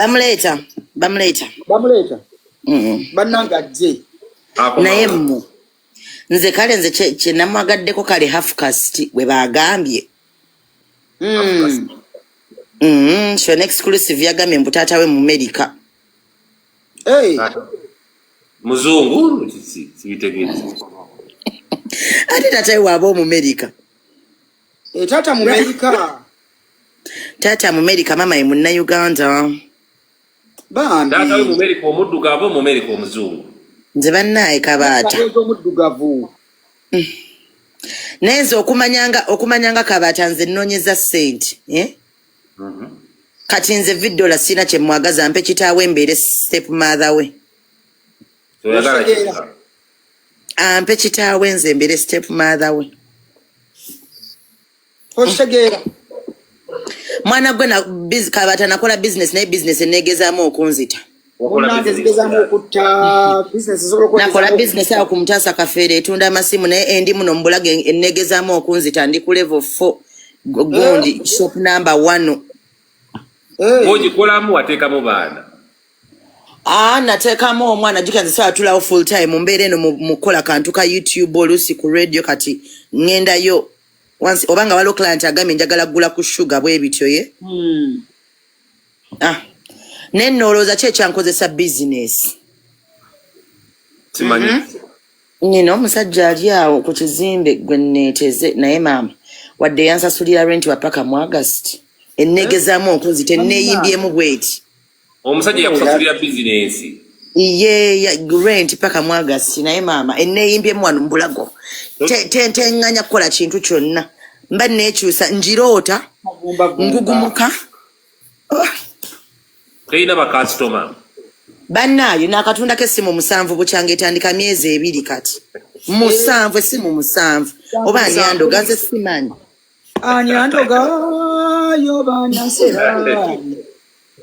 Bamuleeta, bamuleeta. Bamuleeta. Bannange ajje. Naye mmu nze kale nze kye namwagaddeko kale half caste bwe baagambye. Shona Exclusive yagambye mbu taata we mu America. Hey. Muzungu sibitegeeza. Ate taata we waaba Omumerika. Eh, taata mu America. Taata mu America, mama ye Munnayuganda. Bambi. Taata we mu America omuddugavu, mu America omuzungu. Nze bannaaye Kabaata. Kabeeza omuddugavu. Naye nze okumanyanga Kabaata nze nnoonyeza ssente, eh? Kati nze Vidola sirina kye mwagaza, mpe kitaawe mbeere step mother we. Toyagala Okitegeera. kita. Ampe kitaawe nze mbeere step mother we. Okitegeera. Mwana gwe na Kabaata nakola business naye business eneegezaamu okunzita. Wakola Munnange business zigezaamu ya. okutta business esobola Nakola okwegezaamu business awo ku Mutaasa Kafeero etunda amasimu naye endi muno mbulaga enneegezaamu okunzita, ndi ku level 4 gundi shop number 1. Eh. Bw'ogikolamu wateekamu baana. Ah, nateekamu omwana jjukira nze saatulawo full time mu mbeera eno mu kukola kantu ka YouTube, oluusi ku radio, kati ŋŋendayo once oba nga waliwo client agambye njagala ggula ku sugar bwe bityo ye. Ah. Naye nno olowooza ki ekyankozesa business? Simanyi. Nina omusajja ali awo ku kizimbe gwe neeteze naye maama wadde yansasulira rent wa paka mu August enneegezaamu okunzita enneeyimbyemu bweti. Omusajja yakusasulira bizinensi. Ye rent paka mu August naye maama enneeyimbyemu wano mu bulago. Teŋŋanya kukola kintu kyonna mba neekyusa ngiroota Vumba, vumba. ngugumuka. Oh. Terina bakasitoma. Bannaayo n'akatundako essimu 7 bukyanga etandika myezi 2, kati 7, essimu 7 oba ani andoga nze simanyi. Ani andoga yo banansera.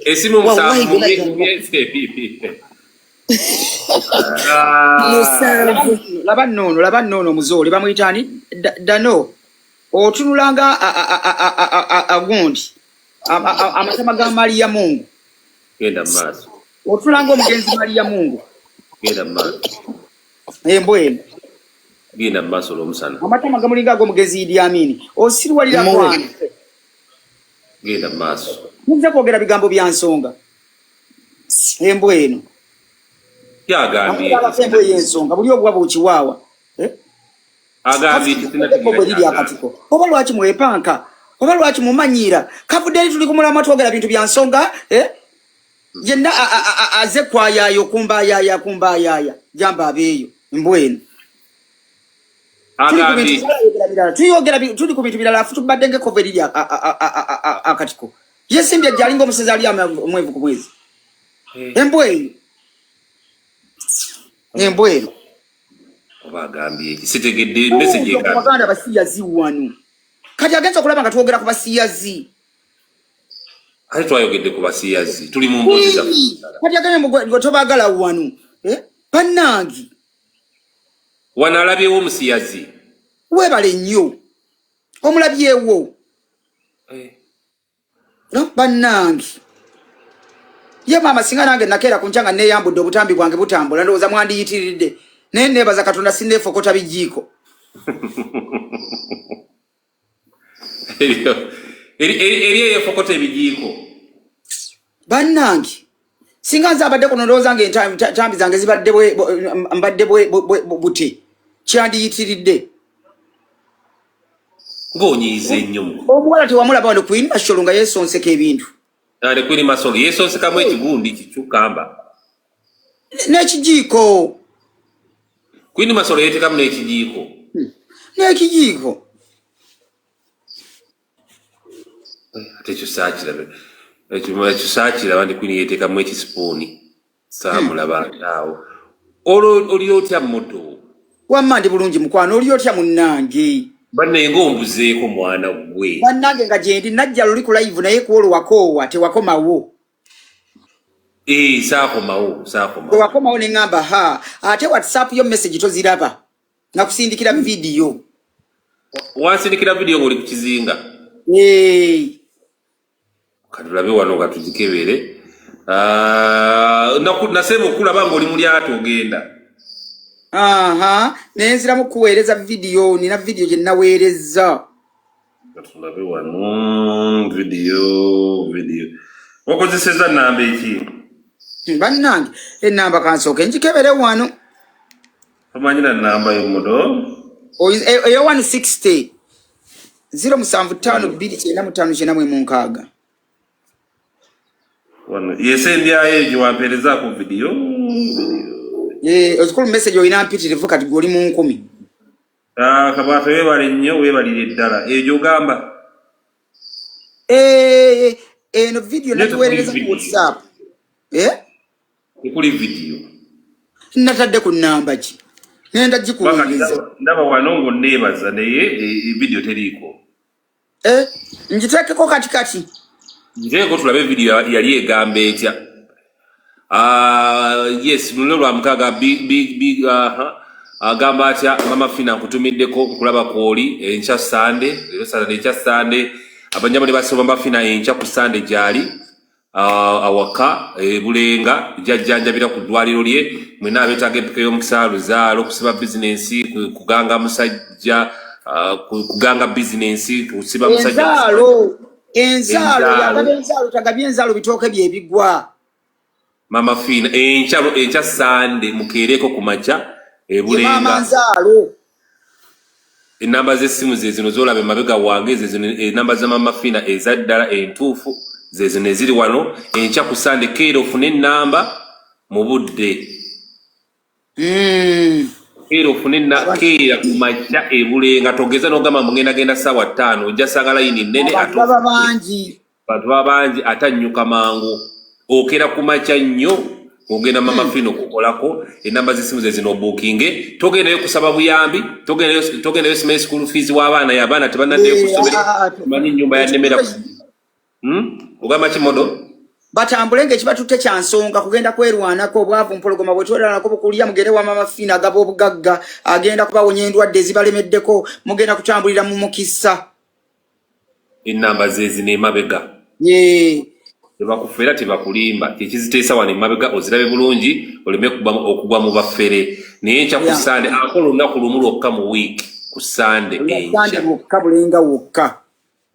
Esimu Wallahi 7 mu gonna myezi 2. Ah. 7. Laba nnoono, laba nnoono, omuzoole bamuyita ani? Dano otunula nga agundi amatama ga Mariya Mungu. Genda mu maaso. Otunula nga omugenzi Mariya Mungu. Genda mu maaso. Embwa eno. Genda mu maaso olw'omusana. Amatama gamulinga ag'omugenzi Idi Amini. Osiriwalira Muwe. kwana. Genda mu maaso. Mujja kwogera bigambo bya nsonga. Embwa eno. Kyagambye. Amalabako embwa ey'ensonga buli obuwa bukiwaawa. Eh? Agambye Ekko bwe liri akatiko. Oba lwaki mwepanka? Oba lwaki mumanyiira? Kavudde eri tuli ku mulamwa twogera bintu bya nsonga, eh? Yenna aze kwayaaya okumbayaaya kumbayaaya jamba abeeyo embwa eno. Tuli ku bintu Agambye. twayogera birala. Tuyogera tuli ku bintu birala afu tubadde ng'ekkovu eriri akatiko. Yesimbye gy'alinga omusezi ali omwevu ku mwezi. Embwa eyo. Embwa eno. Oba agambye eki sitegedde message Ku egambye. baganda basiyazi wano. Kati agenza okulaba nga twogera ku basiyazi. Ate twayogedde ku basiyazi, tuli mu mboozi zaffe. Kati agambye mbu gwe tobaagala wano. Eh? Bannange. Wano alabyewo omusiyazi. Weebale nnyo. Omulabyewo. Eh. No, bannange. Ye maama singa nange nakeera ku nkya nga neeyambudde obutambi bwange butambula ndowooza mwandiyitiridde. Naye neebaza Katonda sinneefokota bijiiko. Eri eyefokota ebijiiko. Bannange. Singa nze abadde kuno ndowooza nga entambi zange zibadde mbadde bute. Kyandiyitiridde. Ng'onyiize nnyo mu. Omuwala tewamulaba wano Queen Masolo nga yeesonseka ebintu. Ate Queen Masolo yeesonsekamu ekigundi kikyukamba. N'ekijiiko. Queen Masolo yeetekamu n'ekijiiko. N'ekijiiko. Ate ekyo saakiraba. Ekyo saakiraba nti Queen yeetekamu ekisipuuni. Saamulaba awo. Olwo oli otya muto? Wamma ndi bulungi mukwano, oli otya munnange? Bannaye ng'ombuzeeko mwana gwe. Bannange nga gyendi najja luli ku live naye ku olwo wakoowa tewakomawo. Eh, saakomawo, saakomawo. Tewakomawo ne ŋŋamba ha ate WhatsApp yo message toziraba. Nakusindikira video. Wansindikira video ng'oli ku kizinga. Eh. Katulabe wano nga tugikebere. Ah, nasemba okulaba ng'oli mu lyato ogenda. Aha, naye nziramu kuweereza vidiyo, nina vidiyo gye naweereza. Tulabe wano vidiyo okozeseza namba eki? Bannange, enamba kansooke njikebere wano. Tomanyi na namba yomudo? Eyo 160 075 295 96. Wano yesembyayo egyo wampeerezaako vidiyo. Ozikulu message olina mpitirivu, kati gwe oli mu 1000. Ah, Kabaata, weebale nnyo, weebalire ddala eyo gyogamba. Eno vidiyo Naye tekuli nagiweerereza ku vidiyo. WhatsApp. Eh? Tekuli vidiyo. Natadde ku namba ki, ngenda Kubanga gikuweereza. Ndaba wano ng'onneebaza, naye vidiyo teriiko. Eh, ngiteekeko kati kati. Nteeko tulabe vidiyo yali egamba etya. Ah, yes, luno lwa mukaaga. Aha. Agamba atya Mama Fina? Nkutumiddeko nkulaba kwoli enkya Sande, leero Saturday, enkya Sande. Abanjabo ne basoma Mama Fina enkya ku Sande gyali awaka e Bulenga, jajjanjabira ku ddwaliro lye. Mwena abeetaaga empeka y'omukisa, luzaalo, kusiba bizinensi, kuganga musajja, kuganga bizinensi, kusiba musajja. Enzaalo, enzaalo. Enzaalo. Yagaba enzaalo, tagabye enzaalo, bitooke byebigwa. Mama Fina enkya, enkya Sande, mukeereko ku makya Ye maama ebulenga. Nzaalo. Enamba z'essimu ze zino zolaba emabega wange, ze zino enamba za Mama Fina ezaddala entuufu, ze zino eziri wano. Enkya ku Sande keera ofune enamba mu budde. Keera ofune keera ku makya ebulenga. Togeza n'ogamba mugenda genda ssaawa 5, ojja sanga layini nnene. Abantu Ate baba bangi. Bantu baba bangi, ate annyuka mangu. Okera ku makya nnyo ogenda Mama Fina okukolako. Enamba z'essimu ze zino, obuukinge. Togendayo kusaba buyambi, togendayo simanyi school fees w'abaana, abaana tebannaddayo ku ssomero, manyi ennyumba yannemera. Ogamba ki, Modo? Batambule ngaekibatutte kya nsonga, kugenda kwerwanako. Obwavu mpologoma, bwetwerwanako bukulya. Mugende wa Mama Fiina, agaba obugagga, agenda kubawonya endwadde ezibalemeddeko. Mugenda kutambulira mu mukisa. Enamba ze zino emabega. Ye. Tebakufera, tebakulimba, kyekiziteesa wano emabega, ozirabe bulungi oleme okugwa mu bafere. Naye enkya ku Sande akola olunaku lumu lwokka mu wiiki, ku Sande. Sande. Enkya. Wokka, Bulenga wokka.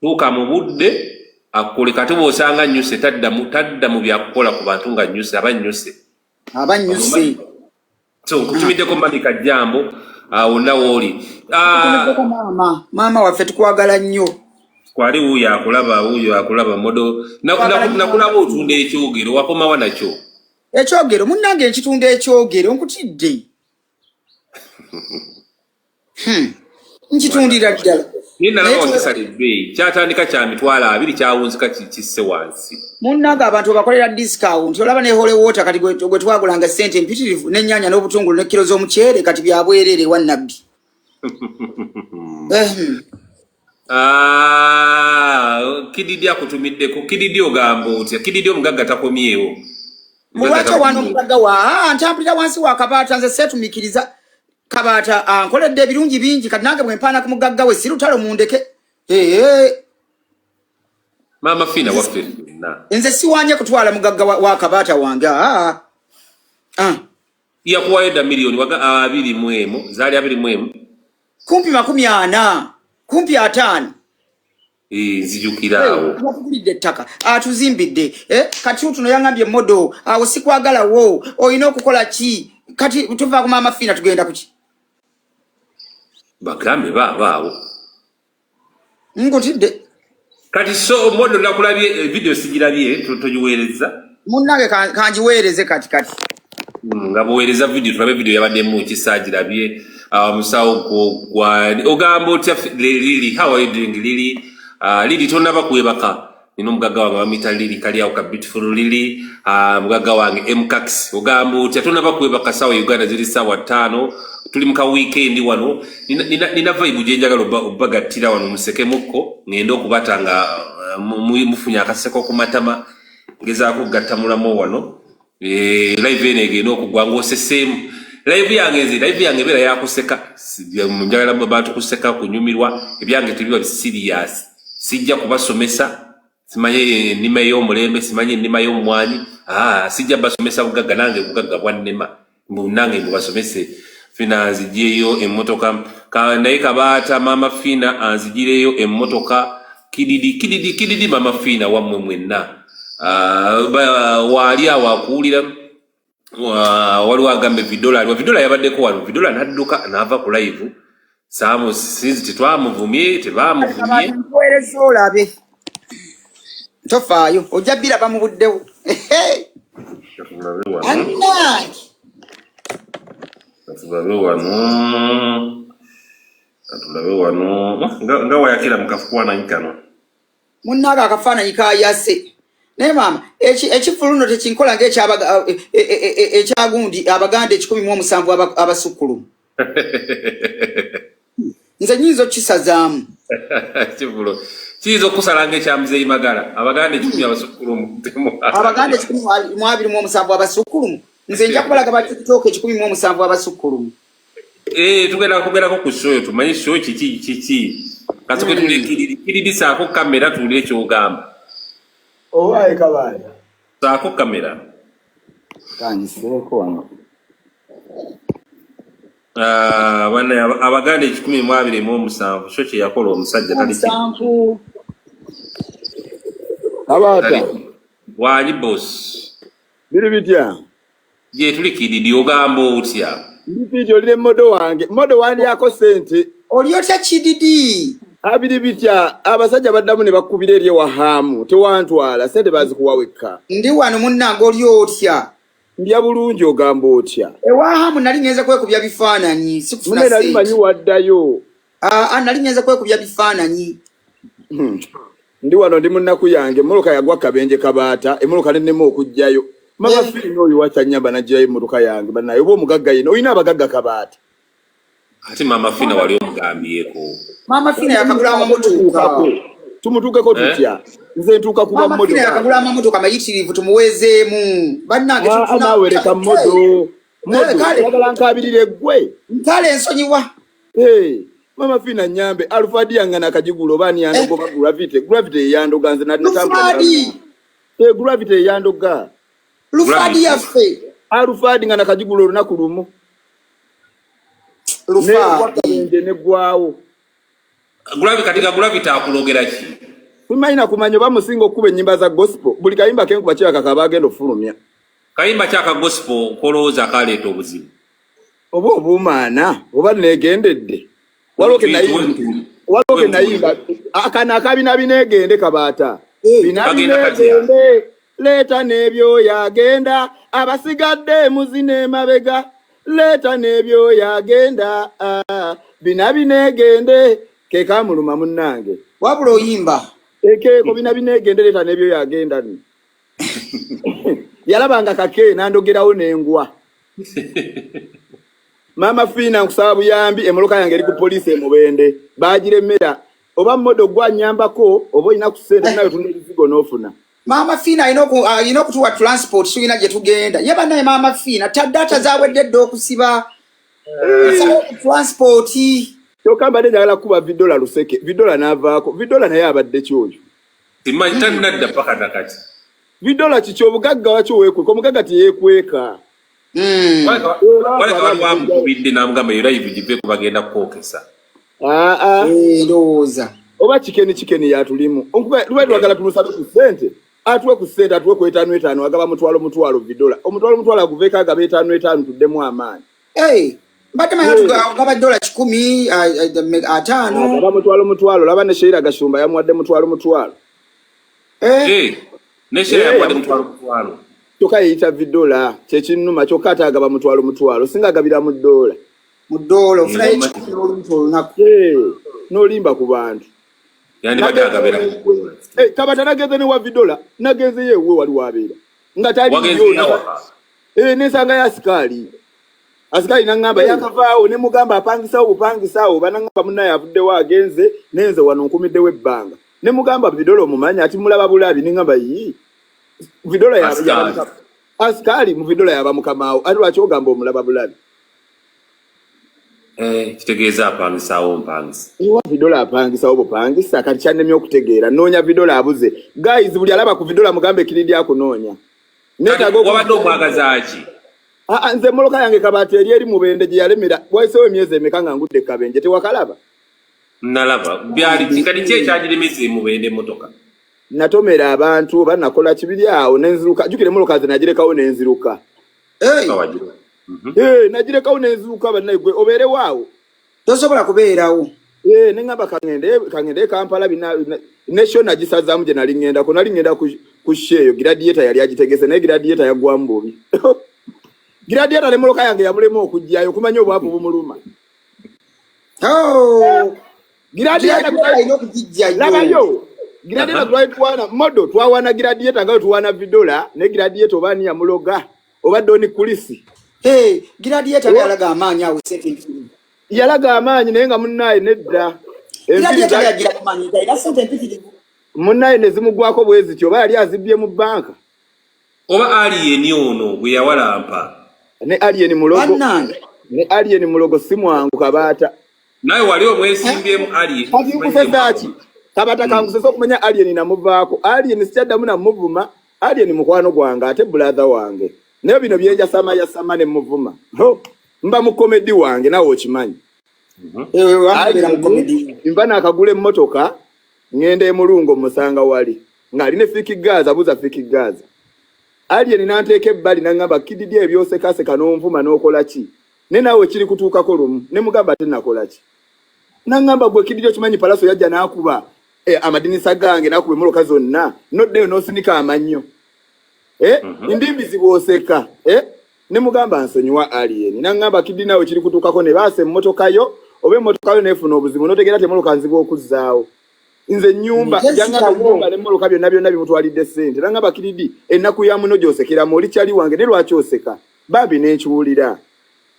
Tuuka mu budde akole. Kati bw'osanga nnyuse, tadda mu byakukola ku bantu nga nnyuse, aba nnyuse. Aba nnyuse. So nkutumiddeko mami Kajjambo wonna wooli. Tumiddeko maama, maama waffe, tukwagala nnyo. Kwali wuuyo akulaba, wuuyo akulaba Modo. Twagala nnyo. Nakulaba otunda ekyogero, wakomawa nakyo? Ekyogero munnange, nkitunda ekyogero, nkutidde. Nkitundira ddala. Naye nalaba Naye wakisala ebbeeyi, kyatandika kya 20,000, kyawunzika kisse wansi. Munnange, abantu bakolera discount. Olaba ne holy water kati gwe twagulanga sente empitirivu, n'ennyaanya n'obutungulu ne kiro z'omuceere, kati bya bwereere ewa Nabbi. Ah, Kididi akutumiddeko. Kididi, ogamba otya Kididi? Omugagga takomyewo. Omugagga Mulwaki owaana takomyewo. omugagga wa ntambulira wansi wa Kabaata. Nze seetumiikiriza Kabaata, ankoledde ebirungi bingi. Kati nange bwe mpaana ku mugagga we, si lutalo, mundeke. Ee. Maama Fiina waffe ffenna. Nze siwanye kutwala mugagga wa Kabaata wange. Ah. Yakuwayo dda miliyoni waga 21, zaali 21. Kumpi 40, kumpi 50. Eh, nzijukira awo. Yatugulidde ettaka, atuzimbidde. Eh, kati tuno yaŋambye, "Modo, awo sikwagalawo, olina okukola ki?" Kati tuva ku Maama Fiina, tugenda kuki? Bagambe baabaawo. Nkutidde. Kati so Modo, nakulabye video sigirabye, togiweereza. Munnange, kangiweereze kati kati. Nga buweereza video, tulabe video yabaddemu kisaagirabye. Musawo gwa ogamba otya Lili? How are you doing, Lili? Lili, tonaba kwebaka? Nina omugagga wange bamuyita Lili, kali awo ka beautiful Lili. Mugagga wange Mcax, ogamba otya? Tonaba kwebaka? Sawa Uganda ziri sawa 5, tuli muka weekend wano. Nina vibe gye njagala obbagattira wano, musekemukko, ngende okubata nga mufunye akaseko ku matama. Ngezaako okugatta mulamu wano. Live eno egenda okugwa ng'oseseemu. Live yange, nze live yange ebeera yakuseka. Njagala bantu kuseka, kunyumirwa. Ebyange tebiba serious, sijja kubasomesa. Simanyi ennima ey'omulembe, simanyi ennima y'omumwanyi. Ah, sijja basomesa bugagga, nange bugagga bwannema. Mbu nange mubasomese. Fina anzigireyo emmotoka. Naye Kabaata, Maama Fina anzigireyo emmotoka. Kididi, kididi, kididi, Maama Fina wammwe mwenna. Ah, waali awo akuwulira. Waliwo agambe Vidola aliwo. Vidola yabaddeko wano. Vidola n'adduka n'ava ku live. Saamu sinzi, tetwamuvumye, tebamuvumye. Nkuweereza olabe, tofaayo, ojja biraba mu buddewo. Katulabe wano. Annange. Katulabe wano, katulabe wano. Nga wayakira mu kafaananyi kano. Munnaago akafaananyi kayase, naye maama ekifulu nno tekinkola ngaekyagundi Abaganda 107 abasukkulumu. Nze nyinza okukisazaamu. Kivulo kiyinza okusala nga ekya Muzeeyi Magala, Abaganda 100 abasukkulumu. Abaganda 127 abasukkulumu, nze nja kubalaga ba TikTok 107 abasukkulumu. Eh, tugenda kugerako ku show, tumanyi show kiki kiki. Kasooke tuli Kiriri. Kiriri, saako kamera tuwulire kyogamba. Owaaye Kabaaya. Saako kamera. Kangiseeko wano. Ah, bana Abaganda 127, show kye yakola omusajja tali Musanvu. Kabaata. Wanyi boss. Biri bitya? Gye tuli Kididi, ogamba otya? Ndi fit, oli ne modo wange. Modo wandyako ssente. Oli otya Kididi? Abiri bitya? Abasajja baddamu ne bakubira eri ewahaamu. Tewantwala, ssente bazikuwa wekka. Ndi wano munnange, oli otya? Ndya bulungi, ogamba otya? Ewahamu nali ngenze kwekubya bifaananyi, sikufuna Munne nali manyi sente. waddayo. Ah, nali ngenze kwekubya bifaananyi. Ndi wano, ndi mu nnaku yange. Emmotoka yagwa kabenje Kabaata, emmotoka nennema okuggyayo. Mama Fiina oyo wakyanyamba n'aggyayo emmotoka yange. Bannaye, oba omugagga yino olina abagagga Kabaata. Ate Maama Fina wali omugambyeko? Maama Fina yakagula amamotoka. Tumutuukeko Eh? tutya? Nze ntuuka kuba Maama Fina yakagula mmotoka. amamotoka mayitirivu, tumuweezeemu bannange. Ah, naawe leka modo. Modo, Eh, kale. oyagala nkaabirire ggwe? Kale ensonyiwa. Hey, Mama Fina nyambe, Alphard yange nakagigula oba ani yandoga oba Gravity. Gravity eyandoga nze natambula. Lufaadi. Hey, Gravity eyandoga. Lufaadi yaffe. Alphard nga nakagigula olunaku lumu. Lufaadi. Newakabenje neggwawo. Gravity, kati Gravity akulogera ki? Simanyi nakumanya oba musinga okukuba ennyimba za gospel. Buli kayimba kenkuba kiraka kaba agenda ofulumya. Kayimba kyaka gospel kolowooza kaleeta obuzibu? Oba obuumaana oba neegendedde. Waliwo ke nayimba. Waliwo ke nayimba. Akano akabina bineegende Kabaata. Bina Kagenda katya? bineegende. Leeta n'ebyoya agenda abasigadde muzina emabega. Leeta n'ebyoya agenda, ah, bina bineegende ke kamuluma munnange. Wabula oyimba. Ekeeko bina bineegende leeta n'ebyoya agenda nno. Yalabanga kake nandogerawo n'engwa. Maama Fiina, nkusaba buyambi, emmotoka yange eri ku poliisi emubende baagiremera. Oba modo gwanyambako oba olina ku ssente nawe tunda ebizigo n'ofuna. Maama Fiina alina okutuwa transport, tulina gye tugenda. Ye bannaye Maama Fiina taddaata zawedde dda okusiba. Nsaba transport. Kyokka mbadde njagala kukuba Vidola luseke, Vidola n'avaako. Vidola naye abadde kyoyo. Simanyi, tanadda paka nakati. Vidola kiki? Obugagga waki weekweka? Omugagga teyeekweka. Waleka waliwo amukubidde n'amugamba yo live giveeko, bagenda kukwokesa. Aa. Eh, ndowooza. Oba kikeni kikeni yatulimu. Lubadde twagala tumusabe ku ssente, atuwe ku ssente, atuwe ku etaano etaano, agaba mutwalo mutwalo. Vidola omutwalo mutwalo aguveeko agaba etaano etaano, tuddemu amaanyi. Hey, mbadde manyi agaba $100, 50. Agaba mutwalo mutwalo. Laba ne Sheira Gashumba yamuwadde mutwalo mutwalo. Eh, Eh, ne Sheira yamuwadde mutwalo mutwalo. Kyokka yeyita Vidola, kyekinnuma. Kyokka ate agaba mutwalo mutwalo, singa agabira mu ddoola. Mu ddoola ofunayo 100 n'oluntu olunaku. Eh, n'olimba ku bantu. Yandibadde agabira mu ddoola. Eh, Kabata, nagenze ne wa Vidola, nagenzeyo ewuwe wali wabeera nga taliyo. Wagenze awaka? Eh, nensanga ya asikaali, asikaali naŋŋamba yakavaawo. Ne mugamba apangisawo bupangisaawo, banaŋŋamba munnaye avuddewo agenze, nenze wano nkumiddewo ebbanga. Ne mugamba Vidola omumanyi? Ati mulaba bulabi. Neŋŋamba yi Vidola Asikaali. Asikaali mu Vidola yaba mukamaawo, ate lwaki ogamba omulaba bulabi? Eh, kitegeeza apangisaawo mpangisa. Ewa Vidola apangisawo bupangisa. Kati kyannemye okutegeera, noonya Vidola abuze. Guys, buli alaba ku Vidola mugambe Kiridi akunoonya. Kati wabadde omwagaza ki? Aa, nze emmoloka yange kabaati eri eri Mubende gye yalemera. Wayiseewo emyezi emeka nga ngudde kabenje, tewakalaba? Nalaba. Byali ki? Kati ki ekyagiremeza Emubende emmotoka? Natomera abantu oba nakola kibiri awo nenziruka. Jjukira emmoloka nze nagirekawo nenziruka. Hey, Kawagira. Eh, nagirekawo nenziruka. Bannaye, gwe obeerewo awo. Tosobola kubeerawo. Eh, neŋŋamba kangende e Kampala bina ne show nagisazaamu gye nali ŋŋendako. Nali ŋŋenda ku show eyo, Gladiator yali agitegese, naye Gladiator yaggwamu bubi. Gladiator n'emmoloka yange yamulema okugjayo, okumanya obwavu bumuluma. Oh, Gladiator Gladiator alina okugijjayo. Labayo Gladiator. Twali tuwaana modo, twawaana Gladiator nga bwe tuwaana Vidola, ne Gladiator oba ani yamuloga, oba Doni Kulisi. Hey, Gladiator yalaga amaanyi awo, sente empitirivu. Yalaga amaanyi, naye nga munnaye nedda. Enviiri Gladiator yagira ku maanyi, alina sente empitirivu. Munnaye ne zimugwako bwe zityo, oba yali azibbye mu banka. Oba alien ono gwe yawalampa. Ne alien mulogo. Bannange. Ne alien mulogo, si mwangu kabaata. Nawe wali omwesimbyemu alien. Kati nkusesa ki, kabata? Kankusesa okumanya alien namuvaako. Alien sikyaddamu namuvuma. Alien mukwano gwange ate brother wange, naye bino byenjasama yasama ne muvuma. Ho, mba mu comedy wange, nawe okimanyi. Ewe wamubeera mu comedy. Nva nakagula emmotoka, ŋŋenda emulungo, musanga wali ng'alina Fiki Gaza. Buuza Fiki Gaza. Alien n'anteeka ebbali n'aŋŋamba, "Kididi, ebyosekaseka n'onvuma n'okola ki, ne naawe kiri kutuukako lumu." Ne mugamba, "Ate nakola ki?" N'aŋŋamba, "Gwe Kididi, okimanyi Palaso yajja n'akuba amadinisa gange, n'akuba emmotoka zonna, noddeyo n'osinika amannyo, ndimbizi bw'oseka, eh?" Ne mugamba, "Nsonyiwa, alien." N'aŋŋamba, "Kididi, naawe kiri kutuukako ne baasa emmotoka yo, oba emmotoka yo neefuna obuzibu, n'otegeera ti emmotoka nzibu okuzzaawo. Nze ennyumba Nze jaŋŋamba sitawo. ennyumba n'emmotoka byonna byonna bimutwalidde ssente." N'aŋŋamba, "Kiridi, ennaku ya muno gy'osekeramu, oli kyali wange, ne lwaki oseka bambi?" Nenkiwulira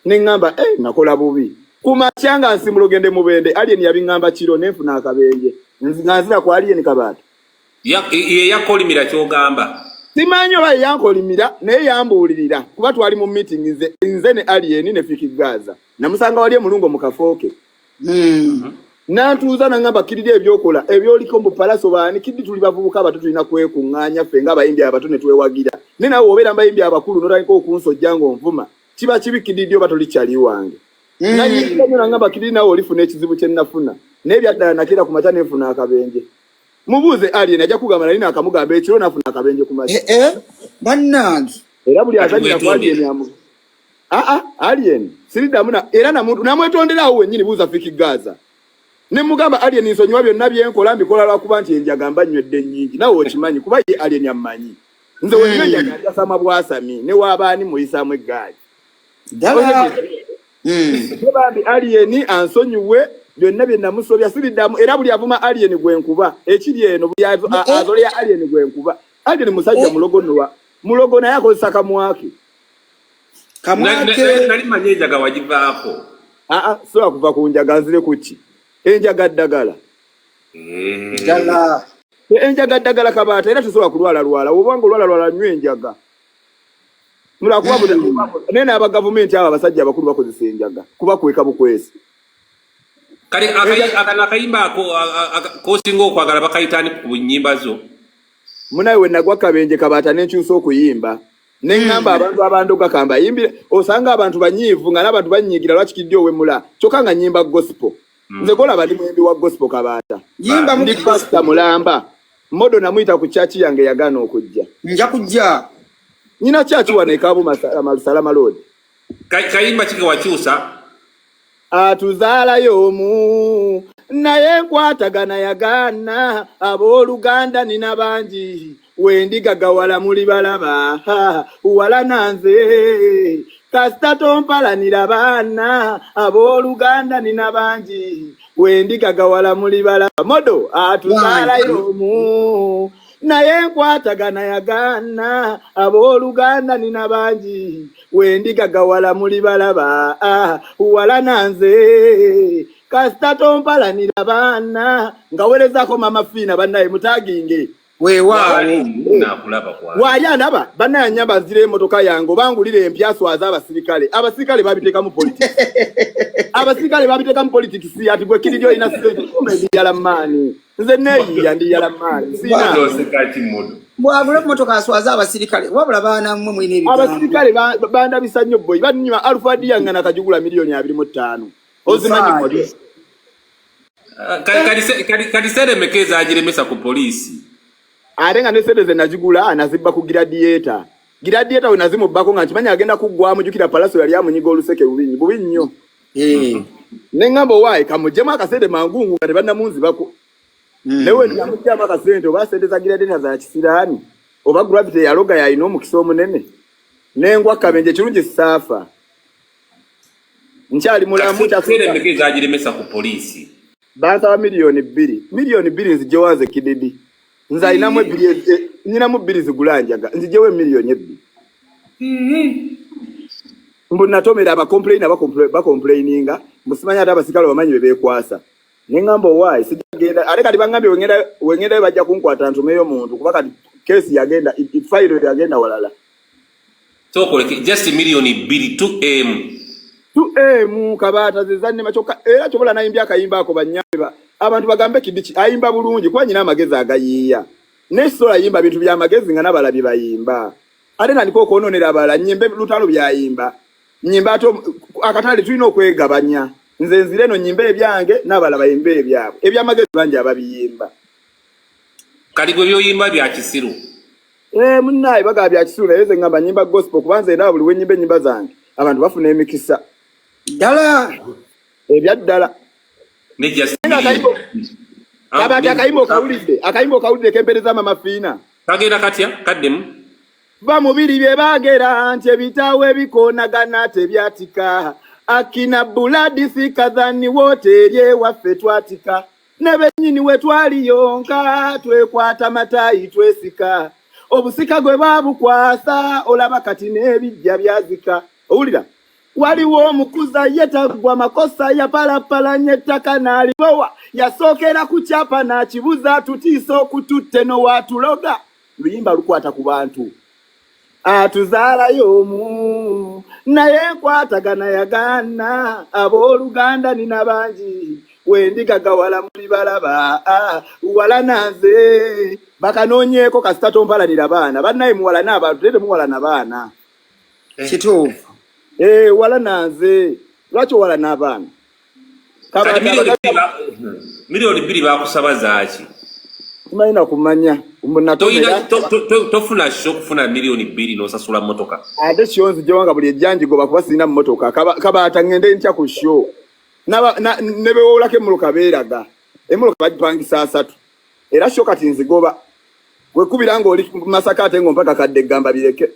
ne ŋŋamba, "Eh, nakola bubi." Ku makya nga nsimula ogende Mubende, alien yabiŋŋamba kiro, nenfuna akabenje. Nga nzira ku alien kabaata. Ye yakolimira kyogamba? Simanyi oba yeyankolimira, naye yambuulirira kuba twali mu meeting, nze ne alien ne Fiki Gaza. Namusanga wali emulungo mu kafooke. Nantuuza naŋŋamba, "Kiriri, ebyokola ebyoliko mbu Palaso baani, Kiddi, tuli bavubuka abato, tulina kwekuŋŋaanya ffe ng'abayimbi abato ne twewagira. Ne naawe obeera mubayimbi abakulu, n'otandika okunsojja ng'onvuma, kiba kibi Kididi, oba toli kyali wange." Nanyiiga nnyo. Naŋŋamba, "Kididi, naawe olifuna ekizibu kye nnafuna." Naye byaddala, nakeera ku makya nenfuna akabenje. Mubuuze alien, ajja kugamba nali naakamugamba ekiro, nafuna akabenje ku makya. Eh, eh, bannange. Era buli Kati azanyira ku wetondere. alien amu aa alien siriddamu na era namwetondera awo wennyini. Buuza Fiki Gaza. Ne mugamba, "Alien, nsonyiwa, byonna byenkola mbikola lwakuba nti enjaga mba nywedde nnyingi, nawe okimanyi." Kuba ye alien ammanyi, nze wenywa enjaga njasama bwasami, ne waabaani muyisaamu eggaali. Ddala. Ne bambi alien ansonyiwe byonna bye namusobya, siriddamu. Era buli avuma alien gwe nkuba ekiri eno, buli azoleya alien gwe nkuba. Alien musajja mulogo nnowa mulogo, naye akozesa kamwake. Kamwake. Nali manyi enjaga wagivaako. Aa, sobola kuva ku njaga, nzire ku ki? Enjaga ddagala. Ddala. Enjaga ddagala kabaata, era tosobola kulwala lwala. Obanga olwala lwala, nywa enjaga. Mulakuba naye n'abagavumenti abo abasajja abakulu bakozesa enjaga kuba kweka bukwesi. Kale akano akayimba ako kosinga okwagala bakayita ani ku nnyimba zo? Munaye, we nagwa kabenje kabaata, nenkyusa okuyimba, neŋŋamba abantu abandoga kambayimbire. Osanga abantu banyiivu nga n'abantu banyiigira, lwaki kiddi owemula, kyokka nga nyimba gospel. Nze golaba ndi muyimbi wa gospel kabaata. Yimba mu Ndi pasita mulamba. Modo namuyita ku kyaki yange, yagaana okujja. Nja kujja. Nyina kyaki wano ekabu Salama Road. Kayimba ki ke wakyusa? Atuzaalayo omu naye nkwatagana yagaana. Abooluganda nina bangi, wendigagawala muli balaba. Ha, wala nanze kasita tompalanira baana. Abooluganda nina bangi, wendigagawala muli balaba. Modo atuzaalayo omu naye nkwatagana yagaana. Abooluganda nina bangi, wendigagawala muli balaba. Ah, wala nanze kasita tompalanira baana. Nga werezaako Mama Fiina, bannaye mutaginge. Weewaawo. Nakulaba kwa. Waali andaba bannaye anyamba nzira emotoka yange oba ngulira empya swaza abasirikale. Abasirikale babiteekamu politics. Abasirikale babiteekamu politics ati gwe kiriri olina ssente kumbe ndiyala maani. Nze neeyiiya ndiyala maani. Sina. Oseka ki Modo? Bwagula emmotoka aswaze abasirikale wabula baana mmwe mulina ebigambo. Abasirikale bandabisa nnyo boyi banyuma Alfred yange nakajugula 25 miliyoni. Ozimanyi Modo? Kati sente mmeka ezagiremesa ku poliisi? Ate nga ne sente ze nazigula nazibba ku Gladiator. Gladiator we nazimubbako nga nkimanyi agenda kuggwamu jjukira Palaso yali amunyiga oluseke bubi bubi nnyo. Ne ŋŋamba owaaye kamuggyemu akasente mangungu nga tebannamunzibako. Naye nti akasente oba sente za Gladiator za kisiraani oba Gravity yaloga yalina omukisa omunene. Nengwa kabenje ekirungi saafa. Nkyali mulamu. Kati sente mmeka ezagiremesa ku poliisi? Bansaba 2 miliyoni. 2 miliyoni nzigyewa nze Kididi? Nze alinamu ebbiri nyinamu bbiri zigula njaga nzigyewo 2 miliyoni. Mbu natomera abacomplaina bacomplaininga mbu simanyi ate abasikale bamanyi be beekwasa. Ne ŋŋamba owaayi sijagenda ate kati baŋŋambye wengendayo bajja kunkwata ntumeyo muntu kuba kati keesi yagenda fayiro yagenda walala. Sookoleke just 2 miliyoni 2M. 2M kabaata ze zannema kyokka era kyobola nayimbya akayimba ako bannyambe abantu bagambe Kidiki ayimba bulungi kuba nyina amagezi agayiiya naye sola yimba bintu byamagezi nga n'abalabye bayimba ate nandika okwonoonera abalala nyimbe lutalo byayimba nyimba ate akatale tulina okwegabanya nze nzire eno nyimbe ebyange n'abalala bayimbe ebyabwe ebyamagezi bangi ababiyimba. Kati gwe byoyimba bya kisiru? Eh, munnaye bagaba bya kisiru naye nze ngamba nyimba gospel kuba nze ndaba buli wenyimba ennyimba zange abantu bafuna emikisa. Ddala. Ebyaddala. Ne just Naye kabaati akayimba okawulidde kempereza Mama Fiina. Kagenda katya? Kaddemu. Va mubiri bye baagera nti ebitawo ebikoonagana tebyatika akina buladisi kazani woteeri ewaffe twatika ne bennyini we twaliyonka twekwata mataayi twesika obusika gwe baabukwasa olaba kati n'ebijja byazika owulira waliwo omukuza ye taggwa makosa yapalapalanya ettaka n'alibowa yasookera ku kyapa n'akibuza tutiisa okututte nowaatuloga luyimba lukwata ku bantu atuzaalayo omu naye enkwatagana yagaana abooluganda nina bangi wendigagawala muli balaba wala nanze bakanoonyeeko kasita tompalanira baana bannaye muwalana abantu naye temuwalana baana. Kituufu. Eh, wala nanze lwaki owalana abaana? Kati Kabaata 2 miliyoni bakusaba zaaki? Simanyi nakumanya mbu natomera. Toyina tofuna show okufuna 2 miliyoni n'osasula mmotoka. Ate show nzijewa nga buli ejjanjigoba kuba sirina mmotoka. Kabaata ŋŋende ntya ku show? Ne bewowolako emmotoka beeraga emmotoka bagipangisa asatu era show kati nzigoba wekubira ng'oli Masaka ate ng'ompa kakadde egamba bireke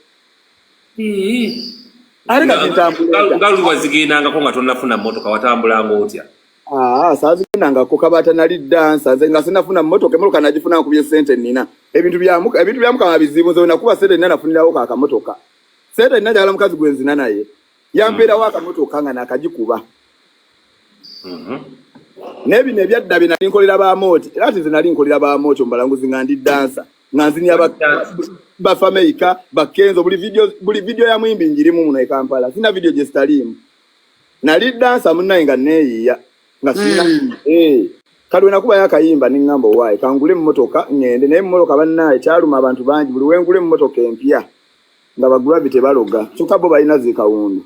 ate kati ntambula ntya? Nga luli wazigendangako nga tonnafuna mmotoka watambulanga otya? Aa, saazigendangako kabaata nali dansa nze nga sinafuna mmotoka emmotoka nagifuna nkubye sente nnina ebintu bya Mukama bizibu nze nakuba sente nina nafunirawo kaakamotoka sente nina njagala mukazi gwe nzina naye yampeerawo akamotoka nga nakagikuba. Naye bino ebyadda bye nali nkolera bamooti era ati nze nali nkolera bamooti omubalanguzi nga ndi dansa nga nzinya bafameika bakenzo buli video ya muyimbi njirimu muno e Kampala sina video gye sitaliimu nali dansa munnaye nga neeyiiya nga sina. Eh, kati we nakubayo akayimba ne ŋŋamba owaaye kangule emmotoka ŋŋende naye emmotoka bannaaye kyaluma abantu bangi buli wengula emmotoka empya nga bagravity baloga kyokka bo balina zikawundu.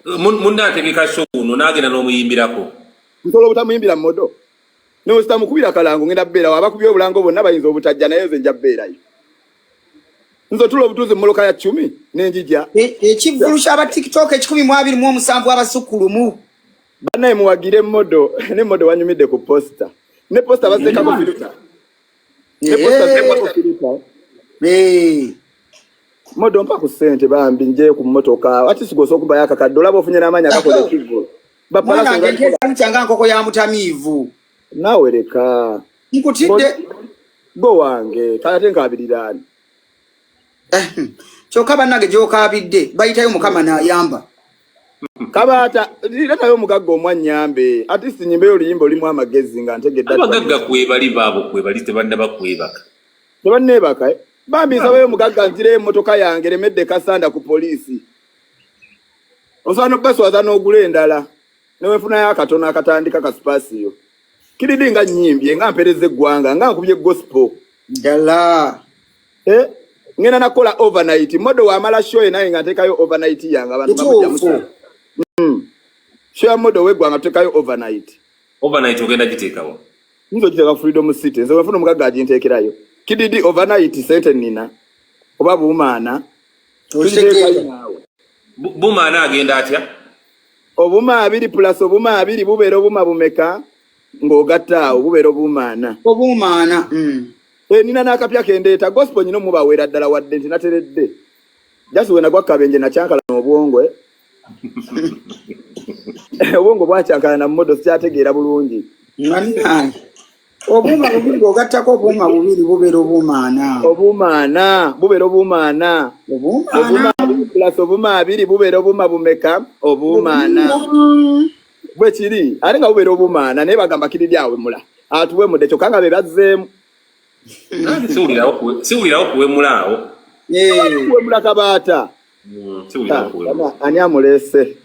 Munne ategeka show no n'agenda n'omuyimbirako. Nsobola obutamuyimbira Modo newesitamukubira kalango ngenda bbeerawo abakubye obulango bonna bayinza obutajja naye nze nja bbeerayo nze otula obutuuzi mmotoka ya cumi nenjija. Ekivvulu ky'aba TikTok 127 abasukkulumu. Bannaye muwagire Modo ne Modo wanyumidde ku poster ne poster bazeekako filter ne poster zeekako filter. Modo mpa ku ssente bambi njeyo ku mmotoka ati sigosa okumbayo akakadde olaba ofunye n'amaanyi akakola ekivvulu. Mwana wange nteesamu kyanga nkoko ya mutamiivu. Naawe leka. Nkutidde. Go wange kale ate nkabiriraani. Kyokka bannange gy'okaabidde bayitayo Mukama n'ayamba. Kabaata leetayo omugagga omwanyambe at least nyimbeyo oluyimba olimu amagezi nga ntegedde. Abagagga kwebali baabo kwebali tebannaba kwebaka. Tebanneebaka, eh? Bambi nsabayo mugagga nzireyo emmotoka yange remedde kasanda ku poliisi. Osobola n'obbaswaza n'ogula endala newenfunayo akatono akatandika kasipasiyo. Kiridi nga nnyimbye nga mpereza eggwanga nga nkubye gospel. Ddala. Eh, ngenda nakola overnight modo wamala show ye naye nga nteekayo overnight yange abantu nga mujja Kituufu. Show ya modo w'eggwanga tuteekayo overnight. Overnight ogenda giteekawa? Nze ogiteeka Freedom City, nze wenfuna omugagga aginteekerayo. Kididi overnight sente nina oba buumaana tugiteekayo Okitegeera. naawe. Bumaana agenda atya? Obuma abiri plus obuma abiri bubeera obuma bumeka ng'ogatta awo bubeera obumaana. Obuumaana. Eh, nina n'akapya kendeeta gospel nyina omubaweera ddala wadde nti nateredde. Just we nagwa kabenje nakyankalana obwongo eh. Obwongo bwakyankalana mu modo sikyategeera bulungi. Bannange. Obuuma bubiri bw'ogattako obuuma bubiri bubeera obuumaana. Obumaana bubeera obumaana. Obuumaana. Obuma abiri plus obuma abiri bubeera obuma bumeka obumaana. Bwe kiri ate nga bubeera obumaana naye bagamba kiriri awemula atuwemudde kyokka nga be bazzeemu. Nange siwulirawo kuwemula awo. Eh. Kuwemula kabaata. Siwulirawo kuwemula. Ani amuleese?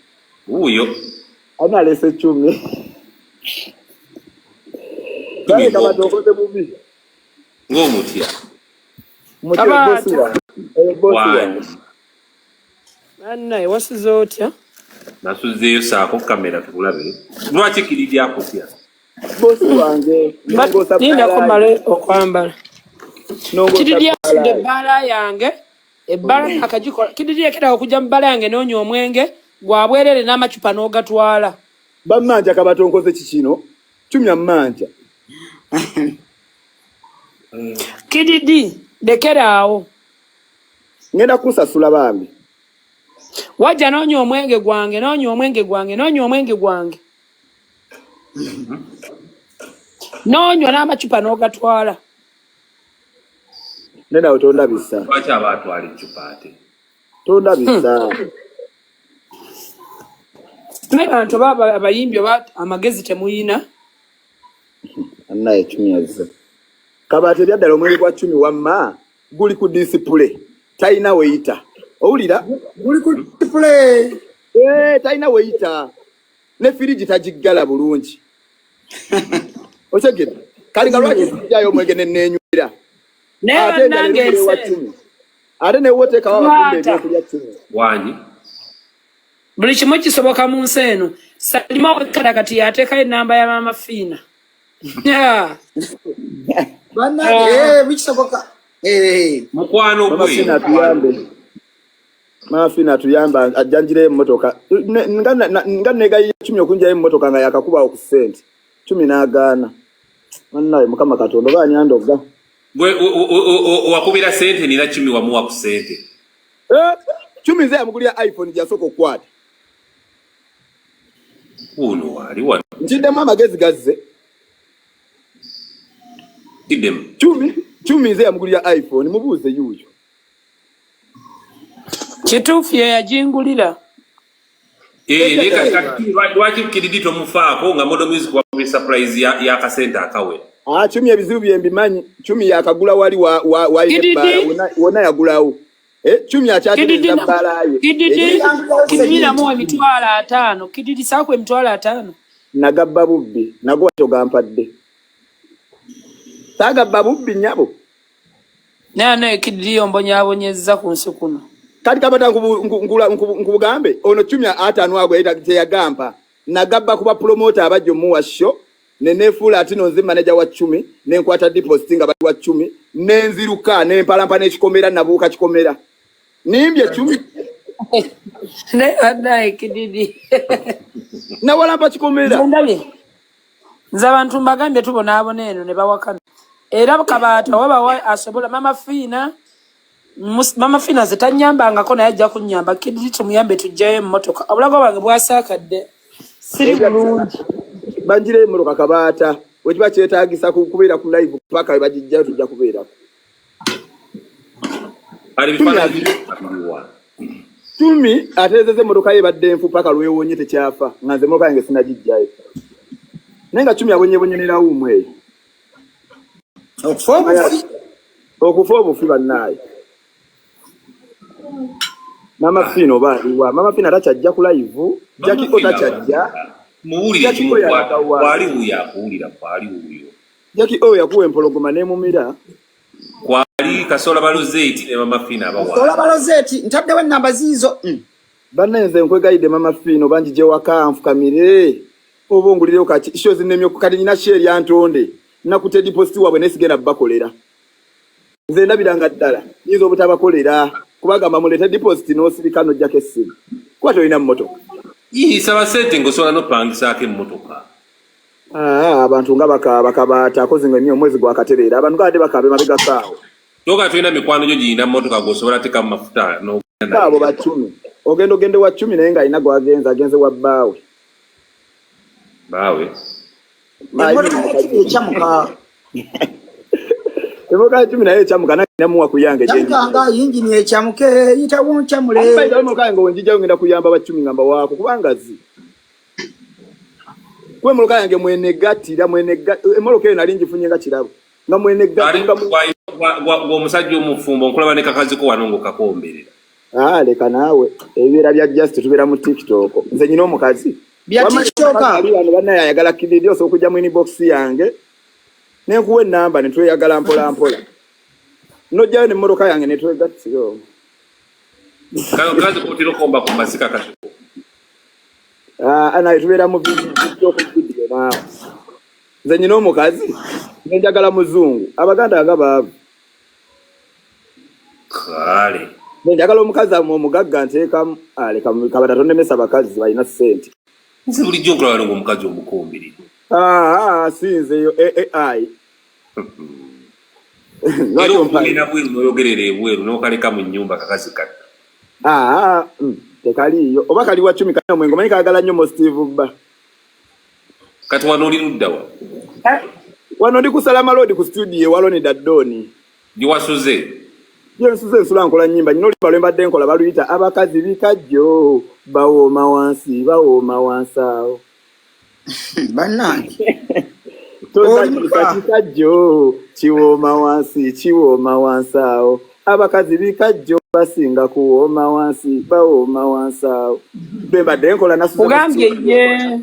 Wuuyo. Ani aleese cumi? Kale kabaata okoze bubi. Ng'omutya. Mutya Kabaata. bosi wange. Oyo bosi wange. Wangi. Bannaye wasuze otya? Nasuzeeyo saako kamera tukulabe. Lwaki kiridi akutya? Bosi wange. Nongoosa Lindako bbaala ye. mmale okwambala. Nongoosa Kididi asudde bbaala ye. ebbaala yange, ebbaala akagikola. Kididi ekerawo okujja mu bbaala yange n'onywa omwenge gwa bwereere n'amacupa n'ogatwala. Bammanja kabaata onkoze kikino. Cumya mmanja. Kididi lekera awo. Ngenda kusasula bambi. Wajja n'onywa omwenge gwange, n'onywa omwenge gwange, n'onywa omwenge gwange. N'onywa n'amacupa n'ogatwala. Naye nawe tondabisa. Lwaki aba atwala eccupa ate? Tondabisa. Naye bantu oba abayimbi oba amagezi temuyina. Annaye cumi azze. Kabaata ebyaddala omwenge gwa cumi wamma guli ku display. Talina weyita. Owulira? Guli ku display. Eh, talina weyita. Ne firiji tagiggala bulungi. Otegedde? Kali nga lwaki sijjayo omwenge ne neenywera? Naye Ate endala bannange eri wa ensi cumi. Ate ne woteekawo abafumba Kabaata. ebyokulya cumi. Wangi. Buli kimu kisoboka mu nsi eno. Salima Wekala kati yateekayo ennamba ya Maama Fiina. Yeah. Bannange, eh, bikisoboka. Eh. Mukwano Maama gwe. Fiina atuyambe. Maama Fiina atuyambe ajjanjireyo emmotoka. Nga neegayiye cumi okunjayo emmotoka nga yakakubawo ku ssente. Cumi n'agaana. Bannaye Mukama Katonda oba ani andoga? Gwe wakubira ssente nina cumi wamuwa ku ssente. Eh, cumi nze yamugulira iPhone gy'asooka okukwata. Wuuno waali wano. Nkiddemu amagezi gazze. Kiddemu. Cumi nze yamugulira iPhone mubuuze yuuyo. Kituufu ye yagingulira. Eh, naye kati lwaki Kididi tomufaako nga Model Music wakubye surprise y'akasente akawera? Ah, cumi ebizibu bye mbimanyi. Cumi yakagula wali wa Kididi. ebbaala wonna yagulawo. Eh, cumi akyatereeza bbaala ye. Kididi, Kididi namuwa 50,000. Kididi saakuwa 50,000. Nagabba bubbi, nago togampadde. Saagabba bubbi nnyabo. Naye naye Kididi yombonyaabonyezza ku nsi kuno. Kati kabata nkubugambe ono cumi ataano ago teyagampa. Nagabba kuba promoter abajja omuwa show ne neefuula ati no nze manager wa cumi ne nkwata deposit nga bali wa cumi ne nziruka ne mpalampa n'ekikomera nabuuka kikomera. Nimbye cumi. Naye bannaye Kididi. Nawalampa kikomera. Nze ndabye. Nze abantu mbagambye tubonaabona eno ne bawakana. Era Kabaata wabawa asobola Mama Fiina. Mama Fiina nze tannyambangako naye ajja kunnyamba. Kididi tumuyambe tuggyeyo emmotoka. Obulago bwange bwasaakadde. Siri bulungi. Banjireyo emmotoka Kabaata. Bwe kiba kyetaagisa kubeera ku live paka we bagijjayo tujja kubeerako. Ali bifaananyi biriwa. Cumi ateezezza emmotoka ye ebadde enfu paka lwewonye tekyafa nga nze emmotoka yange sinagijjayo. Naye nga cumi abonyebonye ne lawumu eyo. Okufa obufi. Okufa obufi bannaaye. Mama Fina oba aliwa? Mama Fina takyajja ku live. Jackie O takyajja. Muwulire. Jackie O Kimukwata. yalagawa? Kwali wuuyo akuwulira, kwali wuuyo. Jackie O yakuwa empologoma n'emumira. Kwali Kasola Balozeti ne Mama Fina abawa. Olaba Lozeti, ntaddewo enamba ziizo. Bannaye, nze nkwegayidde, Mama Fina, oba njije waka nfukamire oba ongulirewo kaki show zinnemye. Kati nyina show erya ntonde, nakute deposit waabwe naye sigenda bakolera. Nze ndabiranga ddala nyinza obutabakolera kubagamba muleete deposit n'osirika n'ojjako essimu kuba tolina mmotoka. Ii, saba sente ng'osobola n'opangisaako emmotoka. Ah, abantu nga bakaaba kabaata akozi nga nnyo omwezi gwakatereera, abantu nga badde bakaaba emabega kaawo. Toga tolina mikwano gyo girina mmotoka g'osobola teekamu mafuta n'ogenda nayo. Abo bacumi ogenda ogende wa cumi naye ng'alina gwagenze, agenze wa bbaawe. Baawe. Emmotoka ya cumi ekyamuka. Emmotoka ya cumi naye ekyamuka, nange namuwa ku yange. Kyamuka nga yingini ekyamuke, yitawo nkyamule. Emmotoka yange wenjijjayo ngenda kuyamba bacumi nga mbawaako kubanga zi kuba emmotoka yange mwenegattira emmotoka eyo nali ngifunye nga kirabo nga mwenegattira. Gwe omusajja omufumbo nkulaba ne kakaziko wano ng'okakomberera. Ah, leka naawe, ebibeera bya just tubeera mu TikTok. Nze nyina omukazi. Bya Wamma TikTok. Ali wano bannaye ayagala kididi, osobola okujja mu inbox yange nenkuwa enamba netweyagala mpola mpola nojjayo nemmotoka yange netwegattira omwo. Kazi kotera okomba ku masika kasiko. Ah, naye tubeera mu TikTok video naawe. Nze nyina omukazi, nze njagala muzungu, abaganda nga baavu. Kale. Nze njagala omukazi omugagga nteekamu. Ah, leka kabata tonemesa bakazi balina ssente. Nze bulijjo nkulaba wano ng'omukazi omukomberera. Ah, ah, si nze eyo AI. Era okugenda bweru n'oyogerera ebweru n'okaleka mu nnyumba kakazi kattu. Ah, tekaliiyo oba kali wa cumi kalina omwenge, omanyi kaagala nnyo mo Steve bba. Kati wano oli luddawa? Wano ndi kusala malodi ku studio ewaloni daddoni. Giwasuze? Gyensuze nsula nkola nnyimba. Nyina oluyimba lwe mbadde nkola baluyita abakazi bikajjo bawooma wansi, bawooma wansi awo. Bannange. Tozanyisa kikajjo kiwooma wansi, kiwooma wansi awo. Abakazi bikajjo basinga kuwooma wansi, bawooma wansi awo. Lwe mbadde nkola nasuze mu Kugambye studio. ye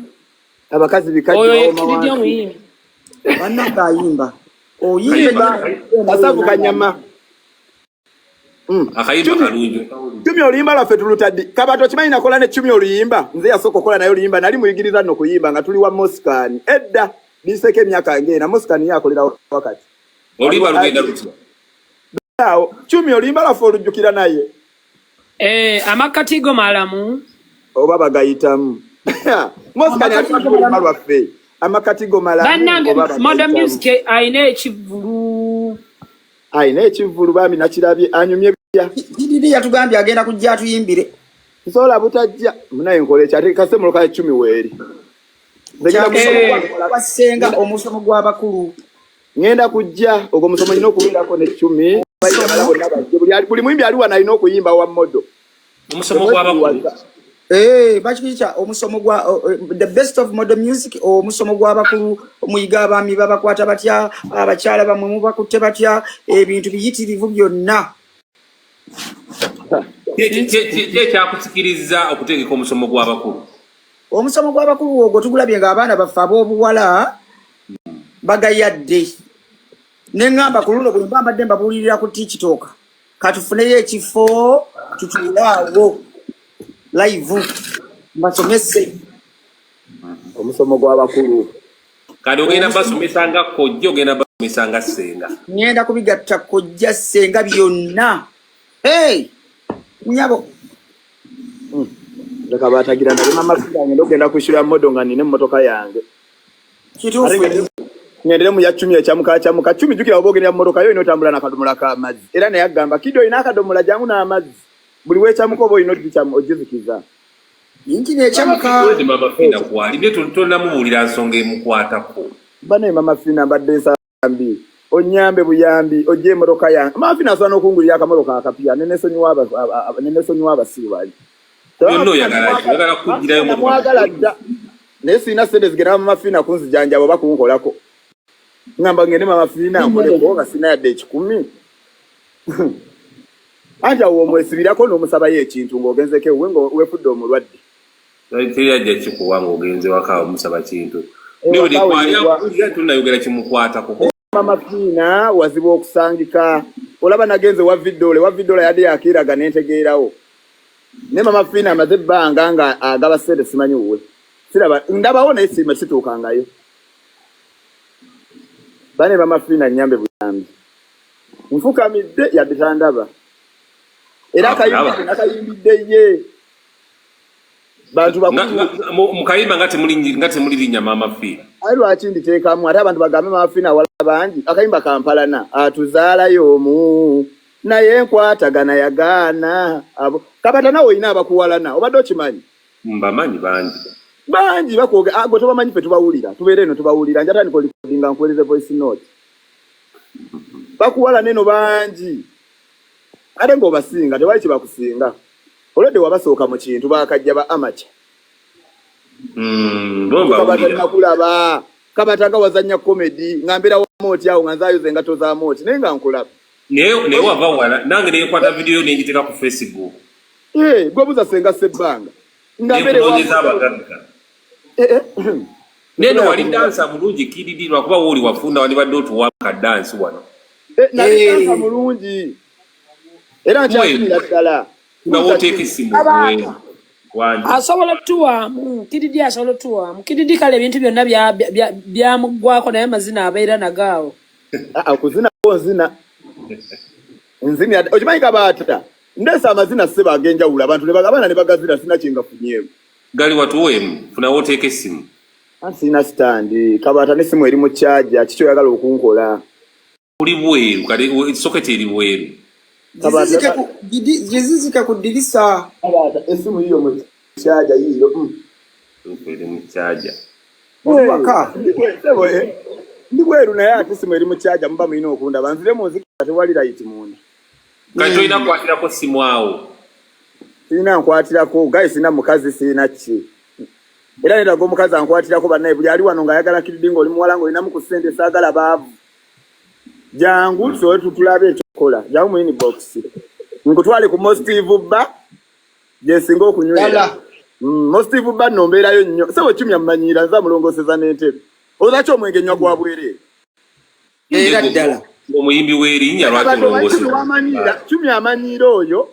Abakazi bikajjo oyo bawooma yekiridi wansi. omuyimbi. Bannange, ayimba oyimba. Kasavu kanyama. Akayimba kalungi. Cumi oluyimba lwaffe tulutaddi kabato okimanyi nakola ne Cumi oluyimba. Nze yasooka okukola naye oluyimba, nali muyigiriza nno kuyimba nga tuli wa Mosikani edda, biseeko emyaka ng'ena. Mosikani ye akolera wakati. Oluyimba lugenda lutya? Awo Cumi oluyimba lwaffe olujjukira naye? Eh, amakkati go malamu. Oba bagayitamu Mosikani Amakati ali go oluyimba malamu. lwaffe amakati go malamu. Bannange. Oba Modern bagayitamu. Music ayina ekivvulu. Ayina ekivvulu bambi, nakirabye anyumye bya. Kididi yatugambye agenda kujja atuyimbire. Nsobola butajja munaye nkola ekyo ate kase muloka Cumi weeri. Nze ngenda Eh. Wasenga omusomo gw'abakulu. Ngenda kujja ogwo musomo nyina okubeerako ne Cumi. Abalala bonna bajje. Buli muyimbi ali wano alina okuyimba wa modo. Omusomo gw'abakulu. Eh, bakiyita omusomo gwa the best of modern music, omusomo gw'abakulu. Muyiga abaami babakwata batya, abakyala bamwe mubakutte batya, ebintu biyitirivu byonna. Ki ekyakusikiriza okutegeka omusomo gw'abakulu? Omusomo gw'abakulu ogwo tugulabye ng'abaana baffe ab'obuwala bagayadde, neŋŋamba ku luno bwe mba mbadde mbabuulirira ku TikTok, katufuneyo ekifo tutuule awo live mbasomese. Omusomo gw'abakulu. Kati ogenda basomesa nga kojja, ogenda basomesa nga ssenga? Ŋŋenda kubigatta, kojja, ssenga, byonna. Hey, nyabo. Leka batagira ndabe mama yange ogenda kwishyura modo nga nina emmotoka yange. Kituufu. Ate ngendere mu ya Cumi ekyamuka kyamuka. Cumi jjukira oba ogendera mu mmotoka yo olina otambula n'akadomola k'amazzi, era naye agamba kidi olina akadomola jangu n'amazzi buli weekyamuka oba olina ogizikiza. Yingini ekyamuka. Wedi Mama Fina kwali naye tonnamubuulira nsonga emukwatako. Banaye Mama Fina, mbadde nsambi onyambe buyambi ojje emmotoka yange. Mama Fina asobola n'okungulira akamotoka akapya nenesonyiwa abasiru bali. Byonna oyagala ki? Oyagala kugirayo motoka? Mwagala dda naye sirina sente zigenda Mama Fina kunzijanjaba oba kunkolako. Ngamba ngende Mama Fina nkoleko nga sirina yadde 1,000. Anti awo omwesibirako n'omusabayo ekintu ng'ogenzeko ewuwe nga weefudde omulwadde. Teri ajja kikuwa ng'ogenze waka omusaba kintu. Ewaka we Tunayogera kimukwatako. Mama Fiina wazibu okusangika. Olaba nagenze wa Vidole, wa Vidole yadde yakiiraga nentegeerawo. Ne Mama Fiina amaze ebbanga nga agaba ssente simanyi wuwe. Siraba ndabawo naye sima situukangayo. Bane Mama Fiina nnyambe buyambi. Nfukamidde yadde tandaba. Era akayimbidde nakayimbidde ye. Bantu bakulu. Mukayimba nga temuli linnya Mama Fiina. Aye lwaki nditeekamu ate abantu bagambe Mama Fiina awala bangi. Akayimba kampalana atuzaalayo omu naye enkwatagana yagaana. Abo Kabata nawe olina abakuwalana obadde okimanyi? Mbamanyi bangi. Bangi bakwoge gwe tobamanyi ffe tubawulira tubeera eno tubawulira nja tandika orecordinga nkuweereze voice note. Bakuwalana eno bangi ate ng'obasinga tewali kye bakusinga. Olwedde wabasooka mu kintu bakajja ba amateur. Kabata nakulaba Kabata nga wazannya comedy nga mbeera wa Moti awo nga nzaayoza engatto za Moti naye nga nkulaba. Naye wava wala nange nekwata video nengiteeka ku Facebook. Eh, gwe buza senga Sebbanga. Nga mbeera wa Nekunoonyeza abagagga. Neno wali dansa mulungi KDD lwakuba wooli wafunda wandibadde otuwa ka dance wano. Nali dansa mulungi. Era nkyazinira ddala. Nga wooteeka essimu asobola otuwaamu KDD asobola otuwaamu KDD kale ebintu byonna byamuggwako naye amazina abeera nagaawo. Okuzina ko nzina. Nzina okimanyi Kabaata ndeesa amazina ssebo ag'enjawulo abantu ne abaana ne bagazina sina kye ngafunyeemu. Gali watuweemu funa wooteeka essimu. Anti sirina sitandi Kabaata n'essimu eri mu kyaja kiki oyagala okunkola. Kuli bweru kati soketi eri bweru. Gizizike ku ddirisa. Kabaata essimu yiyo mu kyaja yiyo. Eri mu kyaja. Ndi bweru naye ate essimu eri mu kyaja muba mulina okundaba nzire mu nzikira tewali layiti munda. Kati tolina kukwatirako ssimu awo. Sirina nkwatirako gayi sirina mukazi sirina ki. Era neetaaga omukazi ankwatirako bannaye buli ali wano ng'ayagala kiridi ng'oli muwala ng'olinamu ku ssente saagala baavu. Jangu tusobole tutulabe ekyokukola. Jangu mu inbox. Nkutwale ku Mostive Bar gye nsinga okunywera. Mostive Bar nno mbeerayo nnyo. Ssebo Kimya mmanyiira nze amulongooseza n'entebe. Olowooza ki omwenge nnywa gwa bwereere? Era ddala. Omuyimbi w'erinnya lwaki olongooseza? Kimya amanyiira oyo.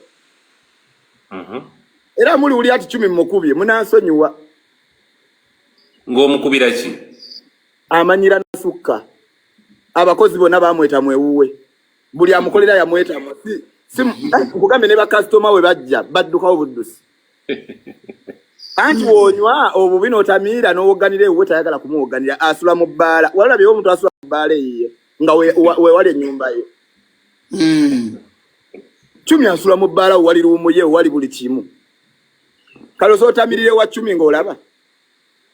Era muliwulira ati Kimi mukubye munansonyiwa. Ng'omukubira ki? Amanyira nasukka. Abakozi bonna bamwetamwa ewuwe. Buli amukolera yamwetamwa. Nkugambye ne bakasitoma we bajja baddukawo buddusi. Anti wonywa obubi n'otamiira n'owogganira ewuwe tayagala kumuwogganira asula mu bbaala. Walabyewo omuntu asula mu bbaala eyiye nga wewali ennyumba ye. Cumi asula mu bbaala wali luumu ye wali buli kimu. Kale osobola otamirira ewa Cumi ng'olaba?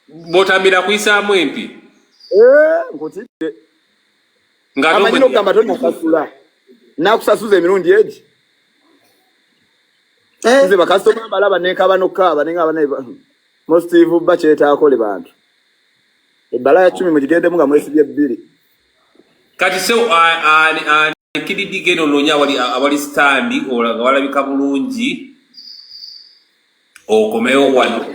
Bw'otamira kuyisaamu empi. Nkutidde. Amanyi n'okugamba tonnasasula. Naakusasuza emirundi egi. Nze bakasitoma mbalaba nenkaba n'okukaaba ne ngamba naye Mostive Bar kyetaakole bantu. Ebbala ya Cumi mugigendemu nga mwesibye bbiri. Kati so KDD genda onoonya awali standi nga walabika bulungi okomewo wano.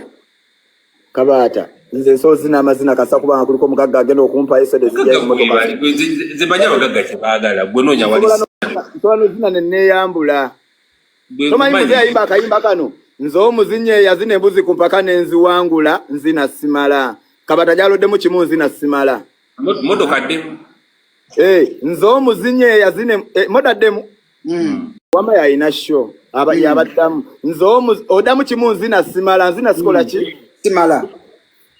Kabaata nze nsozi n'amazina kasa kubanga kuliko omugagga agenda okumpayo sente zijjayo emmotoka. Nze mmanyi abagagga kye baagala gwe noonya awali Nsobola n'ozina ne neeyambula. Tomanyi muze yayimba akayimba kano nze omuzinyi eyazina embuzi ku mpaka ne nziwangula nzina simala. Kabata gyaloddemu kimu nzina simala. Motoka ddemu. Nze omuzinyi eyazina moda ddemu. Wama yalina show aba yabaddamu nze oddamu kimu nzina simala nzina sikola ki? Simala.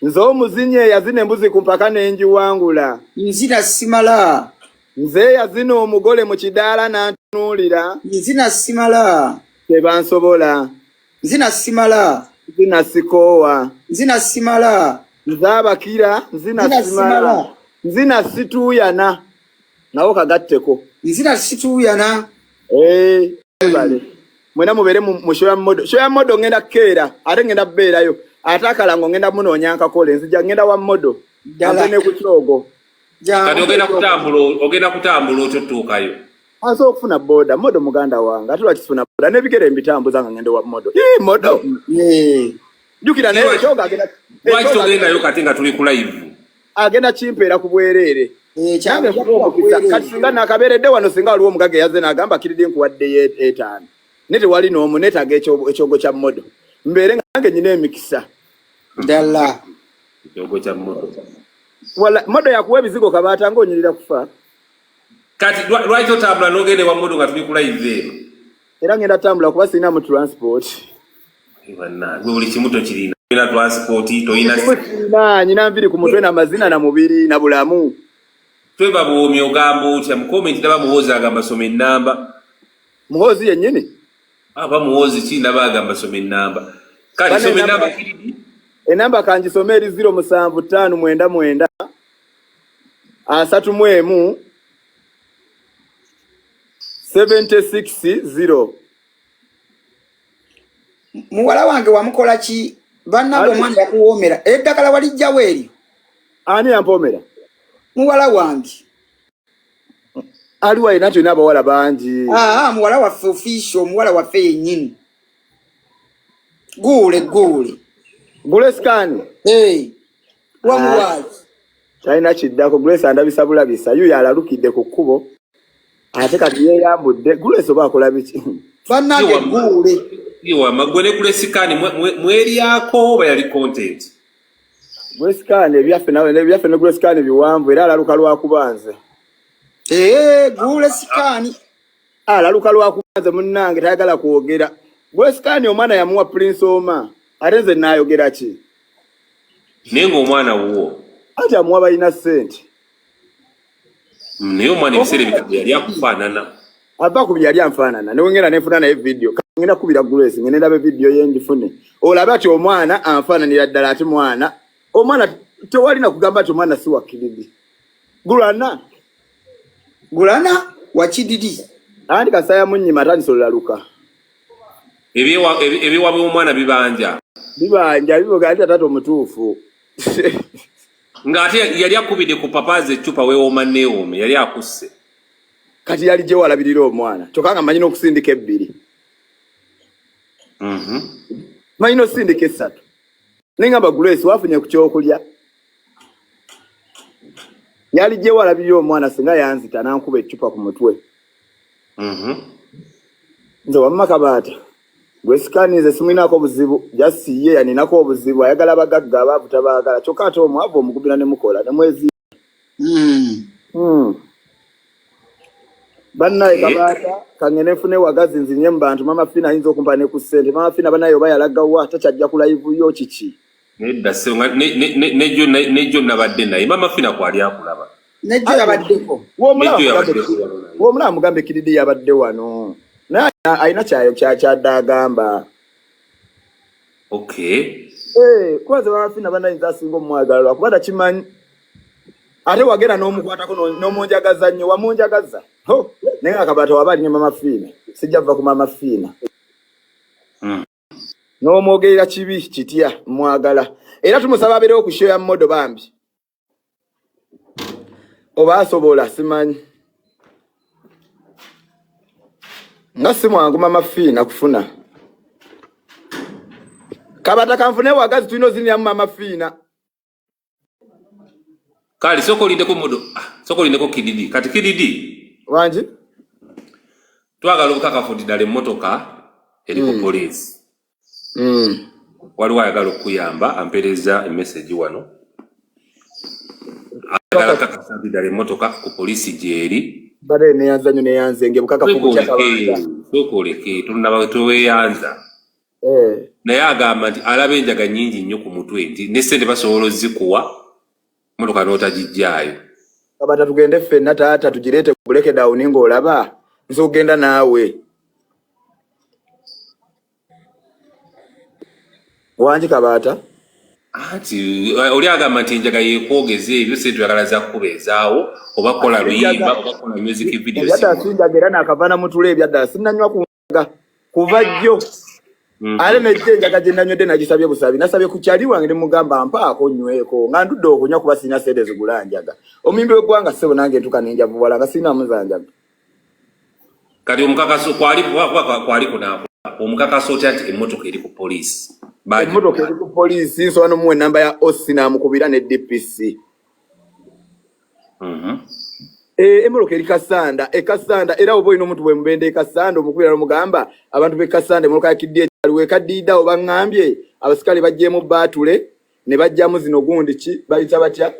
Nze omuzinyi eyazina embuzi ku mpaka ne ngiwangula. Nzina simala. Nze eyazina omugole mu kidaala n'antunuulira. Nzina simala. Tebansobola. Nzina simala. Nzina sikoowa. Nzina simala. Nze abakira nzina simala. Nzina situuyana. Nawo kagatteko. Nzina situuyana. Bale. Mwena mubeere mu show ya modo. Show ya modo ngenda kukeera ate ngenda kubeerayo. Ate akalango ngenda munoonya nkakole nzija ngenda wa modo. Ate ne ku kyogo. Kati ogenda kutambula otyo otuukayo. Asobola okufuna boda. Modo muganda wange, ate lwaki sifuna boda? N'ebigere mbitambuza nga ngende wa modo. Ii, modo. Jjukira naye ekyoga agenda Lwaki togendayo kati nga tuli ku live? Agenda kimpeera ku bwereere. Nange nkuwa omukisa. Kati singa nakabeeredde wano, singa waliwo omugaga eyazze n'agamba Kiridi nkuwaddeyo 5, ne tewali n'omu, neetaaga ekyogo kya modo, mbeere nga nange nyina emikisa. Ddala. Ekyogo kya modo. Wala modo yakuwa ebizigo kabaata ng'onyirira kufa. Kati lwaki otambula n'ogenda ewa modo nga tuli ku live eno? Era ngenda tambula kuba sirina mu transport. Bannange, buli kimu tokirina. Tolina transport, tolina Sirina, nyina nviri ku mutwe na mazina na mubiri na bulamu. Tweba buwomi ogamba otya? Mu comment ndaba Muhoozi agamba soma ennamba. Muhoozi yennyini? Aba Muhoozi ki ndaba agamba soma ennamba. Kale Bana soma ennamba ennamba Kiridi. Ennamba kangisome eri 0 7 5 9 9 31 76 0. Muwala wange wamukola ki? Bannange omwana yakuwoomera. Eddagala walijjawo eryo? Ani yampoomera? Muwala wange. Aliwo alina tulina abawala bangi. Muwala waffe official, omuwala waffe yennyini. Guule, guule. Grace Khan. Hey. Wamuwaaki. Talina kiddako, Grace andabisa bulabisa. Yuyo alalukidde ku kkubo. Ate kati yeeyambudde. Grace oba akola biki? Bannange guule. Iwa gwe ne Grace Khan mweryako oba yali content? Grace Khan ebyaffe nawe ebyaffe ne Grace Khan biwanvu era alaluka lwakuba nze. Grace Khan. Alaluka lwakuba nze munnange tayagala kwogera. Grace Khan omwana yamuwa Prince Omar. Ate nze naayogera ki? Naye ng'omwana wuwo. Anti amuwa balina ssente. Naye omwana ebiseera ebikadde yali akufaanana. Ava ku yali anfaanana. Ne wengenda ne nfuna naye video. Ngenda kubira Grace, ngenda ndabe video ye ngifune. Olabe ati omwana anfaananira ddala ati mwana. Omwana tewalina kugamba nti omwana si wa Kiridi. Gulana. Gulana wa Kididi. Anti kasaya munnyima atandise olulaluka. Ebiwa by'omwana bibanja. Bibanja, bivuga ati taata omutuufu. Ng'ate yali akubidde ku papaazi eccupa weewooma neewoome, yali akusse. Kati yali gye walabirira omwana. Kyokka nga mmanyi n'okusindika 2. Mmanyi n'okusindika 3. Naye ngamba Grace wafunye ku kyokulya. Yali gye walabirira omwana singa yanzita n'ankuba eccupa ku mutwe. Nze wamma Kabaata. Grace Khan nze simulinaako buzibu, just ye yaninako obuzibu, ayagala abagagga abaavu tabaagala, kyokka ate omwavu omugumira ne mukola ne mwezi. Bannaye Kabaata kangende nfune wagazi nzinye mu bantu, Mama Fina ayinza okumpa ne ku ssente. Mama Fina bannaye oba yalaga wa takyajja ku live yo kiki? Nedda ssebo, nga nejjo nabadde naye Mama Fina kwali akulaba. Nejjo yabaddeko. Nejjo yabaddeko wano naye. W'omulaba mugambe Kiridi yabadde wano. Naye alina kyayo kyadde agamba. Okay. Kuba Mama Fina bannaye nze asinga omwagala lwakuba takimanyi. Ate wagenda n'omukwatako n'omunjagaza nnyo, wamunjagaza. Ho, naye nga Kabaata waba alinye Mama Fina, sijja kuva ku Mama Fina. N'omwogerera kibi kitya mwagala. Era tumusaba abeerewo ku show ya Modo bambi. Oba asobola simanyi. Nga si mwangu Mama Fina kufuna. Kabaata kanfune wagazi tulina oziniramu Mama Fina. Kale sooka olindeko Modo. Sooka olindeko Kididi. Kati Kididi. Wangi? Twagala obukakafu nti ddala emmotoka eri ku poliisi. Waliwo ayagala okukuyamba ampeereza emessage wano. Ayagala kakasa nti ddala emmotoka ku poliisi gy'eri. Badde neyanza nnyo neyanze nge bukakafu butya Kabaata. Sooka oleke, tunnaba tweyanza. Naye agamba nti alaba enjaga nnyingi nnyo ku mutwe nti ne ssente basobola ozikuwa mmotoka n'otagiggyaayo. Kabaata tugende ffenna taata tugireete ku breakdown ng'olaba nze ogenda naawe. Wangi Kabaata? Anti oli agamba nti enjaga yeekwogeza ebyo ssente oyagala za kubeezaawo oba kukola luyimba oba kukola music video. Ebyaddala sinjaga era naakava na mutula ebyaddala sinnanywa ku njaga kuva jjo. Ate nejjo enjaga gye nanywedde nagisabye busabi, nasabye ku kyali wange ne mugamba mpaako nyweko nga ndudde okunywa kuba sirina ssente zigula njaga. Omuyimbi w'eggwanga ssebo nange ntuuka ne njavuwala nga sirinamu za njaga. Kati omukakaso kwali kwali kunakola omukakaso otya nti emmotoka eri ku poliisi? Emmotoka eri ku poliisi, nsobola nomuwa enamba ya OC n'amukubira ne DPC. Emmotoka eri Kasanda, e Kasanda, era oba olina omuntu bwemubenda e Kasanda omukubira nomugamba abantu b'e Kasanda emmotoka ya Kiddi ekyaliwo ekaddiidde awo, baŋŋambye abasikale baggyemu baatule ne bajjamu zino gundi ki bayita batya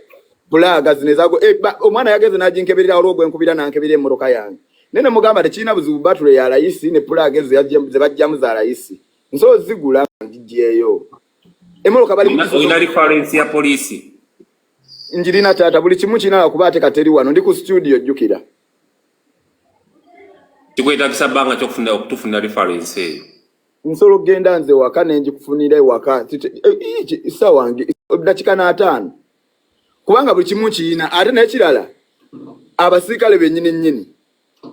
plug zino ezago. Omwana yagenze n'aginkeberera, waliwo gwenkubira nankebera emmotoka yange, naye ne mugamba tekirina buzibu, batule ya layisi ne plug ezo ze bajjamu za layisi, nsobola zigula ngigyeyo emmotoka bali Olina reference ya poliisi? Njirina taata, buli kimu kirina, kuba ate kateri wano ndi ku studio, jjukira. Kikwetagisa bbanga kyokufuna okutufuna reference eyo? Nsobola okugenda nze waka nenjikufunira ewaka sawa dakika n'ataano, kubanga buli kimu kiyina. Ate n'ekirala, abasirikale bennyini nnyini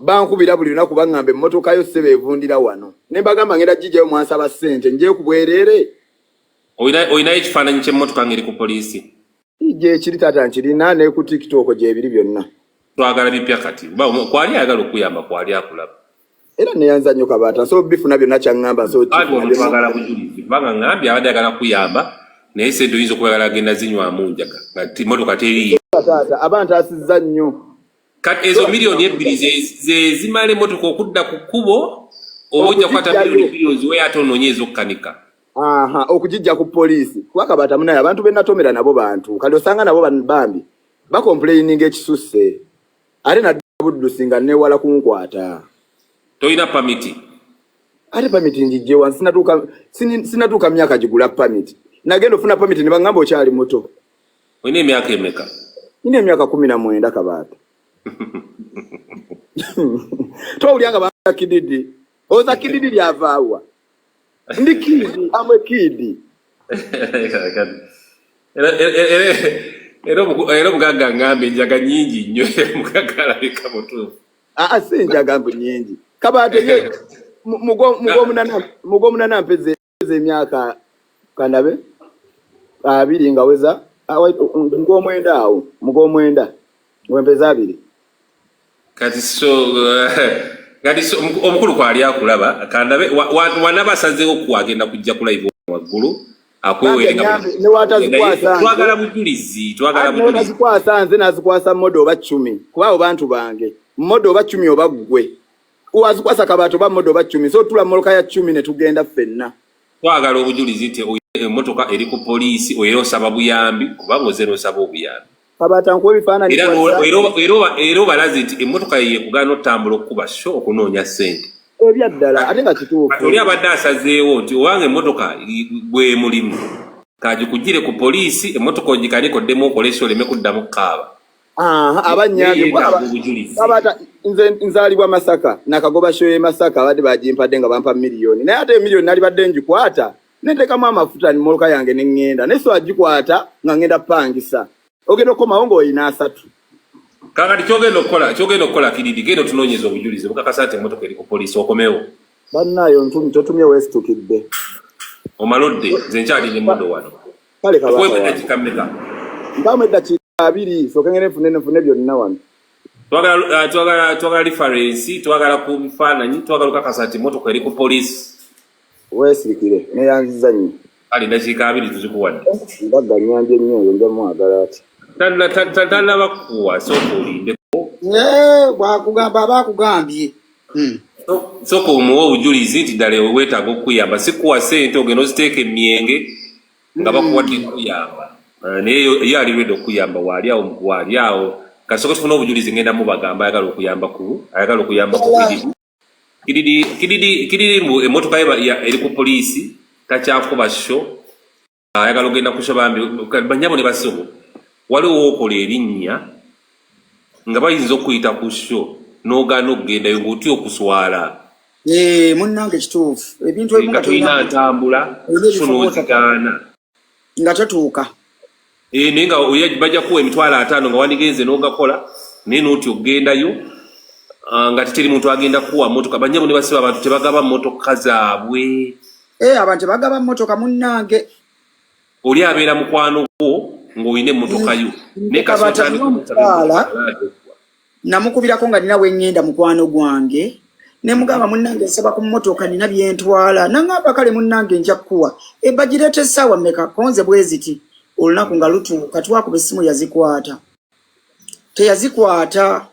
bankubira buli lunaku, baŋŋamba emmotoka yo ssebe evundira wano, ne mbagamba ngenda gijjayo, mwansaba ssente njeyo ku bwereere. Olinayo ekifaananyi ky'emmotoka ng'eri ku poliisi? Gyekiri taata, nkirina ne ku TikTok gyebiri byonna. Twagala bipya kati. Kwali ayagala okuyamba, kwali akulaba. Era neyanza nnyo Kabaata, nsobola bifuna byonna kyaŋŋamba, nsobola Anti okukifuna ono byonna. Twagala bujulizi, kubanga ŋŋambye abadde ayagala kuyamba, naye sente oyinza okuba agenda zinywamu njaga nga motoka teriiyo. Taata aba ntaasizza nnyo. Kati ezo 2 miliyoni ze zimala emmotoka okudda ku kkubo, oba ojja kukwata Okugijjayo. miliyoni 2 oziweyo ate onoonye ez'okkanika? Aha, okugijja ku poliisi, kuba Kabaata munaye abantu be natomera nabo bantu, kati osanga nabo bambi bacomplaininga ekisusse, ate nadda buddusi nga newala kunkwata. Tolina pamiti? Ate pamiti njijje wansi? Sinatuuka myaka gigula pamiti. Nagenda ofuna pamiti ne baŋŋamba okyali muto. Olina emyaka emeka? Nina emyaka 19, Kabaata. Towulya nga baa kididi oza kididi lyavaawa, ndi kid, am a kid. Era omugagga ngambye enjaga nyingi nnyo, omugagga alabika mutuufu. Aa, si njaga mbu nyingi, Kabaate. Ye mugwomunana mpeze emyaka kandabe 20 nga weza mugwomwenda awo, mugwomwenda wempeza 20. Kati so omukulu kwali akulaba, kandabe wanaba asazeewo kuagenda kujja ku live waggulu akwewereka. Bambi anyambe, ne watazikwasa nze. Twagala bujulizi, twagala bujulizi. Nazikwasa nze, nazikwasa modo oba cumi, kuba abo bantu bange, modo oba cumi oba ggwe wazikwasa Kabaata oba modo oba cumi, so tula mmotoka ya cumi ne tugenda ffenna. Twagala obujulizi nti emmotoka eri ku poliisi, era osaba buyambi, kubanga oze n'osaba obuyambi. Kabaata, nkuwa ebifaananyi Era ku WhatsApp. Era obalaze nti emmotoka ye yekugaana otambula okukuba sho okunoonya ssente. Ebyaddala, ate nga kituufu. Kati oli abadde asazeewo nti obanga emmotoka gwe mulimu, kagikugire ku poliisi, emmotoka ogikanike oddemu okole show, oleme kuddamu kukaaba. Aha, abanyambye. Naye yeetaaga obujulizi. Kabaata, nze nzaalibwa Masaka, nakagoba show ye Masaka, abadde bagimpadde nga bampa miliyoni, naye ate emiliyoni nalibadde ngikwata nenteekamu amafuta mmotoka yange ne ŋŋenda, naye so agikwata nga ŋŋenda pangisa, ogenda okukomawo ng'olina 30. Kakati kyogenda okukola kiridi, genda otunoonyeza obujulizi bukakasa nti emmotoka eri ku poliisi, okomewo. Bannaayo, ntumi totumye, weesitukidde. Omalodde, nze nkyali ne modo wano. Kale Kabaka Okuweebwa wange. eddakiika mmeka? Mpamu eddakiika 20, sooke ngende nfune byonna wano. Twagala reference, twagala ku bifaananyi, twagala okukakasa nti emmotoka eri ku poliisi. Weesirikire, neyanziza nnyo. Kale eddakiika 20 tuzikuwadde. Ndagga nyambye nnyo oyo, nja mwagala ati. Tannaba kukuwa, sooka olindeko. Eh, bwakugamba aba akugambye. Sooka omuwe obujulizi nti ddala ewe weetaaga okukuyamba, si kuwa ssente ogenda oziteeka emyenge nga bakuwadde kuyamba. Naye ye ali ready okuyamba, waali awo, waali awo. Kasooka tufune obujulizi, ngenda mubagamba ayagala okuyamba ku Kididi. Kididi, Kididi, Kididi mbu emmotoka ye eri ku poliisi, takyakuba show, ayagala ogenda ku show. Bambi banyabo ne basebo, waliwo wookola erinnya nga bayinza okuyita ku show n'ogaana okugendayo ng'otya okuswala. Eh, munnange kituufu, ebintu ebimu nga nga tolina tolina ntambula olina so ebifo n'ozigaana. Nga totuuka. Eh, naye nga bajja kuwa 50,000 nga wandigenze n'ogakola, naye n'otya okugendayo, nga teteri muntu agenda kuwa motoka. Banyabo ne basiba, abantu tebagaba motoka zaabwe. Eh, abantu tebagaba mmotoka, munnange. Oli abeera mukwano gwo ng'olina emmotoka yo, naye Kabata kasita nina omukyala namukubirako nga nina weŋŋenda, mukwano gwange. Ne mugamba munnange nsaba ku mmotoka nina byentwala. Nangamba kale munnange nja kukuwa. Ebagireeta essaawa mmeka konze bwe ziti. Olunaku nga lutuuka twakuba essimu yazikwata. Teyazikwata.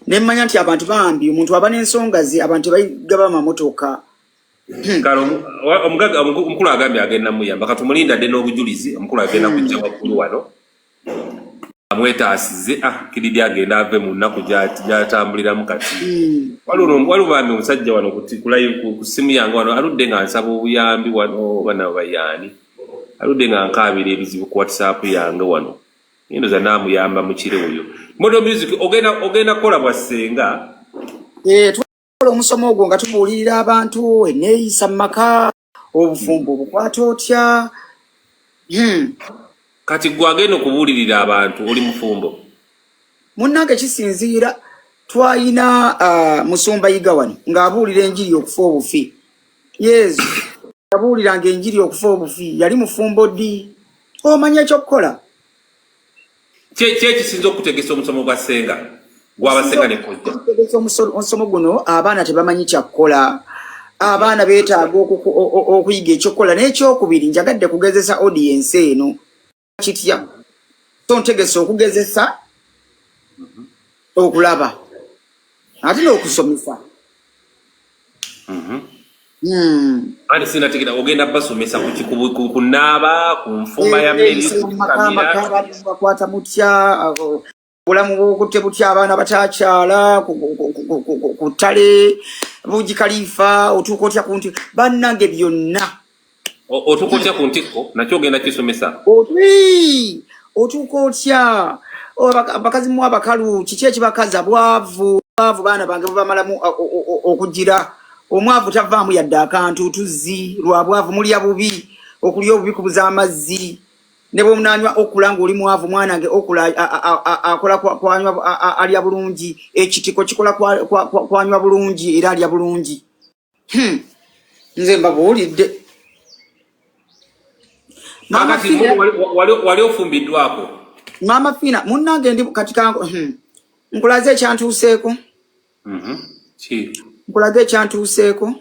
Ne mmanya nti abantu bambi omuntu aba n'ensonga ze abantu tebagaba mamotoka. Kale omugagga omukulu agambye agenda muyamba, katumulinda adde n'obujulizi. Omukulu agenda kujja waggulu wano amwetaasize, kiridi agenda ave mu nnaku gy'atambuliramu kati. Waliwo bambi omusajja wano ku ssimu yange wano aludde nga nsaba obuyambi wano, bana bayaani aludde nga nkaabira ebizibu ku WhatsApp yange wano. Ndoza naamuyamba mu kiro oyo. Model Music ogenda kukola bwa ssenga. Tukola omusomo ogwo nga tubuulirira abantu enneeyisa mu maka, obufumbo obukwata otya. Kati gwe agenda okubuulirira abantu oli mufumbo? Munnange kisinziira, twalina Musumba Yiga wano ng'abuulira enjiri okufa obufi. Yesu yabuuliranga enjiri okufa obufi, yali mufumbo ddi? Omanya ekyokukola? Ki ekisinza okutegesa omusomo gwa ssenga? Gw'abasenga ne kojja. Okutegesa omusomo guno, abaana tebamanyi kyakukola. Abaana beetaaga okuyiga ekyokukola. N'ekyokubiri, njagadde kugezesa audience eno kitya. So ntegese okugezesa okulaba ate n'okusomesa. Anti sinategera ogenda basomesa ku naaba, ku nfumba ya mmere, Amaka bakwata mutya, obulamu bwokutte butya, abaana batakyala ku ttale Burj Khalifa, otuuka otya ku nti bannange byonna. Otuuka otya ku ntikko nakyo ogenda kisomesa? Otuuka otya abakazi mu abakalu, kiki ekibakaza? Bwavu, bwavu baana bange bubamalamu okugira omwavu tavaamu yadde akantu, tuzzi lwa bwavu, mulya bubi, okulya obubi kubuza amazzi. Ne bw'onaanywa okula ng'oli mwavu, mwanange okula akola kwanywa alya bulungi, ekitiko kikola kwanywa bulungi era alya bulungi. Nze mbabuulidde. Wali ofumbiddwako? Maama Fina munnange ndi kati nkulaze ekyantuuseeko. Nkulaze ekyantuuseeko.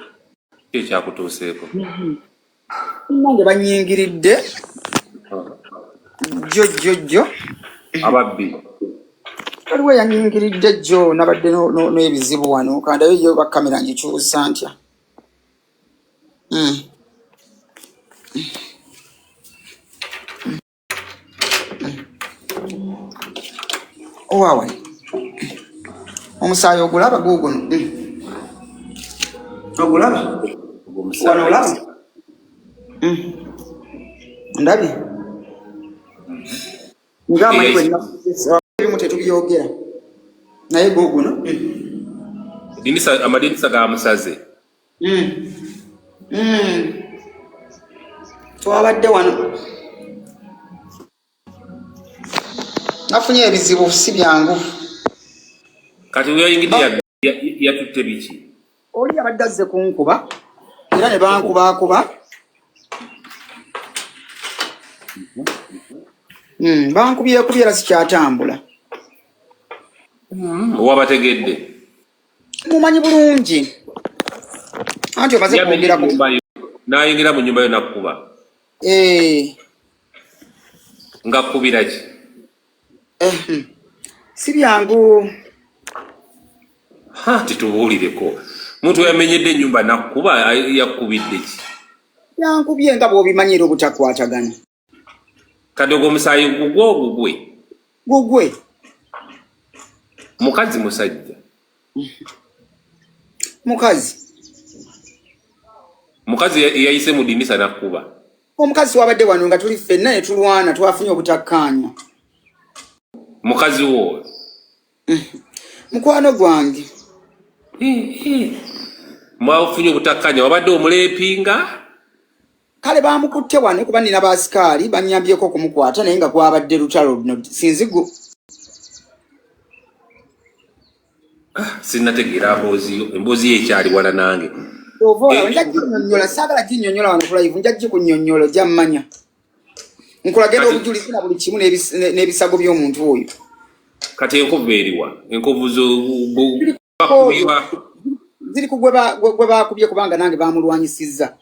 Ki ekyakutuuseeko? Munnange bannyingiridde jjo jjo jjo. Ababbi. Waliwo eyanyingiridde jjo, nabadde n'ebizibu wano, kandabe yo ba kamera ngikyusa ntya. Owaawa, omusaayi ogulaba guuguno, ogulaba wano, olaba ndabye ngaamanyi bwe ebimu tetubyogera naye guuguno. Amadinisa ga musaze. Twabadde wano nafunye ebizibu si byangu. Kati weyayingidde yatutte biki? Oli abadde azze kunkuba era ne bankubakuba, bankubyekubye era sikyatambula. Wabategedde? Mumanyi bulungi anti omaze kwogera ku Nayingira mu nyumba yo nakkuba? Nga kkubira ki? Si byangu. Titubuulireko, muntu yamenyedde ennyumba nakkuba, yakkubidde ki? Yankubye nga bw'obimanyira obutakwatagana. Kati ogwo omusaayi gugwo ogugwe? Gugwe. Mukazi, musajja? Mukazi. Mukazi yayise mu dinisa nakkuba? Omukazi wabadde wano nga tuli ffenna ne tulwana, twafunye obutakkaanya. Mukazi wo? Mukwano gwange. Mwafunye obutakkaanya, wabadde omuleepinga? Kale bamukutte wano kuba nina baasikaali banyambyeko okumukwata, naye nga gwabadde lutalo luno sinzigu. Sinnategeera mboozi yo, emboozi yo ekyali wala nange. Ova olaba nja ginyonnyola, saagala ginyonnyola wano ku live, nja gikunyonnyola ojja mmanya nkulagenda obujulizi na buli kimu n'ebisago by'omuntu oyo. Kati enkovu eriwa? Enkovu zo bakubibwa? Ziri ku gwe bakubye kubanga nange bamulwanyisizza.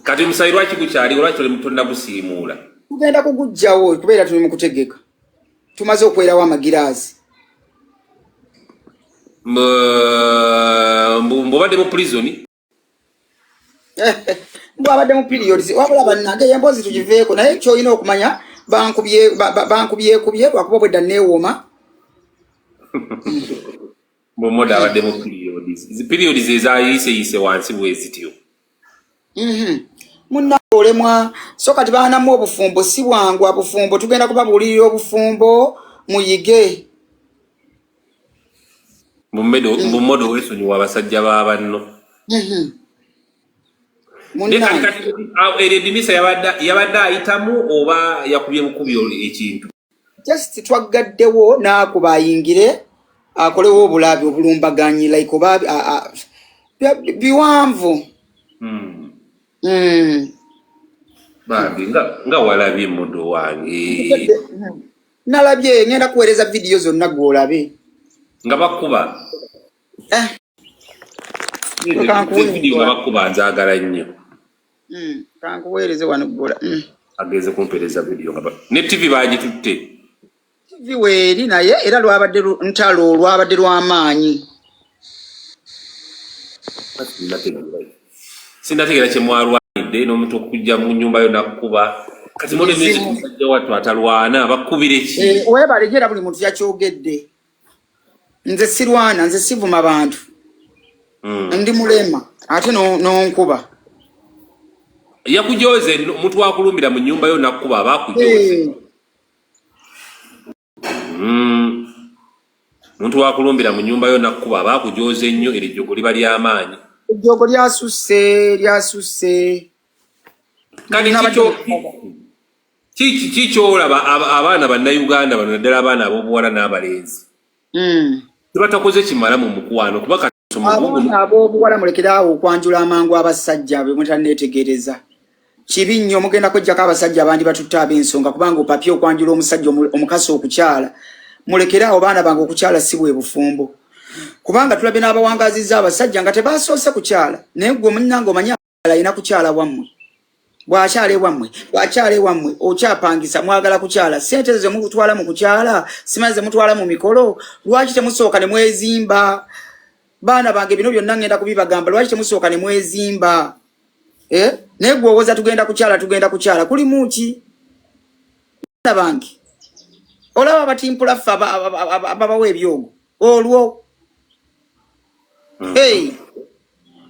Kati omusaayi lwaki gukyali, lwaki oli tonnagusiimuula? Tugenda kuguggyawo kubeera tuli mu kutegeka, tumaze okwerawo amagiraasi. Mbobadde mu prison? Mbwabadde mu periods. Wabula bannange, emboozi tugiveeko, naye kyolina okumanya bankubyekubye lwakuba obwedda neewooma. Mbomoda abadde mu periods. Periods ezayiseyise wansi bwe zityo. Munna olemwa. So kati baanamu, obufumbo si bwangu. Obufumbo tugenda kubabuulirira, obufumbo muyige. Mumodo weesonyiwa abasajja ba banno. Naye kati Munnange. Kati eryo eddirisa yabadde ayitamu oba yakubye bukubi ekintu? Just twaggaddewo n'akuba ayingire akolewo obulabi obulumbaganyi, like oba biwanvu. Bambi, nga walabye modo wange. Nalabye, ngenda kuweereza vidiyo zonna gw'olabe. Nga bakuba. Eh, kankuwe. Vidiyo nga bakuba nzaagala nnyo. Kankuweereze wano ggola. Agenze kumpeereza vidiyo nga ne TV bagitutte. TV weeri, naye era lwabadde ntalo, lwabadde lw'amaanyi. Sinnategeera kye mwalwanidde n'omuntu okujja mu nnyumba yo nakkuba. Kati modo Bizibu. musajja wattu atalwana bakkubire ki? Eh, weebale era buli muntu yakyogedde. Nze sirwana, nze sivuma bantu. Ndi mulema ate n'onkuba. Yakujoze omuntu wakulumbira mu nnyumba yo nakkuba aba akujoze. Eh, Omuntu wakulumbira mu nnyumba yo nakkuba aba akujoze nnyo, eryo ejjogo liba ly'amaanyi. Ejjogo lyasusse, lyasusse. Kati Nabadde kikyolaba abaana bannayuganda bano, naddala abaana ab'obuwala n'abalenzi, tebatakoze kimala mu mukwano, kuba kati Abaana ab'obuwala, mulekeraawo okwanjula amangu abasajja be mutanneetegereza. Kibi nnyo, mugenda kwejjako abasajja abandi batutte ab'ensonga, kubanga opapye okwanjula omusajja omukasi okukyala. Mulekeraawo baana bange, okukyala si bwe bufumbo, kubanga tulabye n'abawangazizza abasajja nga tebasoose kukyala. Naye gwe munnange omanyi alina kukyala wammwe, bw'akyala ewammwe, bw'akyala ewammwe okyapangisa, mwagala kukyala. Sente ezo zemutwala mu kukyala, simanyi zemutwala mu mikolo, lwaki temusooka ne mwezimba? Baana bange, bino byonna ngenda kubibagamba. Lwaki temusooka ne mwezimba? Eh? Naye gwe owoza tugenda kukyala, tugenda kukyala, kulimu ki? Baana bange, olaba abatimpula ffe ababawa ebyogo olwo. Hey,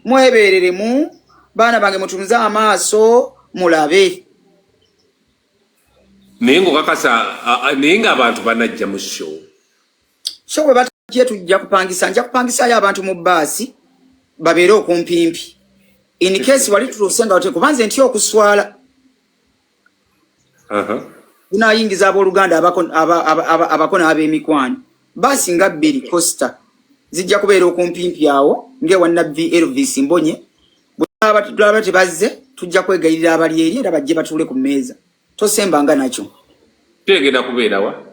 mwebereremu baana bange, mutunuze amaaso mulabe. Naye ng'okakasa naye ng'abantu banajja mu show? So bwe batajje, tujja kupangisa, nja kupangisayo abantu mu baasi babeere okumpimpi in case wali tutuuse nga kuba nze ntya okuswala. Tunayingiza abooluganda abako n'ab'emikwano. Baasi nga bbiri coaster zijja kubeera okumpimpi awo ng'ewa Nabbi Elvis Mbonye. Bwe tulaba tebazze, tujja kwegayirira abali eri era bajje batuule ku mmeeza. Tosembanga nakyo. Tegenda kubeerawa?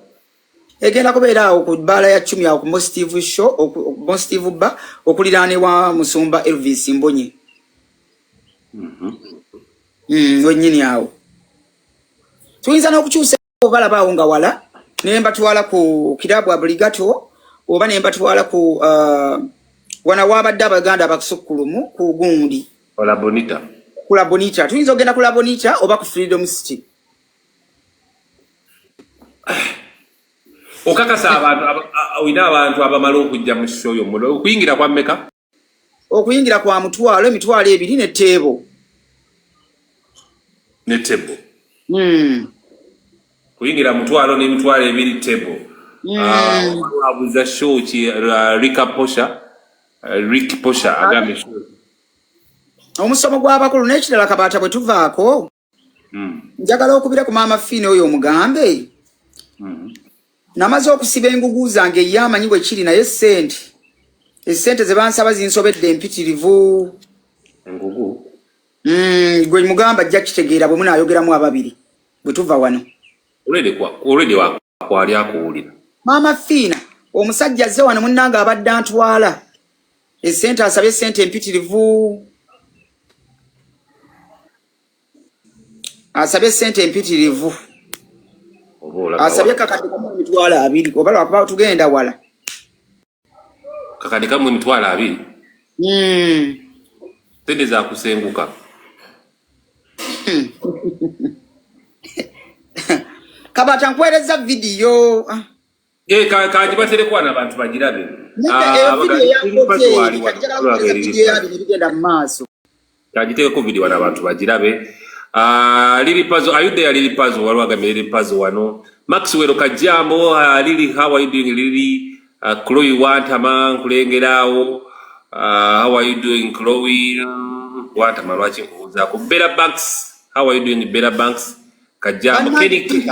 Egenda kubeera awo ku bbaala ya Cumi awo ku Mostive Show, Mostive Bar, okuliraana ewa Musumba Elvis Mbonye. Wennyini awo. Tuyinza n'okukyusa obalaba awo nga wala, ne mbatwala ku kirabu Abligato, oba ne mbatwala ku wana wabadde abaganda abasukkulumu ku gundi. Ola Bonita. Ku La Bonita. Tuyinza okugenda ku La Bonita oba ku Freedom City. Okakasa abantu olina abantu abamala okujja mu show yo muno? Okuyingira kwa mmeka? Okuyingira kwa 1000, 20,000 ne table. Ne table. Kuyingira 1000 n'20,000 table. Ah, abuuza show ki? Rika Posha, Rick Posha agambye show. Omusomo gw'abakulu n'ekirala, Kabaata, bwe tuvaako, njagala okubira ku Maama Fiina oyo omugambe namaze okusiba engugu zange, ye amanyi bwe kiri, naye sente, esente ze bansaba zinsobedde empitirivu. Engugu. Gwe mugamba ajja kitegeera bwe munaayogeramu ababiri bwe tuva wano. Already kwa already wa kwali akuwulira. Maama Fiina. Omusajja azze wano munnange abadde antwala esente, asabye sente empitirivu, asabye sente empitirivu, asabye kakadde kamu 20,000, oba lwakuba tugenda wala. Kakadde kamu 20,000? Sente za kusenguka. Kabata nkuweereza vidiyo. Eh, kangibatereko wano abantu bagirabe. Bigenda mu maaso. Kagiteekeko vidiyo wano abantu bagirabe. Lili Pazo, are you there, Lili Pazo? Waliwo agambye Lili Pazo wano. Maxwell Kajambo, Lili, how are you doing, Lili? Chloe Wantama, nkulengeraawo. How are you doing, Chloe? Wantama, lwaki nkubuuzaako? Bella Banks, how are you doing, Bella Banks? Kajambo, Kenny K.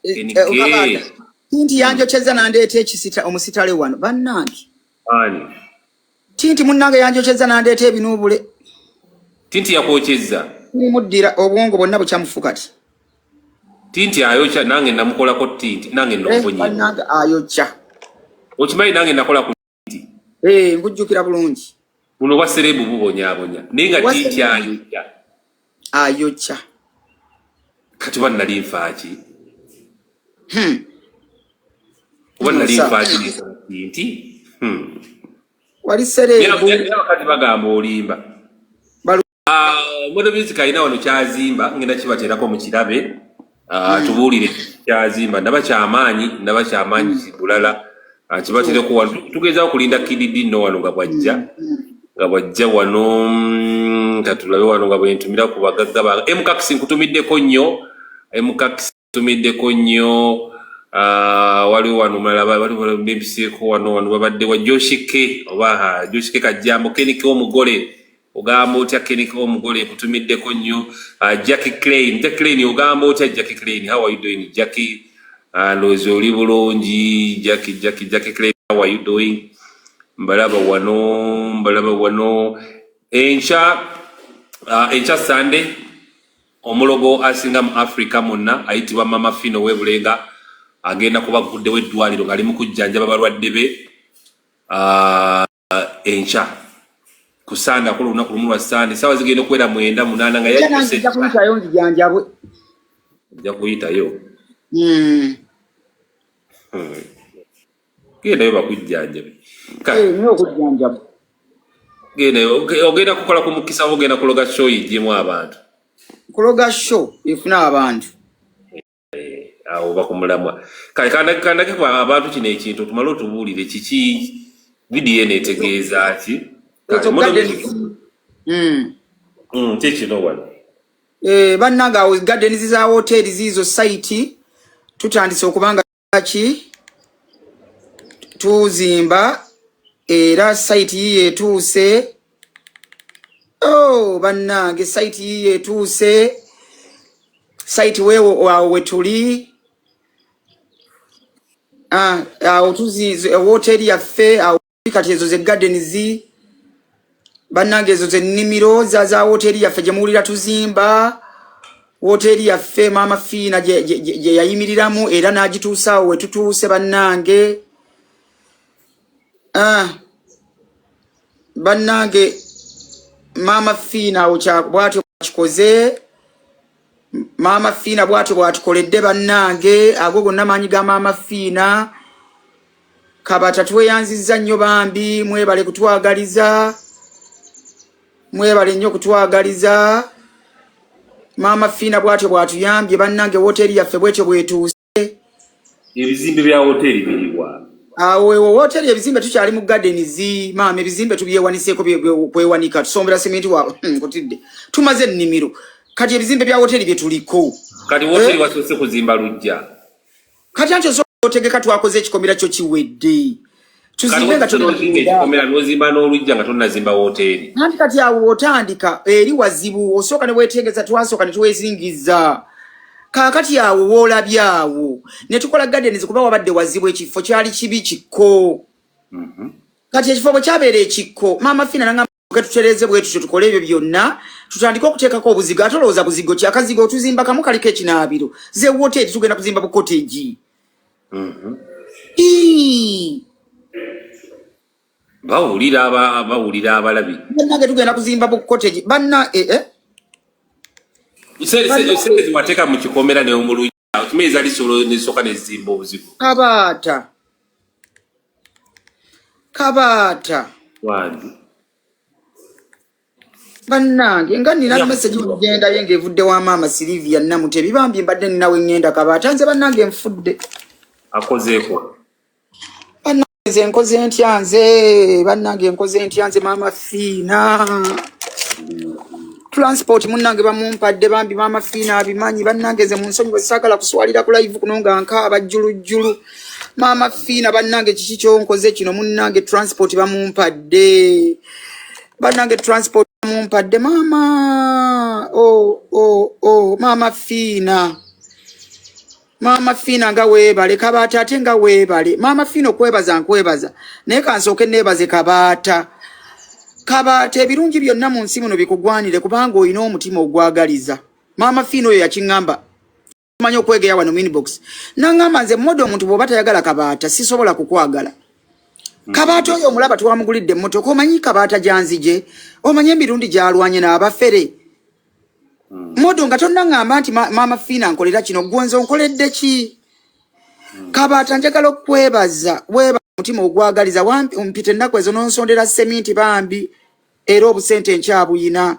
Kenny K. Tinti yanjokyeza nandeeta ekisita omusitale wano bannange. Ani? Tinti munnange yanjokyeza nandeeta ebinuubule. Tinti yakwokyezza? Muddira obwongo bwonna bukyamufu kati. Tinti ayokya, nange namukolako tinti, nange nnombonye. Bannange ayokya. Okimanyi nange nakola ku tinti. Nkujjukira bulungi. Buno bwa serebu bubonyaabonya. Naye nga tinti ayokya. Ayokya. Kati oba nali nfaaki? Oba nali nfaaki tinti? Wali serebu. Naye abakazi bagamba olimba. Moto Music alina wano kyazimba, ngenda kibateerako mu kirabe. Tubuulire kyazimba, ndaba kyamaanyi, ndaba kyamaanyi bulala. Kibateereko wano. Tugezaako kulinda KDD nno wano nga bw'ajja. Nga bw'ajja wano, katulabe wano nga bwe ntumira ku bagagga bange. Mkax nkutumiddeko nnyo. Mkax nkutumiddeko nnyo. Waliwo wano omulala, waliwo bempiseeko wano, wano babadde wa Joshi K, oba Joshi K Kajambo, Kenny K omugole. Ogamba otya Kenny K omugole, nkutumiddeko nnyo. Jackie Klein, Jackie Klein ogamba otya Jackie Klein, how are you doing Jackie? Ndowooza oli bulungi Jackie, Jackie, Jackie Klein, how are you doing? Mbalaba wano, mbalaba wano. Enkya, enkya Sunday, omulogo asinga mu Africa monna ayitibwa Mama Fino w'Ebulenga agenda kuba aguddewo eddwaliro ng'ali mu kujjanjaba balwadde be. Enkya ku Sande, akola olunaku lumu lwa Sande, essaawa zigenda okuwera 9, 8 nga yajjuse. Nja kuyitayo nzijanjabwe. Nja kuyitayo. Gendayo bakujjanjabe. Nnyo okujjanjaba. Gendayo, ogenda kukola ku mukisa oba ogenda kuloga show iggyemu abantu? Kuloga show efuna abantu. Awo oba ku mulamwa. Kale kandage ku abantu kino ekintu tumale otubuulire kiki vidiyo eno etegeeza ki? Ekyo garden. Ki kino wano? Bannange awo gardens za hoteri ziizo site tutandise okubanga ki tuzimba era site yiyo etuuse. Oh, bannange site yiyo etuuse. Site weewo awo we tuli. Awo tuzize hoteri yaffe awo kati ezo ze gardens. Bannange ezo ze nnimiro za hoteri yaffe gye muwulira tuzimba. Hoteri yaffe Mama Fiina gye yayimiriramu era n'agituusa awo we tutuuse bannange. Bannange Mama Fiina awo bw'atyo bw'akikoze. Mama Fiina bw'atyo bw'atukoledde bannange. Ago gonna maanyi ga Mama Fiina. Kabata tweyanzizza nnyo bambi, mwebale kutwagaliza. Mwebale nnyo kutwagaliza. Mama Fiina bw'atyo bw'atuyambye bannange, woteeri yaffe bw'etyo bw'etuuse. Ebizimbe bya woteeri biriwa? Awo ewo woteeri ebizimbe tukyali mu gardens, maama ebizimbe tubyewaniseeko kwewanika, tusombera sementi wa nkutidde. Tumaze ennimiro. Kati ebizimbe bya woteeri bye tuliko. Kati woteeri wasoose kuzimba luggya. Kati anti osobola otegeka twakoze ekikomera kyo kiwedde. Tuzimbe nga tuli ekikomera n'ozimba n'oluggya nga tonnazimba woteeri. Anti kati awo otandika eri wazibu, osooka ne weetegeza, twasooka ne twezingiza. Kaakati awo woolabye awo ne tukola gardens kuba wabadde wazibu, ekifo kyali kibi kikko. Kati ekifo bwe kyabeera ekikko, Maama Fiina n'angamba tutereeze bwe tutyo tukole ebyo byonna, tutandike okuteekako obuzigo. Ate olowooza buzigo ki? Akazigo otuzimba kamu kaliko ekinaabiro. Ze woteeri tugenda kuzimba bu cottage. Ii! Bawulira bawulira abalabi. Bannange, tugenda kuzimba bu cottage banna, eh, eh. Banna. Sente wateeka mu kikomera ne omuluja okimanyi zaali solo nesooka nezimba obuzibu. Kabaata, kabaata. Wangi. Bannange, nga nina message ngendayo ng'evudde wa maama Silivia Namutebi. Bambi, mbadde ninawe ŋŋenda. Kabaata, nze bannange nfudde. Akozeeko. Bannange, nze nkoze ntya? Nze bannange nkoze ntya nze? Maama Fiina, transport munnange bamumpadde. Bambi, maama Fiina abimanyi. Bannange, nze munsonyiwe, saagala kuswalira ku live kuno nga nkaaba jjulujjulu. Maama Fiina, bannange, kiki kyonkoze kino? Munnange, transport bamumpadde. Bannange, transport bamumpadde. Maama, oh, oh, oh, maama Fiina, maama Fiina, nga weebale. Kabaata, ate nga weebale, maama Fiina. Okwebaza nkwebaza, naye kansooke neebaze Kabaata. Kabaata, ebirungi byonna mu nsi muno bikugwanire, kubanga olina omutima ogwagaliza. Maama Fiina oyo yakiŋŋamba, manyi okwegeya wano mu inbox, naŋŋamba, "Nze modde omuntu bw'oba tayagala Kabaata, sisobola kukwagala." Kabaata oyo omulaba, twamugulidde emmotoka. Omanyi Kabaata gyanzije, omanyi emirundi gyalwanye n'abafere. Modo, nga tonnaŋŋamba nti maama Fiina nkolera kino, gwe nze onkoledde ki? Kabaata, njagala okwebaza. Weeba omutima ogwagaliza. Mpita ennaku ezo n'onsondera seminti bambi, era obusente nkyabuyina.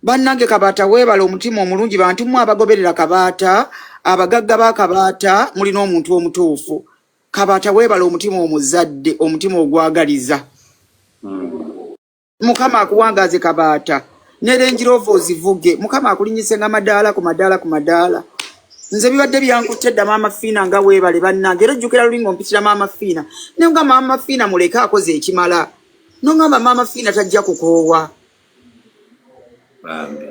Bannange, Kabaata weebala omutima omulungi. Bantu mmwe abagoberera Kabaata, abagagga ba Kabaata, mulina omuntu omutuufu. Kabaata weebala omutima omuzadde, omutima ogwagaliza. Mukama akuwangaaze Kabaata, ne Range Rover ozivuge. Mukama akulinyise nga madaala ku madaala ku madaala. Nze bibadde byankutte dda. Maama Fiina, nga weebale. Bannange, era ojjukira luli ng'ompitira maama Fiina, naye nga maama Fiina muleke, akoze ekimala, noŋŋamba maama Fiina tajja kukoowa. Bambi.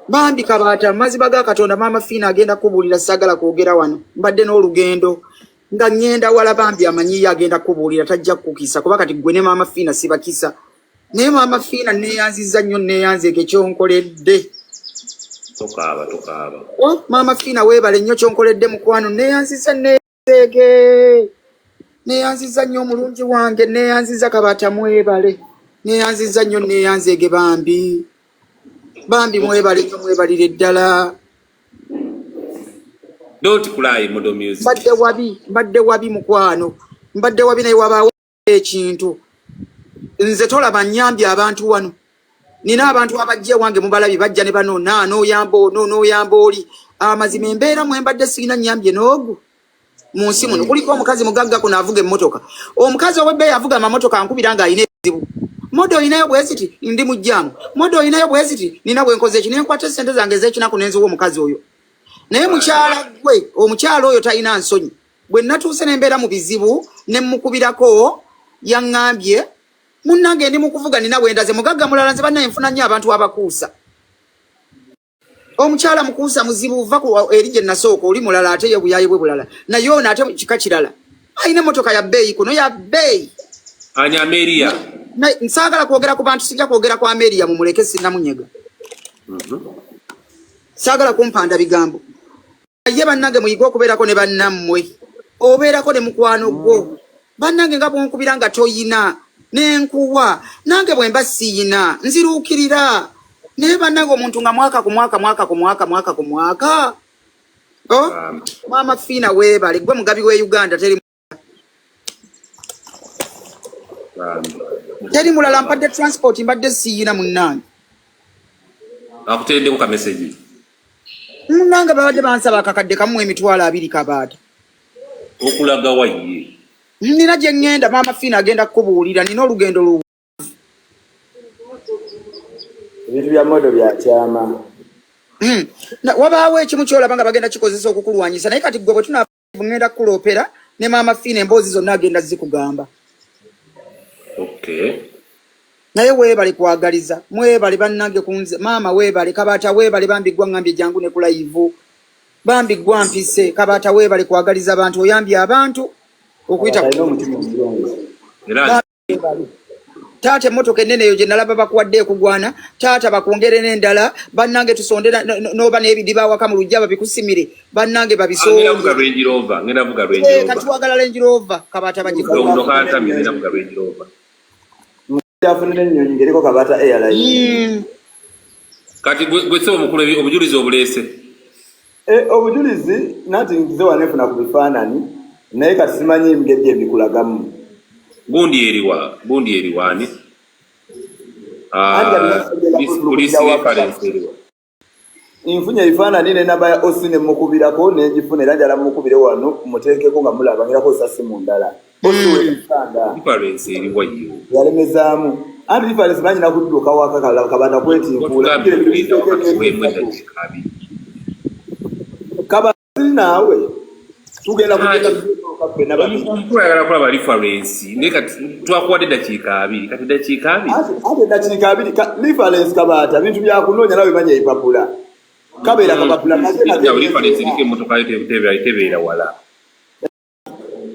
Bambi Kabaata, mazima ga Katonda, maama Fiina agenda kubuulira. Saagala kwogera wano, mbadde n'olugendo nga ŋŋenda wala. Bambi, amanyiyo agenda kubuulira, tajja kukukisa, kuba kati gwe ne maama Fiina sibakisa. Naye maama Fiina, neeyanziza nnyo, neeyanzeeko ekyonkoledde. Tokaaba, tokaaba. Oh, maama Fiina, weebale nnyo kyonkoledde mukwano. Neeyanziza, neeyanzeege, neeyanziza nnyo omulungi wange. Neeyanziza Kabaata, mwebale. Neeyanziza nnyo, neeyanzeege. Bambi, bambi, mwebale nnyo, mwebalire ddala. Don't cry, Model Music. Mbadde wabi, mbadde wabi mukwano, mbadde wabi, naye wabaawo ekintu. Nze tolaba nyambye abantu wano, nina abantu abajja ewange, mubalabi, bajja ne bano n'oyamba ono, n'oyamba oli. Amazima, embeera mwe mbadde sirina nyambye n'ogu mu nsi muno. Kuliko omukazi mugagga kuno avuga emmotoka, omukazi ow'ebbeeyi avuga amamotoka, ankubira ng'alina ebizibu. "Modo, olinayo bweziti? Ndi mu jam. Modo, olinayo bweziti? Nina bwenkoze eki." Nenkwata esente zange ez'ekinaku nenziwa omukazi oyo. Naye mukyala gwe, omukyala oyo talina nsonyi. Bwe natuuse nembeera mu bizibu ne mmukubirako, yaŋŋambye, "Munnange, ndi mu kuvuga, nina bwendaze." Mugagga mulala. Nze bannaye nfuna nnyo abantu abakuusa. Omukyala mukuusa muzibu. Va ku eri gye nasooka, oli mulala, ate ye buyayi bwe bulala, naye ono ate kika kirala. Alina emmotoka ya bbeeyi kuno, ya bbeeyi. Ani, Ameria? Nsaagala kwogera ku bantu, sijja kwogera ku Ameria, mumuleke, sinnamunyega. Saagala kumpanda bigambo. Ye bannange, muyige okubeerako ne bannammwe, obeerako ne mukwano gwo. Bannange, nga bwonkubira nga toyina nenkuwa, nange bwe mba siyina nziruukirira. Naye bannange, omuntu nga mwaka ku mwaka, mwaka ku mwaka, mwaka ku mwaka, oh? Maama Fiina, weebale. Gwe mugabi we Uganda, teri Bambi. Teri mulala mpadde transport, mbadde siyina munnange. Akuteereddeko ka message. Munnange, babadde bansaba akakadde kamu 20,000, Kabaata. Okulaga wa ye? Nina gye ŋŋenda. Maama Fiina agenda kukubuulira, nina olugendo lu. Ebintu bya modo bya kyama. Wabaawo ekimu kyolaba nga bagenda kikozesa okukulwanyisa, naye kati gwe bwe tunaava ŋŋenda kukuloopera ne maama Fiina, emboozi zonna agenda zikugamba. Okay. Naye weebale kwagaliza, mwebale bannange kunze. Maama weebale, Kabaata weebale. Bambi, gwa ŋŋambye jangu ne ku live. Bambi, gwa mpise. Kabaata weebale kwagaliza abantu, oyambye abantu okuyita alina omutima omulungi. Era Weebale. Taata emmotoka ennene eyo gye nalaba bakuwadde ekugwana, taata bakwongere n'endala, bannange tusonde n'oba n'ebidiba awaka mu luggya babikusimire, bannange Ngenda vuga babisonde. Range Rover, ngenda vuga Range Eh, Rover. kati wagala Range Rover, Kabaata bagikuwa. Ndo kantamye, ngenda vuga Range Rover. Afunira ennyonyi ng'eriko Kabaata Airline. Kati gwe ssebo mukulu, obujulizi obuleese? Eh, obujulizi nanti nze wanefuna ku bifaananyi, naye kati simanyi ngeri gye mbikulagamu. Gundi eriwa? Gundi eriwa ani? Anti kati Ah, nasogera police kudda waka. reference eriwa? Nfunye ebifaananyi n'enamba ya OC ne mukubirako ne ngifuna, era njala mukubire wano muteekeko nga mulaba ngera kozesa simu ndala. OC wekasanda Reference eriwa yo? yalemezaamu, anti reference manyi nakudduka waka Kabaata kwetinkuula. Watugambye okugenda wakati w'emu eddakiika 20. Kaba siri naawe, tugenda kugenda ffenna babiri. Omukulu ayagala kulaba reference, naye kati twakuwadde eddakiika 20, kati eddakiika 20. Ate eddakiika 20 reference Kabaata bintu byakunoonya, nawe manya ebipapula kabeera kapapula kaze. Reference eriko emmotoka yo tebeera wala.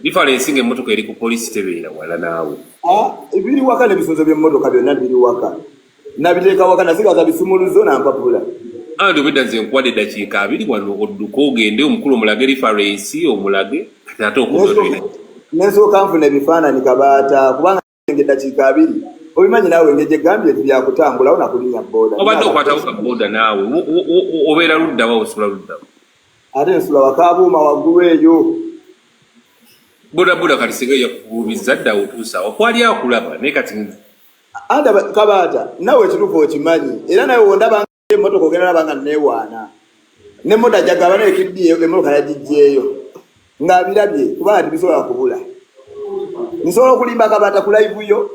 Reference ng'emmotoka eri ku poliisi tebeera wala naawe. Ah, biri waka, n'ebisunzo by'emmotoka byonna biri waka, nabiteeka waka, nasigaza bisumuluzo nampapula. Andi obedda nze nkuwadde eddakiika 20 wano odduke ogende omukulu omulage reference, omulage, kati ate okomye. Nensooka nfuna ebifaananyi Kabaata, kubanga eddakiika 20 obimanyi naawe engeri gyegambye nti byakutambulawo nakulinnya booda. Obadde okwatawo ka booda naawe. Obeera luddawa? Osula luddawa? Ate nsula wakabuuma waggulu eyo. Boda boda kati singa yakubuubiza dda otuusa okwali akulaba, naye kati Ate Kabaata naawe ekituufu okimanyi, era nawe wondaba nga emmotoka ogenda laba nga neewaana nemmotoka jagaba naye kiddiyo emmotoka yagijjeeyo ng'abirabye, kubanga tebisobola kubula. Nsobola okulimba Kabaata ku live yo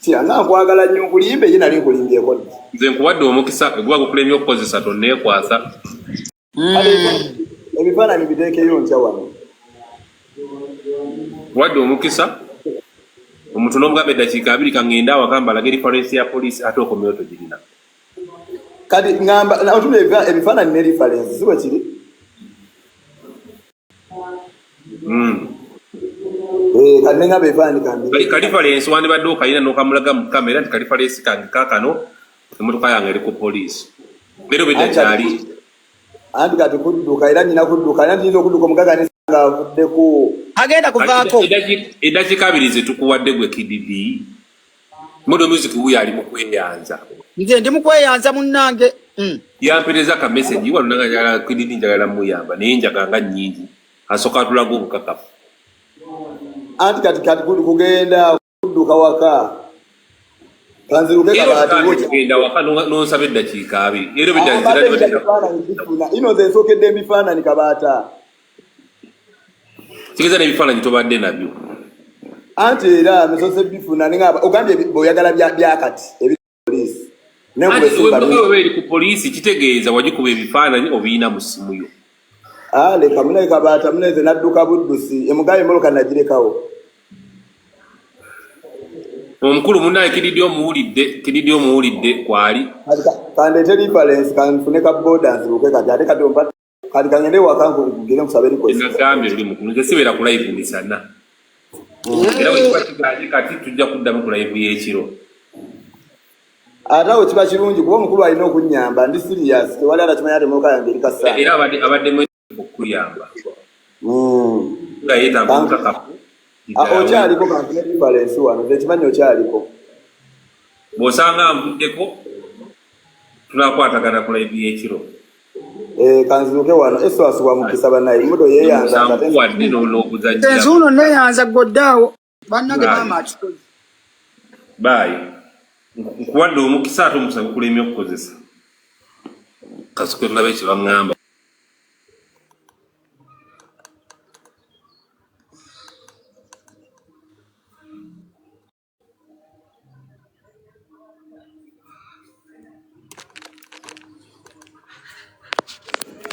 tya nga nkwagala nnyo nkulimbe, ye nali nkulimbyeko dda. Nze nkuwadde omukisa, guba gukulemye okukozesa tonneekwasa. Kale ebifaananyi biteekeyo nkya wano. Nkuwadde omukisa, omuntu n'omugamba eddakiika 20, kaŋŋende awaka mbalage reference ya poliisi, ate okomyewo togirina. Kati ngamba otumya ebifaananyi ne reference, si bwe kiri? Mm. Eh, kati nengamba ebifaananyi kambi Ka reference wandibadde okayina n'okamulaga mu kamera nti ka reference kange kaakano, emmotoka yange eri ku poliisi, era obedda kyali. Anti kati kudduka, era nyina kudduka, era ntiyinza okudduka omugaga nesanga avuddeko. Agenda kuvaako. Eddakiika 20 ze tukuwadde gwe KDD Modo Music wuyo ali mu kweyanza. Nze ndi mu kweyanza munnange. Yampereza ka message wano nanga njagala KDD, njagala muyamba, naye njaga nga nnyingi, asooka atulaga obukakafu. Anti kati kugenda kudduka waka kanziruke. Era Kabaati. otandika kugenda waka n'onsaba eddakiika 20, era obedda Mbadde nzira. nja bifaananyi bifuna ino, nze nsookedde ebifaananyi Kabaata. Kigeza n'ebifaananyi tobadde nabyo. Anti era nsose bifuna, nengamba ogambye bw'oyagala byakati ebiri poliisi nenkuba Anti esimu. emmotoka bweba eri ku poliisi kitegeeza wagikuba ebifaananyi obiyina mu ssimu yo. Ah, leka munaye Kabaata, munaye nze nadduka buddusi, emugaye emmotoka nagirekawo. Omukulu munaye Kididi omuwulidde, Kididi omuwulidde kwali. Kati kandeete reference, kanfune ka boda nziruke kati, ate kati ompa kati kangende waka ngende nkusabe request. Nagambye luli mukulu nze sibeera ku live misana, era bwe kiba kiganye kati tujja kuddamu ku live y'ekiro. Ate awo kiba kirungi kuba omukulu alina okunnyamba, ndi serious, tewali atakimanya ati emmotoka yange eri kasaana. Era abaddemu okukuyamba nga yeetaaga obukakafu. Ah, okyaliko, kanfune reference wano, nze kimanyi okyaliko. Bw'osanga nvuddeko tunakwatagana ku live y'ekiro. Eh, kanziruke wano, eswasi wa mukisa bannaye mudo yeeyanza nga nkuwadde n'okuzannyira. Enze uno neyanza godde awo bannange. Right. Maama akikoze. Baayi nkuwadde omukisa, ate omukisa gukulemye okukozesa, kasuke tulabe kye baŋŋamba.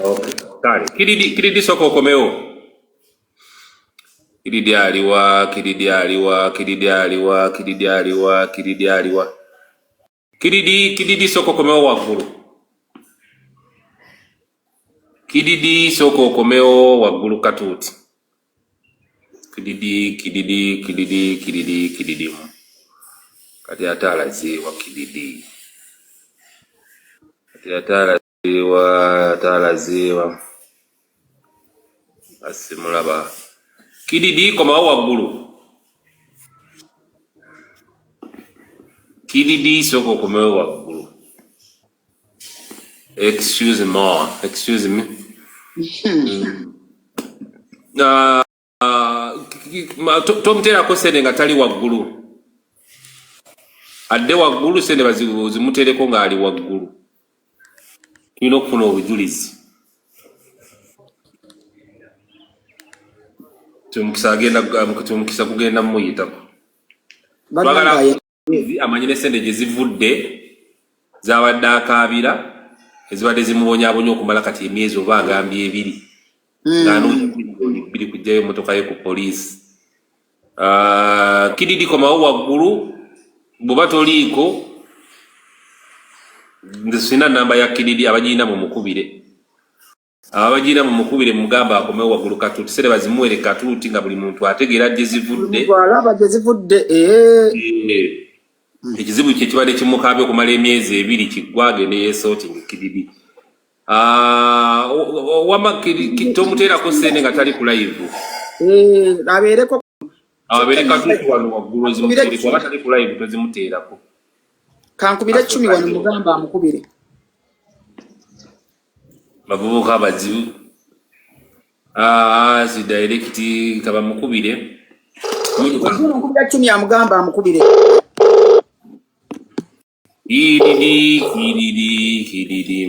Okay. Kale Kiridi, Kiridi sooka okomewo. Kiridi aliwa? Kiridi aliwa? Kiridi aliwa? Kiridi aliwa? Kiridi aliwa? Kiridi, Kiridi sooka okomewo waggulu. Kididi sooka okomewo waggulu katuuti. Kididi, Kididi, Kididi, Kididi, Kididi. Kati ate alazeewa Kididi? Kati ate alazeewa? Ate alazeewa? Asimulaba. Kididi, komawo waggulu. Kididi, sooka okomewo waggulu. Excuse me, excuse me. Tomuteerako sente nga tali waggulu. Adde waggulu, sente bazimuteereko ng'ali waggulu. Tulina okufuna obujulizi. Omukisa agenda, omukisa gugenda mumuyitako. Twagala Bannange. Amanyi ne sente gye zivudde zabadde akaabira, ezibadde zimubonyaabonya okumala kati emyezi oba agambye 2, ng'anoonya miliyoni 2 kugjayo emmotoka ye ku poliisi. Ah, Kididi, komawo waggulu bw'oba toliiko. Nze sirina namba ya Kididi. Abagirina mumukubire, abagirina mumukubire, mugamba akomewo waggulu. Katuuti sente bazimuwere katuuti, nga buli muntu ategeera gye zivudde. Muntu alaba gye zivudde, eh. Ekizibu kye kibadde kimukaabya okumala emyezi 2 kiggwa, agende yeesootinga. Kididi. Ah, wama tomuteerako sente nga tali ku live. Eh, abeereko. Abeere katuuti wano waggulu, ozimuteereko. Aba tali ku live, tozimuteerako. Kankubire cumi wano, mugamba amukubire. Bavubuka bazibu. Ah, si direct, kabamukubire. Nkubira cumi, amugamba amukubire. Kididi, kididi, kididi,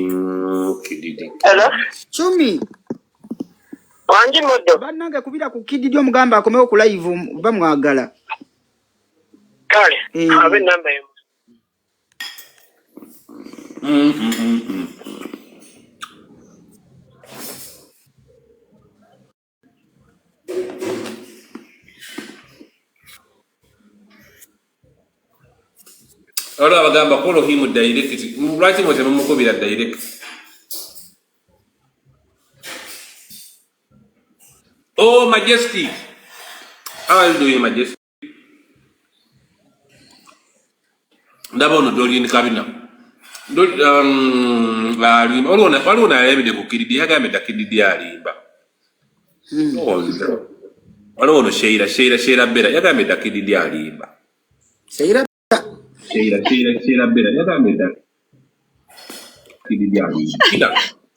kididi. Hello? Cumi. Wangi muddo. Bannange, kubira ku Kididi, omugamba akomewo ku live, bamwagala. Kale, Eh. abe namba emu. Waliwo abagamba call him direct. Lwaki mwe temumukubira direct? Oh, Majestic, how are you doing, Majestic? Ndaba ono Dolin Kabina. Alimba. Waliwo nayayabidde ku Kididi, yagambye dda Kididi alimba. Waliwo ono Sheira, Sheira, Sheira Bera, yagambye dda Kididi alimba. Sheira. Sheira, Sheira, Sheira Bera yagambye dda Kididi alimba. Tina.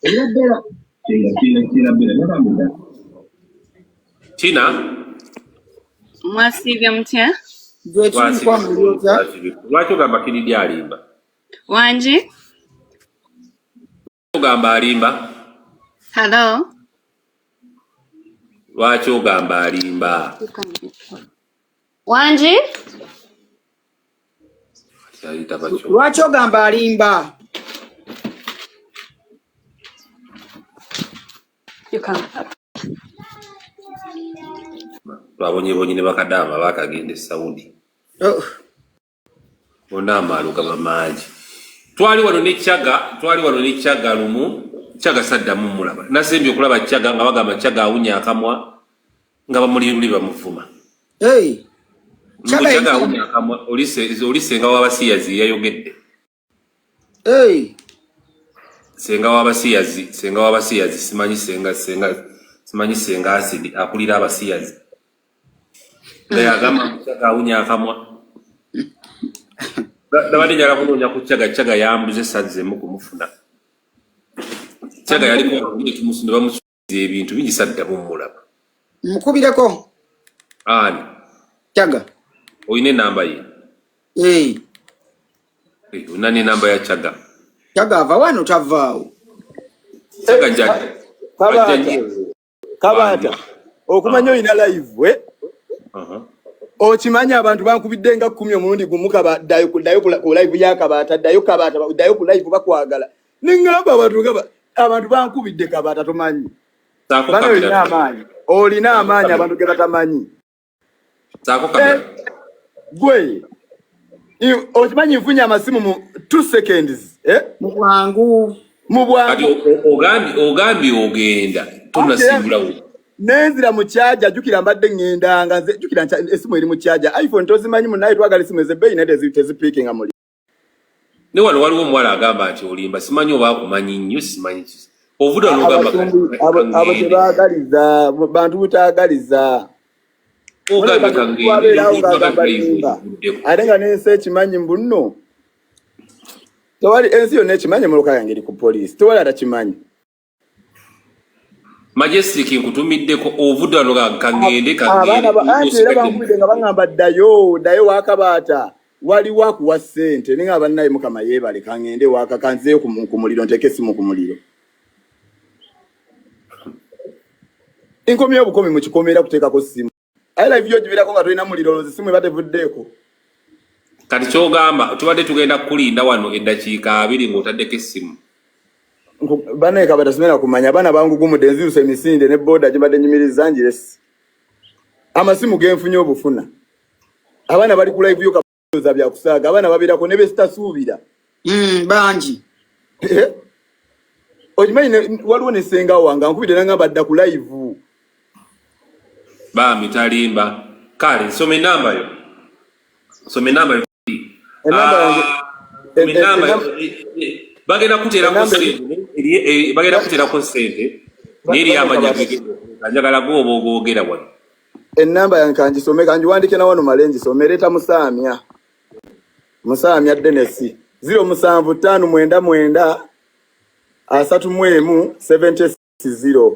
Sheira Bera. Sheira, Sheira, Sheira Bera yagambye dda. Tina. Mwasiibye mutya? Gwe tuli kwamuli otya? Lwaki ogamba Kididi alimba? Wangi? Ogamba alimba? Hello? Lwaki ogamba alimba? Wangi? Ayita bakyo. Lwaki ogamba alimba? You can. Twabonyebonye ne bakadaama bakagenda e Saudi. Oh. Bonna amaalo gaba mangi. Twali wano ne Chaga, twali wano ne Chaga lumu. Chaga saddamu mulaba. Nasembye okulaba Chaga nga bagamba Chaga awunya akamwa, nga bamuli luli bamuvuma. Hey. Mbu Chaga Chaga awunya akamwa, oli senga w'abasiyazi yayogedde. Hey. Senga w'abasiyazi, senga w'abasiyazi, simanyi senga, senga, simanyi senga Asidi akulira abasiyazi. Nga yagamba mbu Chaga awunya akamwa. Nabadde njagala kunoonya ku Chaga, Chaga yambuze, sazzemu kumufuna. Chaga yaliko ne bamusuubiza ebintu bingi, saddamu mulaba. Mukubireko. Ani? Chaga. Olina enamba ye? Hey. Eh, olina n'enamba ya Chaga? Chaga ava wano, tavaawo. Chaga jjajja. Kabaata. Ajja nnyo. Kabaata, okumanya olina live, eh? Aha. Okimanyi abantu bankubidde nga 10 omulundi gumu, kaba ddayo ddayo ku live ya Kabaata, ddayo Kabaata, ddayo ku live, bakwagala. Neŋŋamba abantu nga abantu bankubidde, Kabaata, tomanyi. Saako Bana, olina kamera. amaanyi, olina amaanyi abantu ge batamanyi. Saako kamera. Gwe okimanyi nfunye amasimu mu 2 seconds, eh? Mu bwangu. Mu Kati bwangu. ogambye ogenda tonasimbulawo. Nenzira mu kyaja, jjukira mbadde ŋŋendanga nze, jjukira essimu eri mu kyaja. iPhone tozimanyi munaye, twagala essimu ez'ebbeeyi naye tezipiikinga muli. Ne wano waliwo omuwala agamba nti olimba, simanyi oba akumanyi nnyo, simanyi ki. Ovudde wano ogamba Abasumbi abo kangende. Tebaagaliza bantu butaagaliza. Ogambye kangende, Wabeerawo n'omuntu ng'agamba aga live limba, ogivuddeko. ate nga n'ensi ekimanyi mbu nno tewali, ensi yonna ekimanyi emmotoka yange eri ku poliisi, tewali atakimanyi. Majestic, nkutumiddeko, ovudde wano ga kangende Abaana kangende. anti era Osigadde bankubidde nga baŋŋamba ddayo, ddayo wakabaata, waliwo akuwa ssente. Naye nga bannaye, Mukama yeebale, kaŋŋende waka, kanzeeyo ku muliro, nteeke essimu ku muliro. Nkomyewo bukomi mu kikomera kuteekako ssimu. Aye live yo gibeerako nga tolina muliro, olowooza essimu eba tevuddeeko? Kati kyogamba tubadde tugenda kukulinda wano eddakiika 20 ng'otaddeko essimu. Bannaye kabata simera kumanya, abaana bangugumudde, nzirusa emisinde ne boda gye mbadde nyumiriza ngiresi. Amasimu genfunye obufuna, abaana bali ku live yo kaza byakusaaga, abaana babeerako ne besitasuubira. Bangi. Eh? Okimanyi waliwo ne ssenga wange ankubidde nangamba dda ku live. Bambi talimba. Kale nsoma enamba yo, soma enamba yo. Enamba yange Ah, soma enamba yo. Bagenda kuteerako enamba ssente, bagenda kuteerako ssente naye eri amanya gegenda, njagala gwoba ogwogera wano. Enamba yange kangisome, kangiwandike na wano male ngisome. Ereeta Musaamya, Musaamya Denesi, 0759 31 760,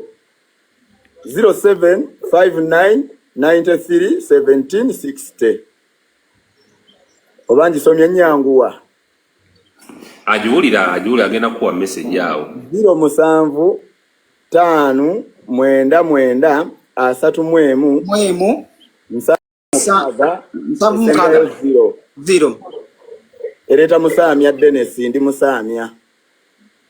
0759 93 1760. Oba ngisomye nyanguwa? Agiwulira, agiwulira, agenda kukuwa message awo. 0759 31 Mwemu 76 76 esembayo 0. 0. Ereeta Musaamya Denesi, ndi Musaamya.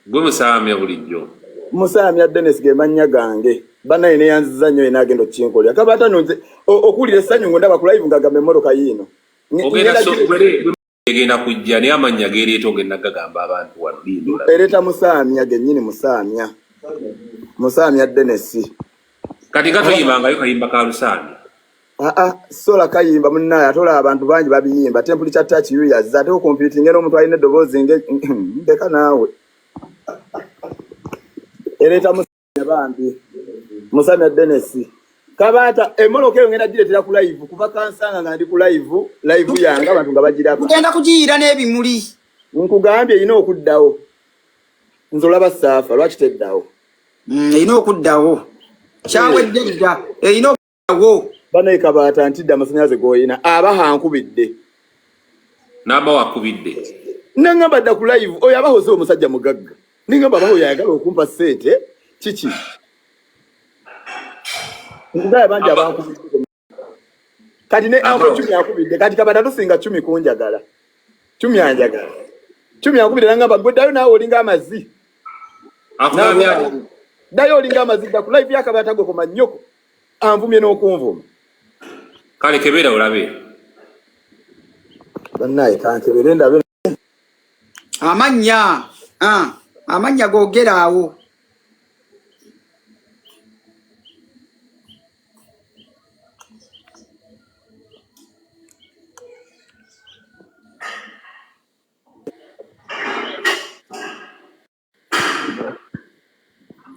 Gwe Musaamya bulijjo? Musaamya Dennis ge mannya gange. Bannaye neyanziza nnyo, yena agenda okukinkolera. Kabaata no nze okuwulira essanyu ngo ndaba ku live ng'agamba emmotoka yiino. Ogenda Ngenda so gire egenda kujja naye amannya geereeta ogenda gagamba abantu wano, linda olabe. Ereeta Musaamya gennyini, Musaamya. Musaamya Dennis. Kati nga toyimbangayo kayimba ka Lusaamya? Aa, sola kayimba munnaye, ate olaba abantu bangi babiyimba. Temperature touch you yazze ate okompitinga n'omuntu alina eddoboozi nge ndeka naawe. Ereeta Musaamya bambi. Musaamya Dennis. Kabaata emmotoka eyo ngenda gireetera ku live kuva kansanga nga ndi ku live, live yange abantu nga bagiraba. Tugenda kugiyiira n'ebimuli. Nkugambye erina okuddawo. Nze olaba saafa, lwaki teddawo? Erina okuddawo, kyawedde dda, erina okuddawo. Banaye Kabaata ntidde amasannyalaze g'olina, abaha ankubidde. Namba wakubidde? Nangamba dda ku live. Oyo abahoze omusajja mugagga. Ningamba abaho yayagala okumpa ssente kiki? Nkugambye bangi abankubidde. Kati ne Aba Uncle Cumi akubidde. Kati Kabaata tosinga Cumi kunjagala. Cumi anjagala. Cumi akubidde nangamba gwe ddayo naawe olinga amazzi. Akugambye ati? Ddayo olinga amazzi, dda ku live ya Kabaata gwe koma nnyoko. Anvumye n'okunvuma. Kale kebeera olabe. Bannaye kankebere ndabe. Amannya, ah, amannya googera awo.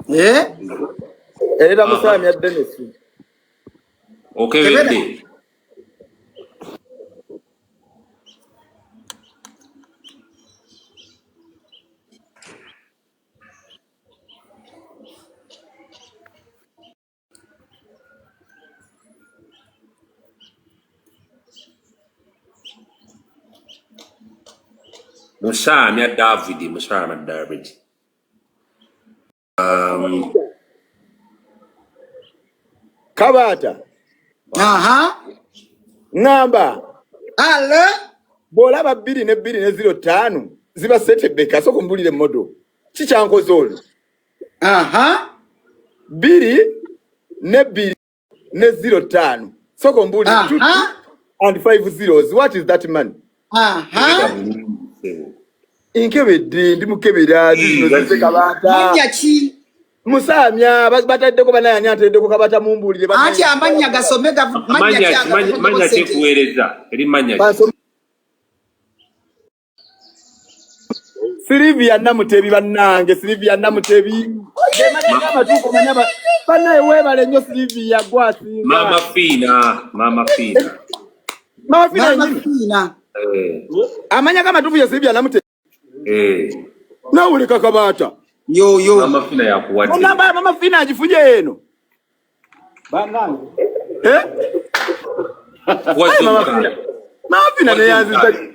Eh? Ereeta Aha Musaamya Dennis. Kebera. Okebedde? Musaamya David, Musaamya David. Kabaata. Aha. Ŋŋamba Alo. bw'olaba 2 ne 2 ne 05 ziba sente bbeka? Sooka ombulire modo kikyankoze olwo. Aha. 2 ne 2 ne 05, sooka ombuulire, 2 Aha. and 5 zeros, what is that money? Kebera Aha. bulungi ssebo. Nkebedde, ndi mukebera zino Nga zize ziri Kabaata. Mannya ki? Musaamya bataddeko banaye ani ateddeko kabata mumbuulire banaye. Anti amannya gasome mannya Manya ki manya agavuddeko manya ssente? kyekuweereza eri manya ki? Silivia Namutebi bannange, Silivia Namutebi. Ge mannya amatuufu omanya bannaye weebale nnyo Silivia gwasinga. Mama Fina, Mama Fina. Mama Fina Mama yennyini. Fina. Eh, Amanya g'amatuufu ye Silivia Namutebi. eh. Nawulika kabaata. Yo yo. Mama Fina yakuwadde. Onamba ya Mama Fina agifunye eno. Bannange. Eh? Kuwadde Aye Mama Fina. omukazi. Mama Fina Kuwadde neyanziza. omukazi.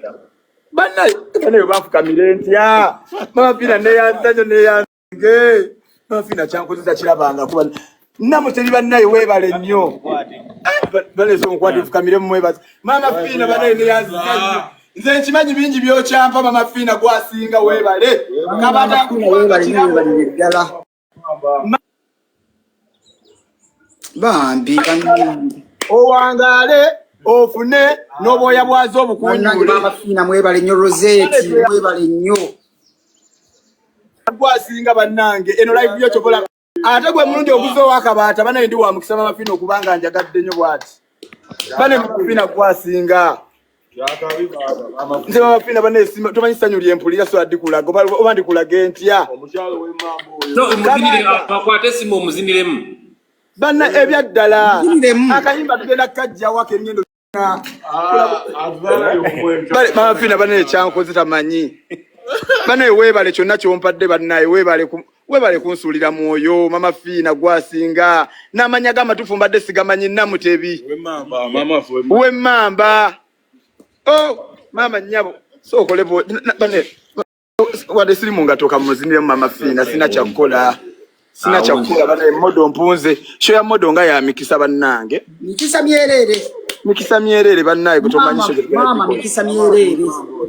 Bannaye bannaye bafukamire ntya. Mama Fina neyanziza nnyo neyanzige. Mama Fina kyankozesa kirabanga kuba Namutebi bannaye weebale nnyo. Baleese omukwate fukamire mumwebaza. Mama Fina bannaye neyanziza nnyo. Nze nkimanyi bingi by'okyampa Mama Fina gwasinga weebale. Mama Kabata Fina weebale nnyo kirabo. weebalire ddala. Bambi bannange. Owangaale ofune n'obwoya bwazo Bannange obukunjule. Mama Fina mwebale nnyo Rosette mwebale nnyo. Gwasinga bannange eno live yo kyobola ate gwe mulundi oguze owakabaata banaye ndi wa mukisa Mama Fina okubanga njagadde nnyo bw'ati. Bane Mama Fina gwasinga. Nze Mama Fina banaye tomanyi ssanyu lye mpulira so ndikulaga oba ndikulage ntya. So omuzinire Kabaata bakwate esimu omuziniremu. banna ebyaddala Muziniremu. akayimba tugenda kukajjawo ak'engendo Bale Mama Fina banaye kyankoze tamanyi. Banaye weebale kyonna kyompadde bannaye weebale weebale kunsuulira mwoyo Mama Fina gwasinga n'amannya g'amatuufu mbadde sigamanyi Namutebi w'emmamba. Oh maama nnyabo sookole bane wadde siri mu ngatto kamuziniremu Mama Fina sina kyakukola sina Awo kyakukola banaye modo mpunze sho ya modo nga ya mikisa bannange Mikisa myereere. mikisa myereere bannaye gwe tomanyi Maama sho gye tugenda maama gikola. mikisa myereere.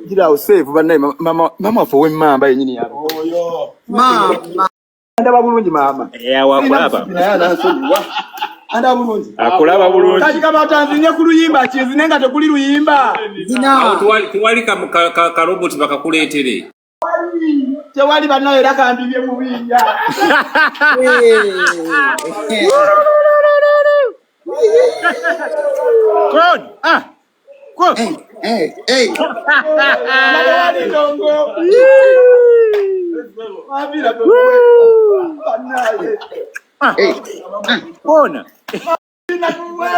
Gira awo save bannaye mama mama waffe ow'emmamba yennyini yabo. Maama. Andaba bulungi maama. Eh, Sirina akulaba. musipi naye anansonyiwa. Andaba bulungi. Akulaba Kati bulungi. kabata nzinye ku luyimba kinzine nga tekuli luyimba. Awo Zina. tewali ka robot bakakuleetere. Tewali bannaye era kandibye bubiya. Eh. Kon. Ah. Kon. Eh, eh, eh. Nga tewali ndongo. Mabira gwe. Bannaye. Ah. Eh. Ah. Kona. Nakuwe.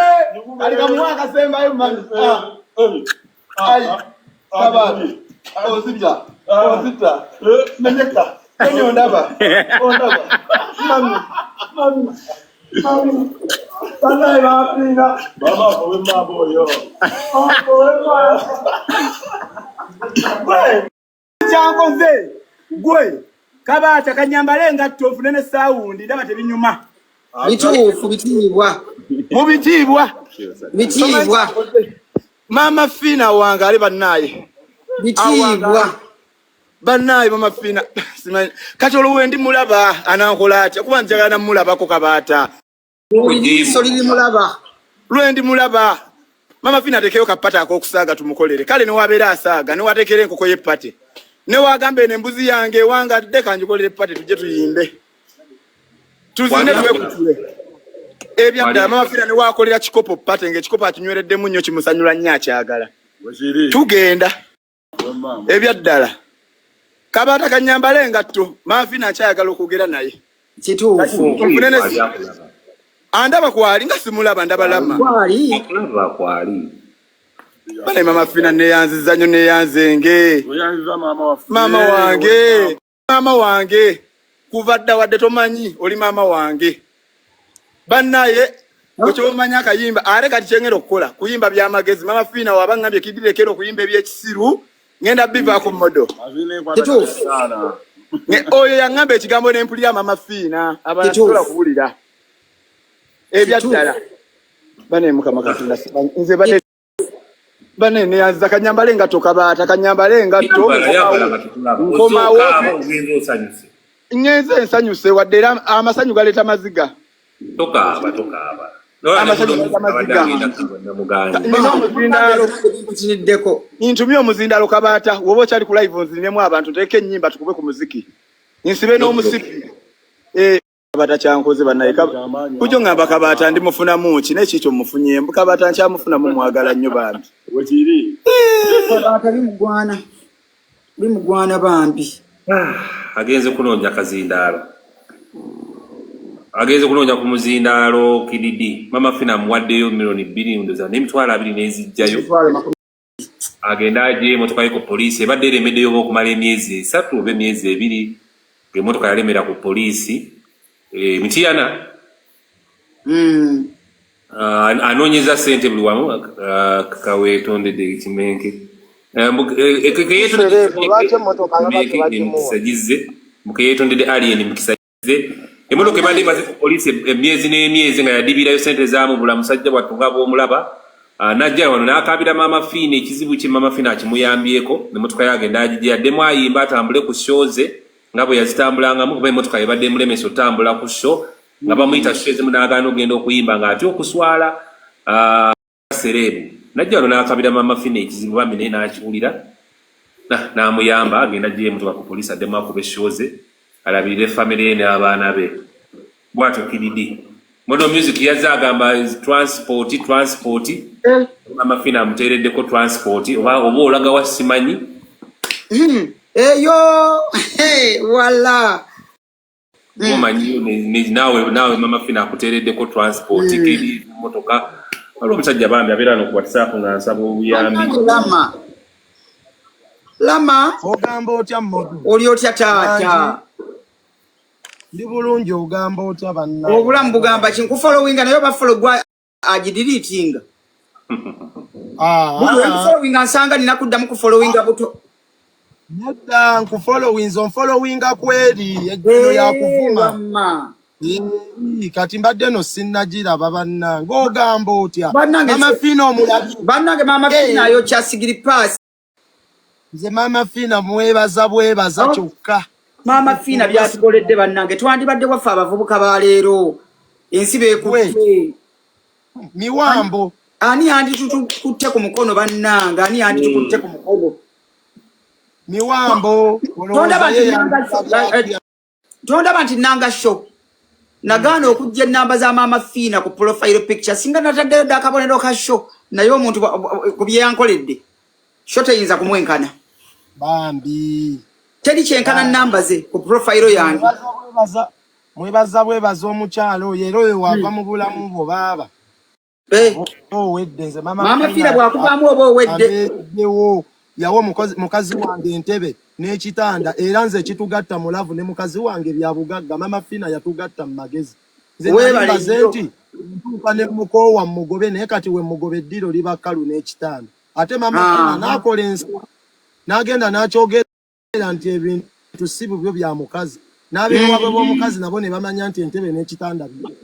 Kali kamuwa akasembayo mami. Ah. Ai. Kabata. Ozita. Ozita. Menyeka. Tonyo ondaba. Ondaba. Mami. Mami. Mami. Bannaye bafiina. Gwe kyankoze gwe kabaata kanyambale engatto nfune ne saawundi ndaba tebinyuma Bituufu bitiibwa. mu bitiibwa. Tomanyi Bitiibwa. kyankoze. Maama Fina wangaale bannaaye Bitiibwa. awangaale bannaaye Mama Fina simanyi kati olwo we ndi mulaba anankola atya kuba njagala namulabako kabaata Buli liiso Ojeemu. lirimulaba. lwe ndi mulaba Mama Fina atekeyo kapata ak'okusaaga tumukolere kale newabeera asaaga newateekera enkoko y'eppate newagamba eno embuzi yange ewangadde kanjikolere eppate tujje tuyimbe tuzine Wali akulaba. twekutule Wali ebyaddala Mama akulaba. Fina newakolera kikopo pate ng'ekikopo akinywereddemu nnyo kimusanyula nnyo akyagala tugenda ebyaddala kabaata kanyambale engatto Mama Fina akyayagala okwogera naye Kituufu. nfune ne Wali akulaba. andaba kwali nga simulaba ndaba lama Kwali. Akulaba kwali. bane Mama Fina neyanziza nnyo neyanzenge maama wange maama wange kuva dda wadde tomanyi oli maama wange bannaye gwe kyomanya akayimba ate kati kyengenda okukola kuyimba byamagezi Mama Fina waba ngambye kidirekera okuyimba ebyekisiru ngenda bivaako modo Kituufu. Oyo yaŋŋamba ekigambo nempulira Mama Fina abalala sobola Kituufu. kuwulira ebyaddala Kituufu. bane mukama katonda simanyi nze bane bane neyanziza kanyambale engatto kabaata kanyambale engatto Yambala yambala nkomawo nga tukulaba. nkomawo Osooka ogenza osanyuse. ngenze ensanyuse wadde era amasanyu galeeta maziga. Tokaaba tokaaba. Nola ne Amasanyu muno galeeta abadde maziga. agenda kuba namugaanyi. Nina Maama omuzindaalo bimpitiriddeko. ntumye omuzindaalo kabaata woba okyali ku live nziniremu abantu nteeke ennyimba tukube ku muziki nsibe No problem. n'omusipi. Eh, Kabaata kyankoze bannaye. Bulijjo ngamba Kabaata ndimufunamu ki, naye kikyo mufunyemu. Kabaata nkyamufunamu, mwagala nnyo bambi. Wekiri. Kabaata bimugwana, bimugwana bambi. Agenze kunoonya kazindaalo, agenze kunoonya ku muzindaalo kididi. Mama Fina amuwaddeyo 2 million ndoza n'20,000 n'ezijjayo. 20,000. Agende agye emotoka ye ku poliisi ebadde eremeddeyo oba okumala emyezi 3 oba emyezi 2, ng'emmotoka yalemera ku poliisi Mityana. Anoonyeza ssente buli wamu. Kaweetondedde ekimenke. Kisereevu, lwaki emmotoka baba tebagimuwa? Emikisa gizze mukeyeetondedde alien mukisa gizze. Emmotoka ebadde emaze ku poliisi emyezi n'emyezi nga yadibirayo ssente zaamubula. Musajja bwattu nga bw'omulaba. Najja wano n'akaabira Maama Fiina ekizibu kye. Maama Fiina akimuyambyeko, emmotoka ye agenda agigye, yaddemu ayimba, atambule ku show ze nga bwe yazitambulangamu, kuba emmotoka ebadde emulemesa otambula ku show, nga bamuyita show ezimu n'agaana okugenda okuyimba ng'atya okuswala. Sereebu najja wano n'akabira Maama Fiina ekizibu bambi, naye n'akiwulira n'amuyamba agenda agyeyo emmotoka ku poliisi, addemu akuba e show ze, alabirire famire ye n'abaana be. Bw'atyo Kididi Model Music yazze agamba transport, transport. Maama Fiina amuteereddeko transport oba olaga wa simanyi. Eyo wala. Omanyiyo naawe Mama Fiina akuteereddeko transport. Kiri motoka. Waliwo omusajja bambi abeera no ku WhatsApp nga nsaba obuyambi. Bannange, lama lama. Ogamba otya, Modu? Oli otya, taata? Wangi, ndi bulungi. Ogamba otya, bannange? Obulamu bugamba ki? Nkufollowinga naye oba follow gwa agideletinga. Ah, nkufollowinga nsanga nina kuddamu kufollowinga buto. Nedda, nkufollowinze, onfollowinga kweri eno yakuvuma. Wamma. Kati mbadde no sinnagiraba. Bannange, ogamba otya? Bannange, Mama Fiina omulabye? Bannange, Maama Fiina ayokya sigiri paasi. Nze Maama Fiina mwebaza bwebaza Oh. kyokka. Maama Fiina byatukoledde, bannange, twandibadde waffe abavubuka ba leero ensi beekutte. Miwambo. Ani yanditukutte ku mukono, bannange? Ani yanditukutte ku mukono? Miwambo. Tondaba Olowooza nti ye nanga tondaba nti nanga show nagaana okujja enamba za Maama Fiina ku profile picture. Singa nataddeyo dda akabonero ka show, naye omuntu ku byeyankoledde, show teyinza kumwenkana. Bambi. Teri kyenkana namba ze ku profile yange. Mwebaza bwebaza, mwebaza bwebaza omukyalo oyo, era oyo wava mu bulamu bwo baaba owedde. Nze Maama Maama Fiina bw'akuvaamu oba owedde. Abeereddewo, yawa mukazi wange entebe n'ekitanda, era nze ekitugatta mu love ne mukazi wange bya bugagga. Maama Fiina yatugatta mu magezi. Nze nali Weebale mbaze nnyo. nti ntuuka ne mukoowa mugobe, naye kati we mugobe eddiro liba kkalu n'ekitanda. Ate Maama Fiina n'akola ensi n'agenda n'akyogera nti ebintu si bubyo, bya mukazi, n'abeewaabwe b'omukazi nabo ne bamanya nti entebe n'ekitanda bibyo.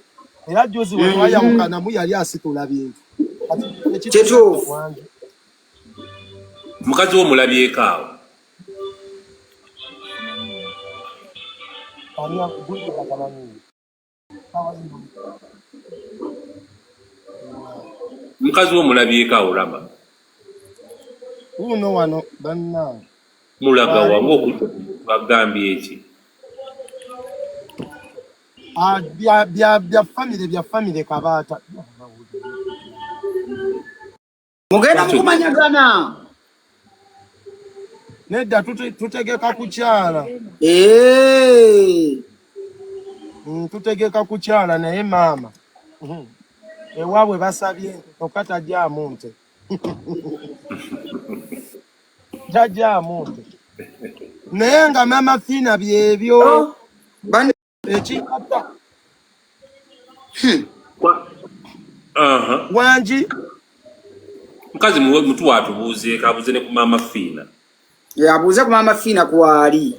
Era juzi we twayawukanamu yali asitula bintu. Kati ekitugatta Kituufu. wange. Mukazi wo mulabyeko awo? Ani gwe batamanyi? Mukazi wo mulabyeko awo, Rama? Wuuno wano, bannange. Mulaga Waali. wamu okugambye eki? Ah, bya famire, bya famire, Kabaata. Mugenda mukumanyagana. Nedda, tutegeka kukyala. Tutegeka kukyala, naye maama ewaabwe basabye nte, kyokka tajaamu nte, tajaamu nte, naye nga Maama Fiina byebyo. Oh, Ekigatta Aha. Wangi. Mukazi mutuwa atubuuzeeko, abuuze ne ku Maama Fiina. Abuuze ku Maama Fiina kwali.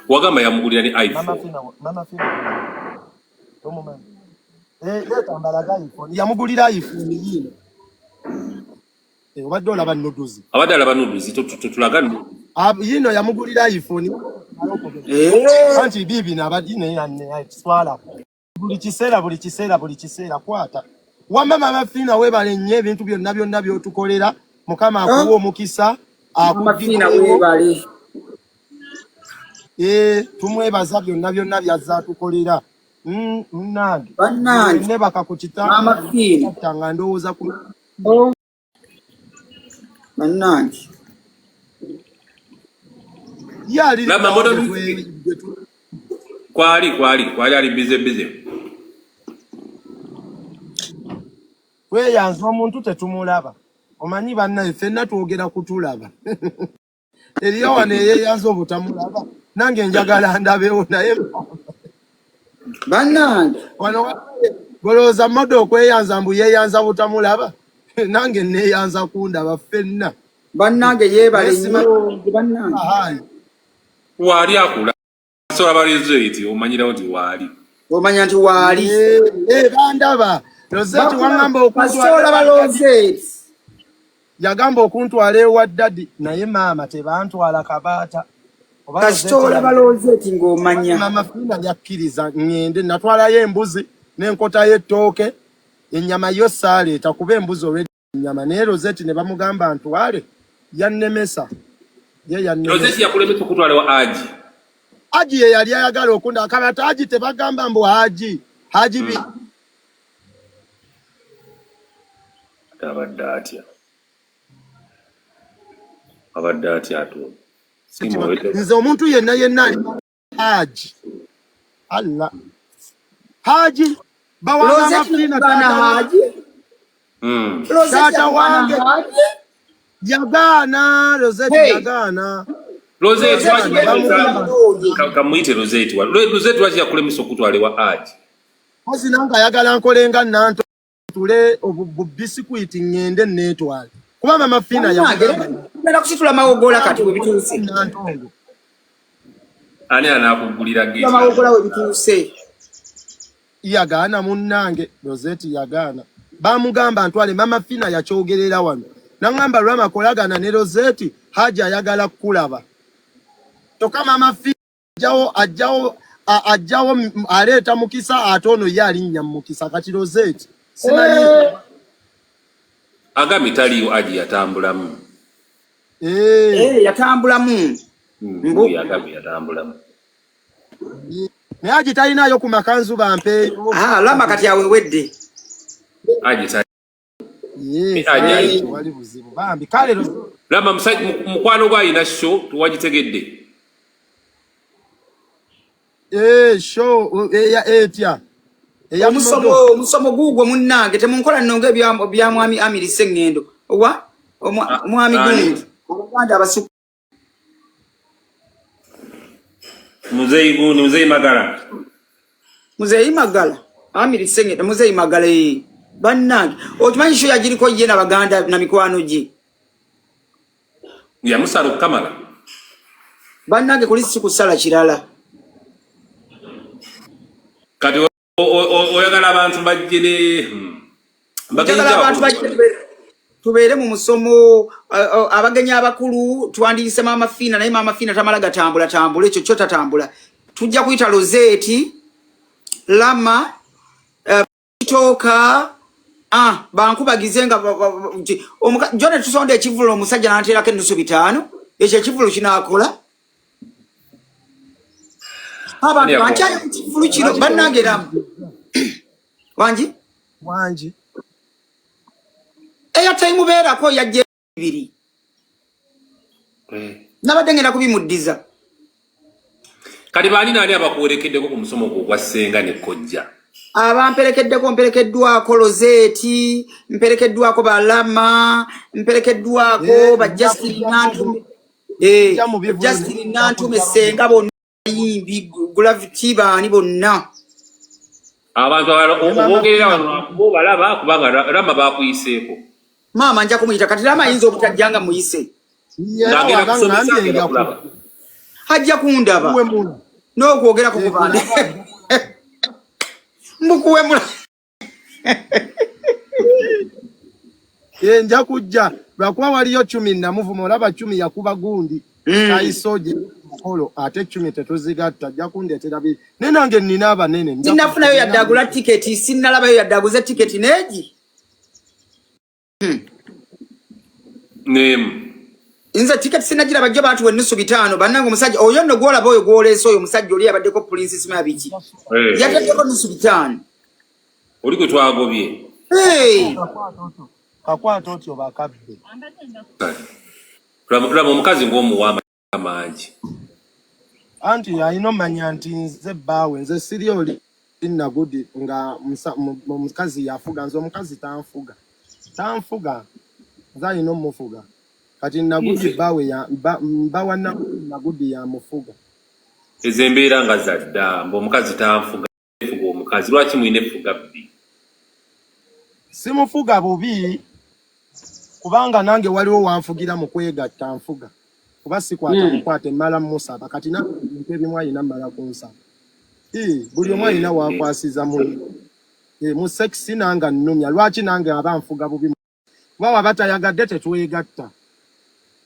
Wagamba yamugulira ne Maama iPhone. Fiina, Maama Fiina tomumanyi? Eh, leeta mbalaga iPhone yamugulira. iPhone yiino. Eh, obadde olaba nudes. Abadde alaba nudes, tulaga nudes. Ah, yiino yamugulira iPhone. Anti biibino abadde naye swala buli kiseera, buli kiseera, buli kiseera. Kwata wamma. Maama Fiina, weebale nnyo ebintu byonna byonna by'otukolera. Mukama akuwa omukisa. Maama Fiina Akuddirewo. weebale. Tumwebaza byonna byonna byazze atukolera. Munnange Bannange nebaka ku kitanda Maama Fiina nga ndowooza ku bannange ye ali Lama luddawa moto kwali kwali kwali ali bize bize. Tweyanza omuntu tetumulaba. Omanyi bannaye ffenna twogera kutulaba. Eriyo wano eyeeyanza obutamulaba. Nange njagala ndabewo naye bannange wano golowooza modo okweyanza mbu yeeyanza butamulaba. Nange neeyanza kundaba ffenna. Bannange yeebale Naye simanyi nnyo bannange. Ahayi. Waali akula. Sola balizo eti omanyirawo nti waali. Omanya nti waali. Bandaba. Rosette wangamba okuntwala Basobola ewa daddy. balooze. Yagamba okuntwala ewa daddy naye maama tebantwala kabaata. Oba Rosette Kasitoola yali balooze ng'omanya. Maama Fiina yakkiriza ŋŋende natwalayo embuzi n'enkota y'ettooke ennyama yo saaleeta kuba embuzi already ennyama naye Rosette ne bamugamba ntwale yannemesa ye Rosette yannemesa. yakulemesa okutwala wa Aji. Haji ye yali ayagala okunda akabata Haji tebagamba mbu Haji Haji bi Abadde atya? Abadde atya atuula? Simu nze omuntu yenna yenna ali Haji Allah Haji bawa Maama Rosette Fiina nakugaana taata wa Haji. Rosette taata yakugaana wange Haji. yagaana Rosette Hey, yagaana Rosette Rosette lwaki genda yakulemesa okugula bulungi. kamuyite Rosette wa. Rosette lwaki yakulemesa okutwala ewa Aji? Kozi nange ayagala nkole nga nanto tule bu bisikwiti ŋŋende neetwale kuba Maama Fiina Bannange yamugamba tugenda kusitula mawogola kati we bituuse. Nantongo Ani anaakugulira Kusitula geeti mawogola we bituuse. Yagaana munnange Rosette yagaana bamugamba ntwale Maama Fiina yakyogerera wano naŋŋamba Rama kolagana ne Rosette Haji ayagala kukulaba kyokka Maama Fiina ajjawo ajjawo ajjawo aleeta mukisa ate ono ye alinnya mu mukisa kati Rosette simanyi Agambye taliiwo Aji yatambulamu. Yatambulamu. Mbu. Yagambye yatambulamu. Naye Haji talinayo ku makanzu bampeeyo. Ah, Lama kati awewedde. Aji tali. Ye, Aji ali. tewali buzibu bambi kale Lama musajja mukwano gwo alina show tuwagitegedde. Show eya etya eya Omusomo modo omusomo guugwo munnange temunkola nno ng'ebya bya mwami Amiri Sseŋŋendo. Owa omwami Ani? gundi. Abaganda abasuku. Muzeeyi gundi Muzeeyi Magala. Muzeeyi Magala. Amiri Sseŋŋendo Muzeeyi Magala eh. Bannange okimanyi show yagiriko ye n'Abaganda na mikwano gye. Yamusala okukamala. Bannange kuli si kusala kirala. Kati oyagala abantu bajje ne bagenyi Njagala abantu abakulu. bajje tubeere mu musomo abagenyi abakulu twandiyise Maama Fiina naye Maama Fiina tamala gatambula tambula ekyo kyo tatambula. Tujja kuyita Rosette, Lama, Kitooka, bankubagize nga John tusonda ekivvulu omusajja n'anteerako ennusu 5 ekyo ekivvulu kinaakola. Abantu Ani yakola? bankyali ku kivvulu kino bannange era wangi wangi airtime beerako yajja ebiri nabadde ngenda kubimuddiza. Kati baani naani abakuwerekeddeko ku musomo gwo ogwa ssenga ne kojja? Abamperekeddeko mperekeddwako Rosette, mperekeddwako Balama, mperekeddwako ba nja Justin kujja Nantume, nja mu bivvulu Justin nja Nantume kujja Ssenga bonna bayimbi Gravity baani bonna. Abantu abalala ne Maama oboogerera Fiina wano lwakuba obalaba kubanga Rama baakuyiseeko. Maama nja kumuyita kati Rama ayinza obutajja nga muyise. Era Ng'agenda waba kusomesa ŋŋambye agenda nja kulaba. kujja Ajja kundaba kuwemula n'okwogerako ku bandi. kulaba Mbukuwemula. Nja kujja lwakuba waliyo cumi namuvuma olaba cumi yakuba gundi kayisoje mukolo ate cumi tetuzigatta ajja kundeetera biri naye nange nnina abanene nja Sinnafunayo kujja yadde agula tiketi, sinnalabayo yadde aguze tiketi n'egi. Neemu. Nze tiketi sinagira bajjo baatuwa ennusu 500 bannange. Omusajja oyo nno gwolaba oyo gwoleese oyo omusajja oli yabaddeko Prince Smaya biki, yataddeko nusu 500. Oli gwe twagobye. Hey! Kakwata otyo bakabbe. Laba omukazi ng'omuwa amangi. Anti alina omanya nti nze bbaawe, nze siri oli nagudi nga omukazi yafuga. Nze omukazi tanfuga, tanfuga, nze alina omufuga. Kati nagudi bbaawe mba wa Nagudi yamufuga. Ezo embeera nga zadda mbu omukazi tanfuga, efuga omukazi. Lwaki mulina effuga bbi? Simufuga bubi, kubanga nange waliwo wanfugira mu kwegatta. Nfuga kuba sikwata bukwate, mmala musaba. Kati nange ebintu ebimu alina mmala kunsaba. Buli omu alina wakwasiza munne. Mu sex nange nnumya, lwaki nange aba nfuga bubi? Kuba waba tayagadde tetwegatta,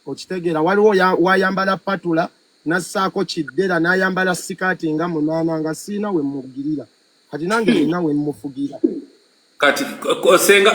okitegeera? Waliwo wayambala patula nassaako kiddera n'ayambala sikaati nga 8 nga siina we mugirira. Kati nange nina we mmufugira. Kati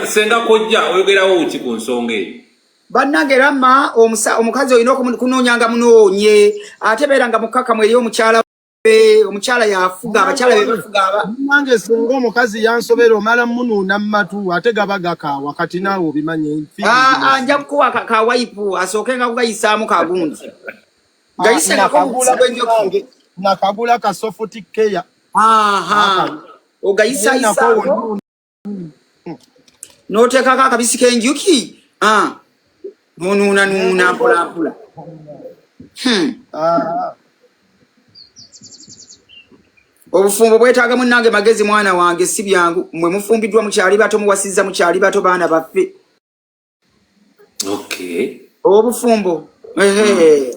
senga kojja oyogerawo ki ku nsonga eyo? Bannange Rama, omukazi olina okunoonyanga munoonye, ate beera nga mukkakkamu eri omukyala we. Omukyala yafuga, abakyala be bafuga aba. Nange singa omukazi yansobera, omala munuuna mu matu ate gaba gakaawa. Kati naawe obimanye enfiiri Ah, ah, zino. Nja kukuwa kawayipu asooke nga kugayisaamu kagundi gayisengako Nakagula obukusi bw'enjoki. Nange nakagula ka soft care. Aha. Naye nako Ogayisayisaako wonna n'oteekako akabisi k'enjuki. Ah, n'onuunanuuna mpola mpola. Ah, Obufumbo bwetaaga munnange magezi, mwana wange, si byangu. Mmwe mufumbiddwa mukyali bato, muwasizza mukyali bato, baana baffe. Obufumbo, ehe.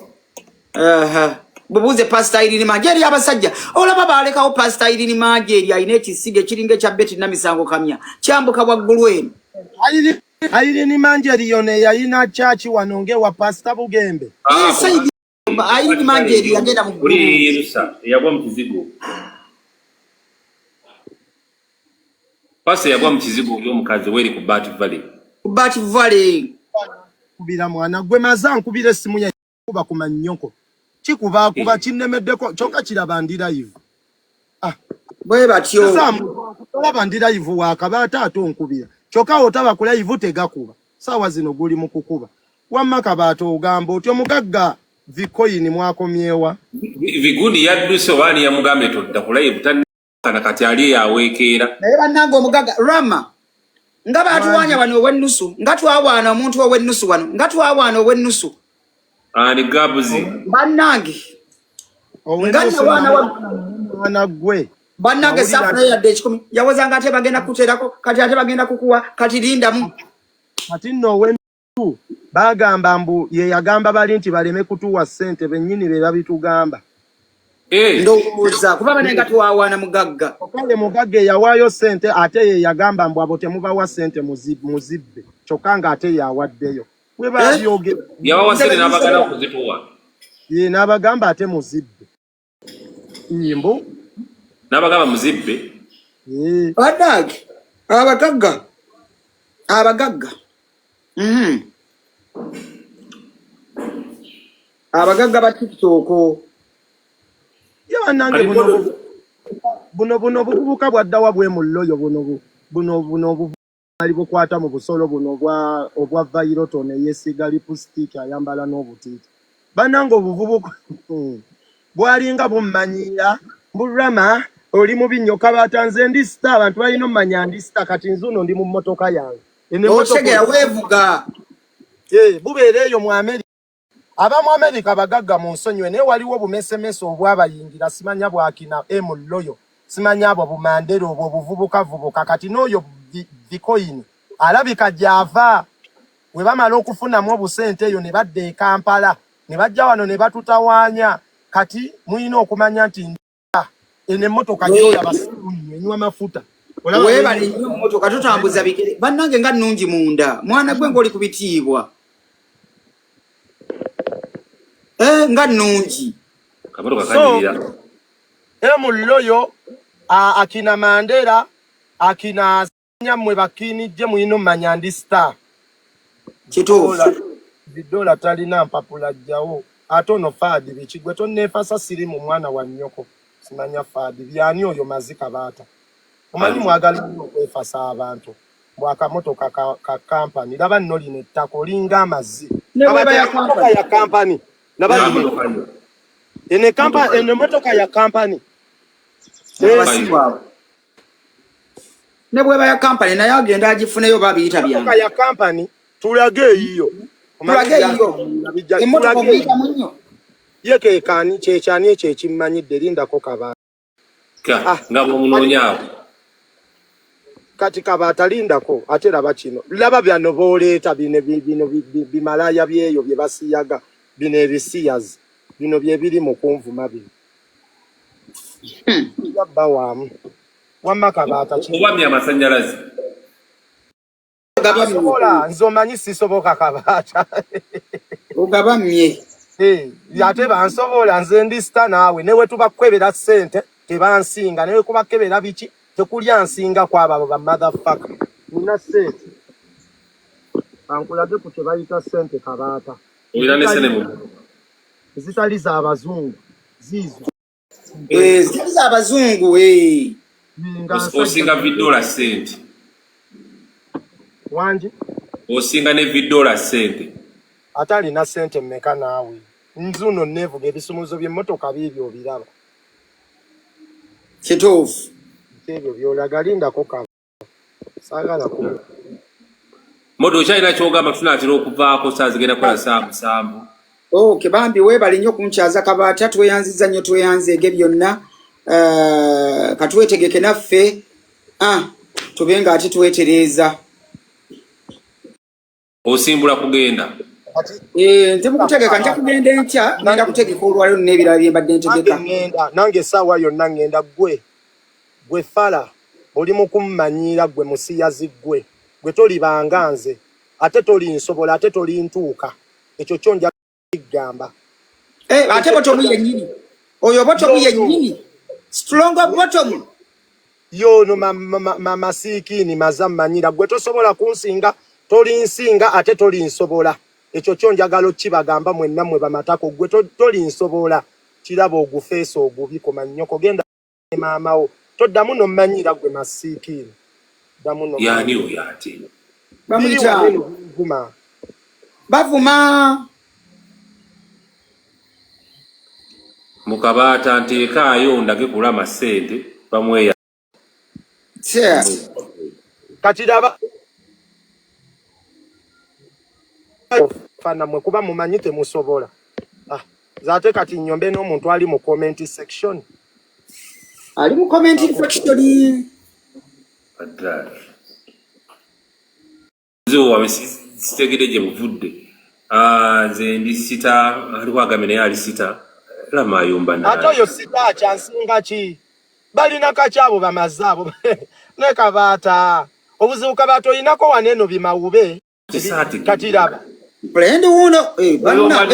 Aha. Bubuuze Pasita Irini Manjeri. Abasajja olaba balekawo Pasita Irini Manjeri alina ekisiga ekiringa ekya Beti Namisango kamya kyambuka waggulu eno. Irene Manjeri yono eyalina kyaki wano ng'ewa Pasita Bugembe? Ah, Irene Manjeri yagenda mu Oli ggulu. Yerusa eyagwa mu kizigo, pasa eyagwa mu kizigo, oli omukazi weeri ku Bat Valley. Ku Bat Valley. Kubira mwana gwe maze ankubira essimu ye kuba ku mannyoko kikuba kinnemeddeko, kyokka kiraba ndi live. Ah, bwe batyo. Olaba ndi live, wakaba ate ate onkubira, kyokka otaba ku live tegakuba. Saawa zino guli mu kukuba. Wamma Kabaata, ogamba otyo mugagga Vikoyini mwakomyewa? Vigudi yadduse oba ani yamugambye todda ku live tanakana, kati ali aweekeera. Naye bannange omugagga Rama nga batuwaanya wano ow'ennusu, nga twawaana omuntu ow'ennusu wano, nga twawaana ow'ennusu. Ani gabuzi? Bannange nga Ow'ennusu nawaana wa mwana gwe. Bannange Nawulira saafunayo yadde 100. Yawozanga ate bagenda kukuteerako kati, ate bagenda kukuwa kati, lindamu. Kati nno ow'ennusu bagamba mbu ye yagamba bali nti baleme kutuwa ssente, bennyini be babitugamba. Ndowooza kuba bane nga twawaana mugagga. Kale mugagga eyawaayo ssente ate ye yagamba mbu abo temubawa ssente, muzibbe, kyokka ng'ate yawaddeyo we babyogera. Yabawa sente n'abagana kuzituwa. Ye n'abagamba ate muzibbe mbu N'abagamba muzibbe. Ye. Bannange abagagga, abagagga. Abagagga ba TikTok. Ye bannange Kati buno buno buvubuka bwaddawa bwe mu loyo buno buno bali bukwata mu busolo buno obwa vairoton, eyesiga lipstick, ayambala n'obutiiti. Bannange obuvubuka bwalinga bummanyiira mbu Rama oli mubi nnyo. Kabaata, nze ndi star, abantu balina omumanya ndi star. Kati nze uno ndi mu mmotoka yange. Eno emmotoka Okitegera, weevuga. Eh, bubeera eyo mu Amerika. Abamu Amerika bagagga mu nsonyiwe, naye waliwo obumesemese obwabayingira, simanya bwakina emu loyo, simanya abo bumandera, obwo obuvubukavubuka. Kati n'oyo Vikoyini alabika gy'ava we bamala okufunamu obusente eyo ne badda e Kampala ne bajja wano ne batutawaanya. Kati mulina okumanya nti eno emmotoka gyolaba si enywa mafuta. Olaba Weebale nnyo, mmotoka totambuza bigere. Bannange nga nnungi munda, mwana gwe ng'oli ku bitiibwa. Eh, nga nnungi. Kamotoka So kanyirira. Emu loyo akina Mandela akina nyammwe bakiinijje, mulina omumanya ndi star. Kituufu. Vidola talina mpapula jjawo ate ono Faadi biki gwe tonneefasa sirimu mwana wa nnyoko simanya Faadi byani oyo mazi Kabaata omanyi mwagala nnyo okwefasa abantu bwakamotoka ka kampani laba nno lino ettaka olinga amazzi Ne bweba Kabaata ya emotoka kampani. ya kampani laba lino eno eno emotoka ya kampani Abasibu ne bweba ya kampani naye agenda agifuneyo babiyita emotoka byange ya kampani tulage eyiyo tulage eyiyo emotoka omuyitamu nnyo ye kekani kyekyani ekyo ekimmanyidde lindako Kabaata nga bwomunoonyaawo kati Kabaata lindako ate laba kino laba byano booleeta bino bino bimalaya byeyo bye basiyaga bino ebisiyazi bino bye biri mu kunvuma bino yabba waamu wamma Kabaata obamya amasannyalaze sobola nze omanyi sisoboka Kabaata ogabamye ate bansobola nze ndi sita naawe newe tubakwebera ssente tebansinga newe kubakebera biki tekulya nsinga kwabo abo ba motherfucker nina ssente bankulage ku kye bayita ssente Kabaata ezitali z'abazungu ziizo zitali z'abazungu osinga Vidola ssente wangi osinga ne Vidola ssente ate alina ssente mmeka naawe nzuno neevuga ebisumuzo by'emmotoka biibyo obiraba kituufu ebyo byolaga lindako kaba saagala ku Modo okyalina kyogamba tunaatera okuvaako saa zigenda kukola saa 7. Okay, bambi weebale nnyo kunkyaza Kabaata tweyanzizza nnyo tweyanzeege byonna katwetegeke naffe tube nga ate twetereeza. Osimbula kugenda? Nze mukutegeka nja kugenda enkya ngenda kutegeka olwaleero n'ebirala bye mbadde ntegeka. Nange essaawa yonna ngenda gwe gwe fala oli mu kummanyiira gwe musiyazi gwe gwe tolibanga nze ate tolinsobola ate tolintuuka ekyo kyo nja kigamba. Ate botomu yennyini oyo botomu yennyini strong bottom yono masiikini maza mmanyira gwe tosobola kunsinga tolinsinga ate tolinsobola ekyo kyo njagala okibagamba mwenna mmwe bamatako gwe tolinsobola kiraba ogufeesa ogubi komanyoko genda maama wo toddamu nommanyira gwe masiikini ddamu yani oyo ate bamuyita bavuma Mukabaata nteekaayo ndage kulama ssente bamweya kati laba fana mwe kuba mumanyi temusobola zaate kati nnyombe n'omuntu ali mu comment section ali mu comment section sitegedde gye buvudde nze ndi sita aliwo agambe naye ali sita lama ayomba naye ate oyo sita akyansinga ki balina kaki abo bamaze abo ne Kabaata obuzibu Kabaata olinako wano eno bimawube kati laba Brand wuno banna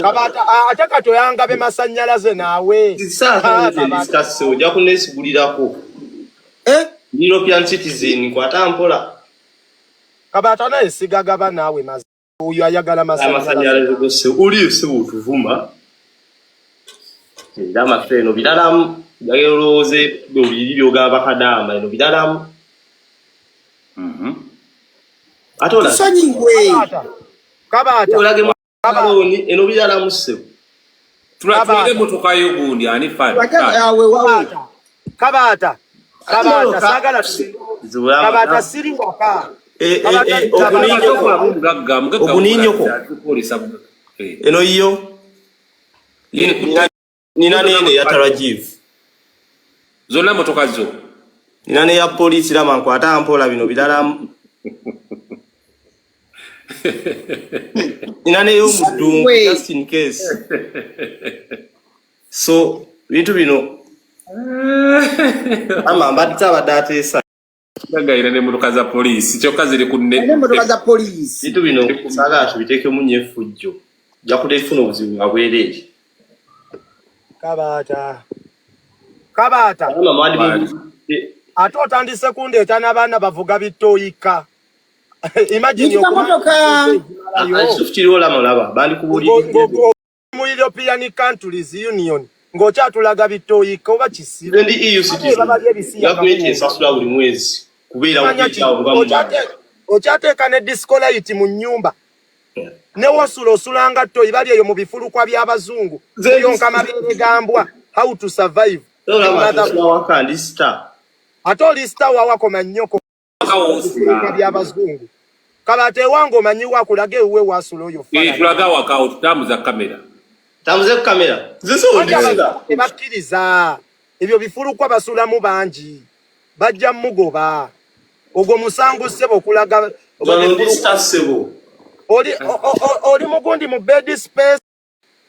Kabaata ate kati oyangabe masannyalaze naawe ojja kuneesigulirako European citizen kwata mpola Kabaata naye sigagaba naawe mazi oyo ayagala masannyalaze gose oli ose otuvuma era amaffe eno biralamu njagala olowooze biri byogamba bakadaama eno biralamu ate tusonyiwe Kabaata olage eno biralamu ssebo tulage emmotoka yo gundi ani Kabaata Kabaata saagala Kabaata siri waka Oguninyoko eno yo nina nene ya Tarajiv zonna motoka zo nina ne ya poliisi lama nkwata mpola bino biralamu nina n'ey'omuddungu just in case so bintu bino ama mbadde abadde ateesa gayira n'emmotoka za poliisi kyokka ziri ku n'emmotoka za poliisi bintu bino saagala tubiteekemu nnyo effujjo ojja kutefuna obuzibu nga bwereere. Kabaata Kabaata ate otandise kundeeta n'abaana bavuga bitooyika. Imagine Nvuga okuma motoka. ezimalayo. Ekituufu kiriwo lama olaba bandikubuuliridde. Mu European Countries Union ng'okyatulaga bitoyika oba kisiru. Nze ndi EU Ate citizen. babalya ebisiyaga Gavumenti muwumba. ensasula buli mwezi kubeera Manya ki kubeerawo nga mumala. okyateeka ne disco light mu nnyumba ne wosula osulanga toyi bali eyo mu bifulukwa by'abazungu Nze ndi kuyonka mabeere ga mbwa. How to survive you olaba mother. nsula waka ndi star. Ate oli star wawakoma nnyoko Waka bifulukwa woosula. by'abazungu. Kabaata ewange omanyiwo akulage ewuwe wasula oyo Eh, falala. tulaga waka awo tutambuza kamera. Tambuze ku kamera. Nze so Anti ndi star. abazungu tebakkiriza ebyo bifulukwa basulamu bangi bajja mugoba ogwo musango ssebo okulaga Wano ndi bifulukwa. star ssebo. Oli oli mugundi mu bed space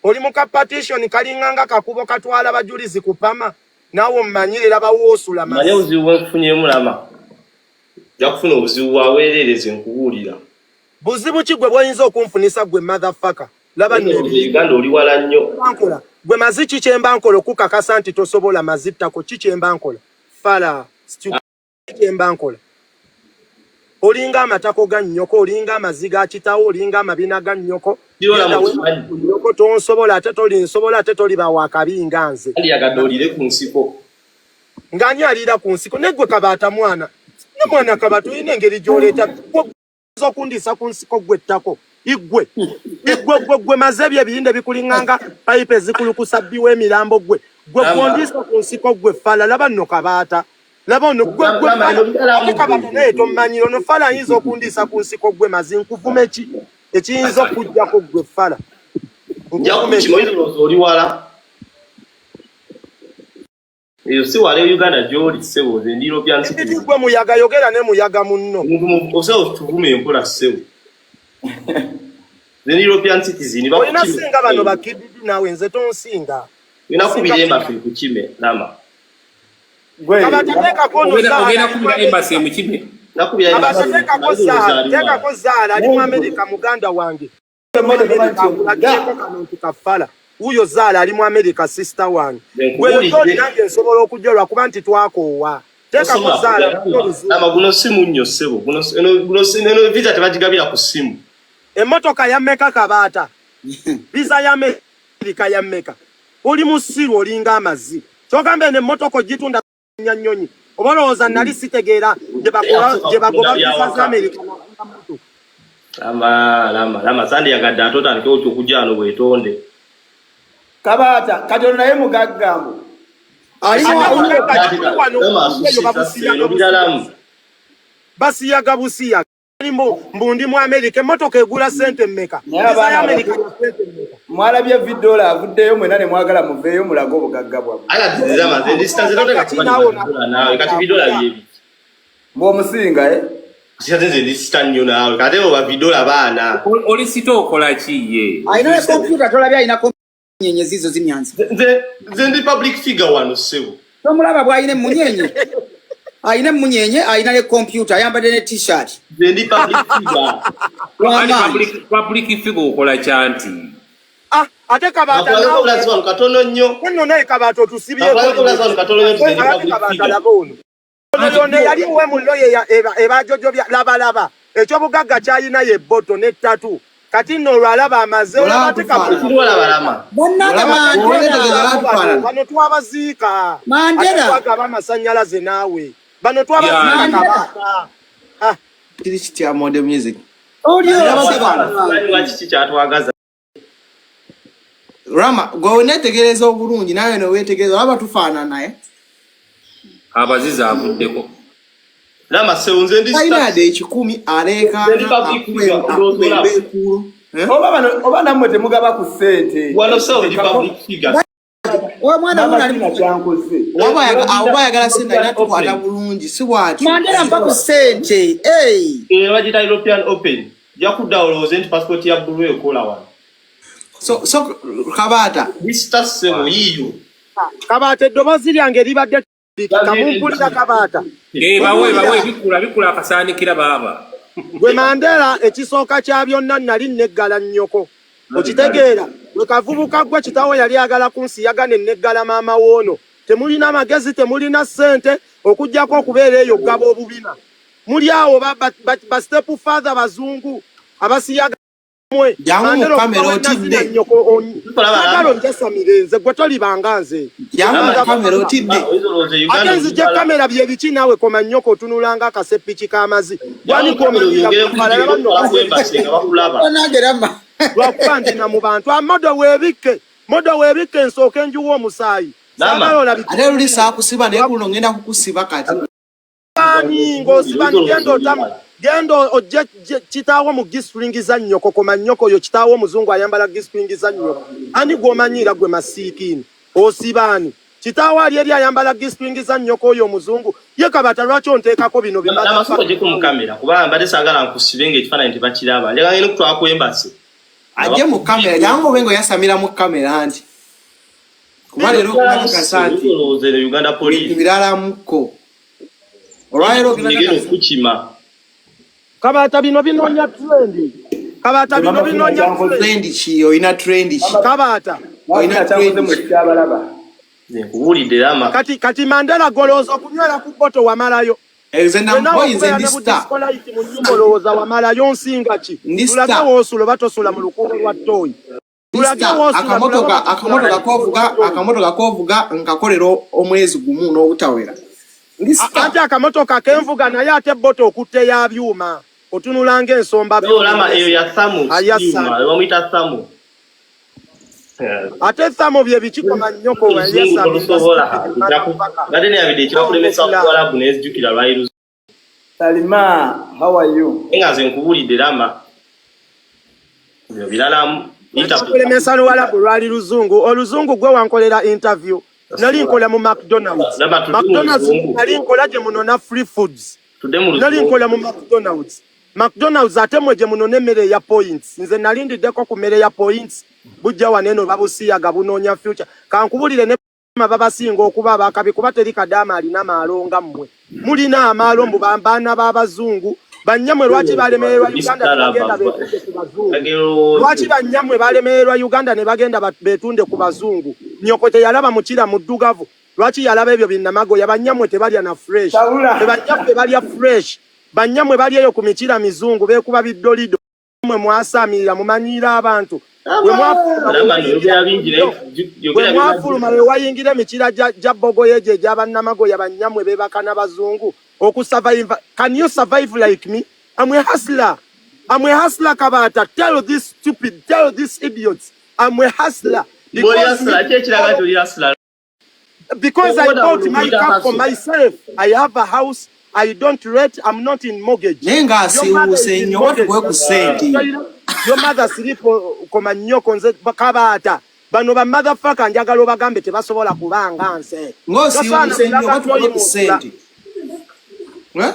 oli mu ka partition kalinganga kakubo katwala bajulizi kupama naawe omumanyirira bawoosula Manye mazzi. obuzibu bwe nfunyeemu lama. Nja kufuna obuzibu bwaweerereze nkubuulira. Buzibu ki gwe bwoyinza okunfunisa gwe motherfucker? Laba nno Naye ndowooza ebintu Uganda oli wala nnyo. nkola gwe mazi ki kyemba nkola okukakasa nti tosobola mazi ttako ki kyemba nkola fala stupid kyemba nkola olinga amatako ga nnyoko olinga amazi ga kitawo olinga amabina ga nnyoko Kiriwo genda lama weebake okimanyi. ku nnyoko tonsobola ate tolinsobola ate toliba wakabi nga nze Yandiyagadde oliire ku nsiko. ng'ani aliira ku nsiko naye gwe kabaata mwana ne mwana kabaata olina engeri gy'oleeta gwe oyinza okundiisa ku nsiko gwe ettako igwe igwe gwe gwe maze ebyo ebiyinde bikulinganga payipu ezikulukusa bbiwa emirambo gwe gwe Lama gwondiisa ku nsiko gwe fala laba nno kabaata laba ono gwe gwe lama fala eno bidalamu ate gwe. kabaata naye tommanyira ono fala ayinza okundiisa ku nsiko gwe mazi nkuvume ki ekiyinza okujjako gwe fala Nja nkuvume kukima ki oyinza olowooza oli wala. Eyo si wala e Uganda gy'oli ssebo nze ndi European Ekiti citizen. gwe muyaga yogera ne muyaga munno. Omuntu osobola tuvume empola ssebo. Nze ndi European citizen Olina bakukime. singa bano bakididi naawe nze tonsinga. Olina Osinga kubira embassy kididi. ekukime lama. Gwe Kabateekako ono Ogenda Zaala ogenda ali mu kubira embassy Amerika. emukime. Nakubira embassy Kabateekako naye olowooza Zaala ali wala. teekako Zaala ali mu gwe Amerika muganda wange. Mu emmotoka Amerika tomanyi kyokugga. akulagireko kano nti kafala. Wuuyo Zaala ali mu Amerika sister wange. Nze Gwe yo gy'oli nkubuulidde. nange nsobola okujja lwakuba nti twakoowa. Teekako Tosobola Zaala kujja mujje lama. oluzungu. Lama guno si munnyo ssebo. Guno eno visa tebagigabira ku ssimu. Emmotoka ya mmeka kabaata? Visa ya Amerika ya mmeka? Oli musiru olinga amazzi. Ky'ogamba eno emmotoka ogitunda nnyonyi. Oba olowooza nali sitegeera gye bagoba Asooka gye kutunda bagoba visa za byawaka. Amerika nagula mmotoka. Lama lama lama sandiyagadde ate otandike otyo okujja wano weetonde. Kabaata kati ono naye mugagga mbu. Alimu Ate alimu mugagga Ate kikulu wano lama eyo asussizza ssebo babusiyaga eno busiyazi. biralamu. Basiyaga busiyaga. Mbu ndi mu Amerika emmotoka egula ssente mmeka? Naye Visa ya abaana Amerika abato ya ssente mmeka? mwalabye vidola avuddeyo mwena ne mwagala muveeyo mulage obugagga bwammwe. Ate ati lama nze ndi star nze Mugagga toteeka ki kuba naawe nibabidola naawe kati bidola onakuga? bye biki. Mbw'omusinga eh? Ate nze ndi star nnyo naawe kati abo babidola baana. Oli sita okola ki ye? alina ne kompyuta tolabye alina munyenye zizo zimyansa. Nze ndi public figure wano ssebo. Tomulaba bw'alina emunyenye alina emunyenye alina ne kompyuta ayambadde ne t-shirt. Nze ndi public figure. Ali W'amaanyi. public figure okola kyanti. Ah, ate kabaata Nakulagako naawe obulazi wano katono nnyo. nno naye kabaata otusibyeko Nakulagako obulazi wano katono nnyo nti nze ndi ate public kabaata figure. laba ono. Ono yonna eyali ewe ye ebajojobya labalaba ekyobugagga kyalina ye bboto n'ettatu kati nno olwo alaba amaze olaba Olaba ate tufaanana. kabaata Ekiriwo laba lama. Bannange Olaba Mandela weetegereza tufaanana. bano twabaziika ate Mandela twagaba amasannyalaze naawe bano twabaziika Yani. Mandela kabaata. Ah, Kiri kitya model music. oli Olaba otya tufaanana. Simanyi lwaki ki kyatwagaza. Rama gwe weneetegereza obulungi naawe ne weetegereza olaba tufaanana eh? Abazizi avuddeko. Lama ssebo nze ndi Talina star. yadde ekikumi Nze ndi aleekaana public akuba figure olowooza akuba olaba. embeekuulo. Eh? Oba bano oba nammwe temugaba ku ssente. Wano ssebo ndi Tekako public figure. omwana maama wuno ali sina kyankoze. Oba ayagala ssente alina European tukwata Open. bulungi si bw'atyo. Mandela mpa ku ssente. Hey. Eno bagiyita European Open. Nja kudda olowooze nti passport ya bbulu ekola wano. So kabaata Ndi star ssebo yiiyo. kabaata eddoboozi lyange libadde kamumpulira kabaata. Eh, bawe bawe Mumpulira bikula bikula akasaanikira baaba. gwe Mandela ekisooka kya byonna nali neggala nnyoko okitegeera gwe kavubuka gwe kitawo yali agala kunsiyaga ne neggala maama woono temulina magezi temulina ssente okuggyako okubeera eyo okugaba obubina. Muli awo ba, ba, ba, ba step father bazungu abasiyaga mwe. Jangu mu Mandela kamera okuva we nazina otidde. nnyoko Tukolaba sagala lama. onjasamire nze gwe tolibanga nze. Jangu mu Lama, kamera otidde. oyinza olowooza e Uganda Ate nzije olubala. kamera bye biki naawe koma nnyoko otunulanga akasepiki k'amazi. Jangu Gwani mu kamera gw'omanyiira oyogere ku balala video banno bakola ku embassy nga bakulaba. Banange Rama. Lwakuba ndina mu bantu. Amodo weebikke, modo weebikke nsooke njuwe omusaayi. Lama. Saagala olabike Ate luli saakusiba naye kuno ngenda kukusiba kati. Ani ng'osiba ni genda otamu genda ojje kitaawo mu G-string za nnyoko koma nnyoko oyo kitaawo omuzungu ayambala G-string za nnyoko. Ani gw'omanyiira gwe masiikiini osiba ani? Kitaawo ali eri ayambala G-string za nnyoko oyo omuzungu ye Kabata lwaki onteekako bino bi Lama sooka motherfucker? ojjeko mu kamera kubanga mbadde saagala nkusibe ng'ekifaananyi tebakiraba. Njagala ngende okutwala ku embassy. Nga Ajje mu kamera, bakuvidiyo. jangu obe ng'oyasamira mu kamera nti. Kuba leero Omukyala okakasa musi nti oyinza olowooza eno Uganda ebintu police. biralamuko. Olwaleero ogenda Negenda kakasa. okukukima. Kabata bino binoonya trend. Kabata Nze bino mama Fina binoonya kyankoze trend. Trend ki? Olina trend ki? Kabata. Mama Olina Fina kyankoze trend mwe ki? sikyabalaba. Nze nkubuulidde Lama. Kati kati Mandela golooza okunywera ku bboto wamalayo. Nze Gwe naawe namboyi nze okubeera ndi ne bu star. disco light mu nnyumba olowooza wamalayo nsinga ki? Ndi Tulage star. woosula oba tosula mu lukuubo lwa ttooyi. Ndi Tulage star. woosula tulabe Akamotoka oba tosula mu akamotoka lukuubo lwa kovuga ttooyi. akamotoka kovuga nkakolera omwezi gumu n'obutawera. Ndi star. Anti akamotoka kenvuga naye ate bboto okutte ya byuma. Otunula ng'ensomba No, byuma Lama eyo ya Thamu ayasa. byuma bamuyita Thamu. Ate Thamu bye biki koma nnyoko Oluzungu yasamira tolusobola. stupid Nja ku motherfucker. mbadde neyabidde ekibakulemesa Bongo Buwalabu n'enzijukira lwali luzungu. Salima, how are you? Naye nga nze nkubuulidde Lama. Bino biralamu. Ekikulemesa Luwalabu lwali luzungu. Oluzungu gwe wankolera interview. Nali nkola mu McDonald's. Lama tudde mu McDonald's luzungu. nali nkola gye munona free foods. Tudde mu Nali luzungu. nkola mu McDonald's. McDonald's ate mwe gye munona emmere eya points. Nze nali ndiddeko ku mmere ya points. Bujja wano eno babusiyaga bunoonya future. Kankubulire ne babasinga okuba abakabi kuba teri kadaama alina maalo nga mmwe. Mulina amaalo mbu baana b'abazungu. Bannyamwe lwaki balemererwa Uganda ne bagenda beetunde ku bazungu? Lwaki bannyamwe balemererwa Uganda ne bagenda beetunde ku bazungu? Nnyoko teyalaba mukira muddugavu. Lwaki yalaba ebyo binnamagoya? Bannyamwe tebalya na fresh. Sabula. Bannyaffe balya fresh. Bannyamwe bali eyo ku mikira mizungu beekuba biddolido. Mwe mwasaamirira mumanyiira abantu. Bwe mwafuluma Lama no yogera bingi naye bwe yogera mwafuluma lwe wayingira emikira gya bogoya egyo egy'abannamagoya bannyamwe beebaka n'abazungu okusurvive. Can you survive like me? I'm a hustler. I'm a hustler Kabata. Tell this stupid, tell this idiots. I'm a hustler. Bw'oli Because hustler, ki ekiraga nti oli hustler? because I Obuda bought my buli car for hustle. myself. I have a house. I don't rent. I'm not in mortgage. Naye Your mother is ng'asiiwuuse in nnyo oba mortgage. tukuwe ku ssente. Your mother sleep koma nnyoko nze Kabata. Bano ba motherfucker njagala obagambe tebasobola kubanga nze. Tosaana Ng'osiiwuuse nnyo kulaga oba tukuwe ku toyimuusula. ssente. Eh?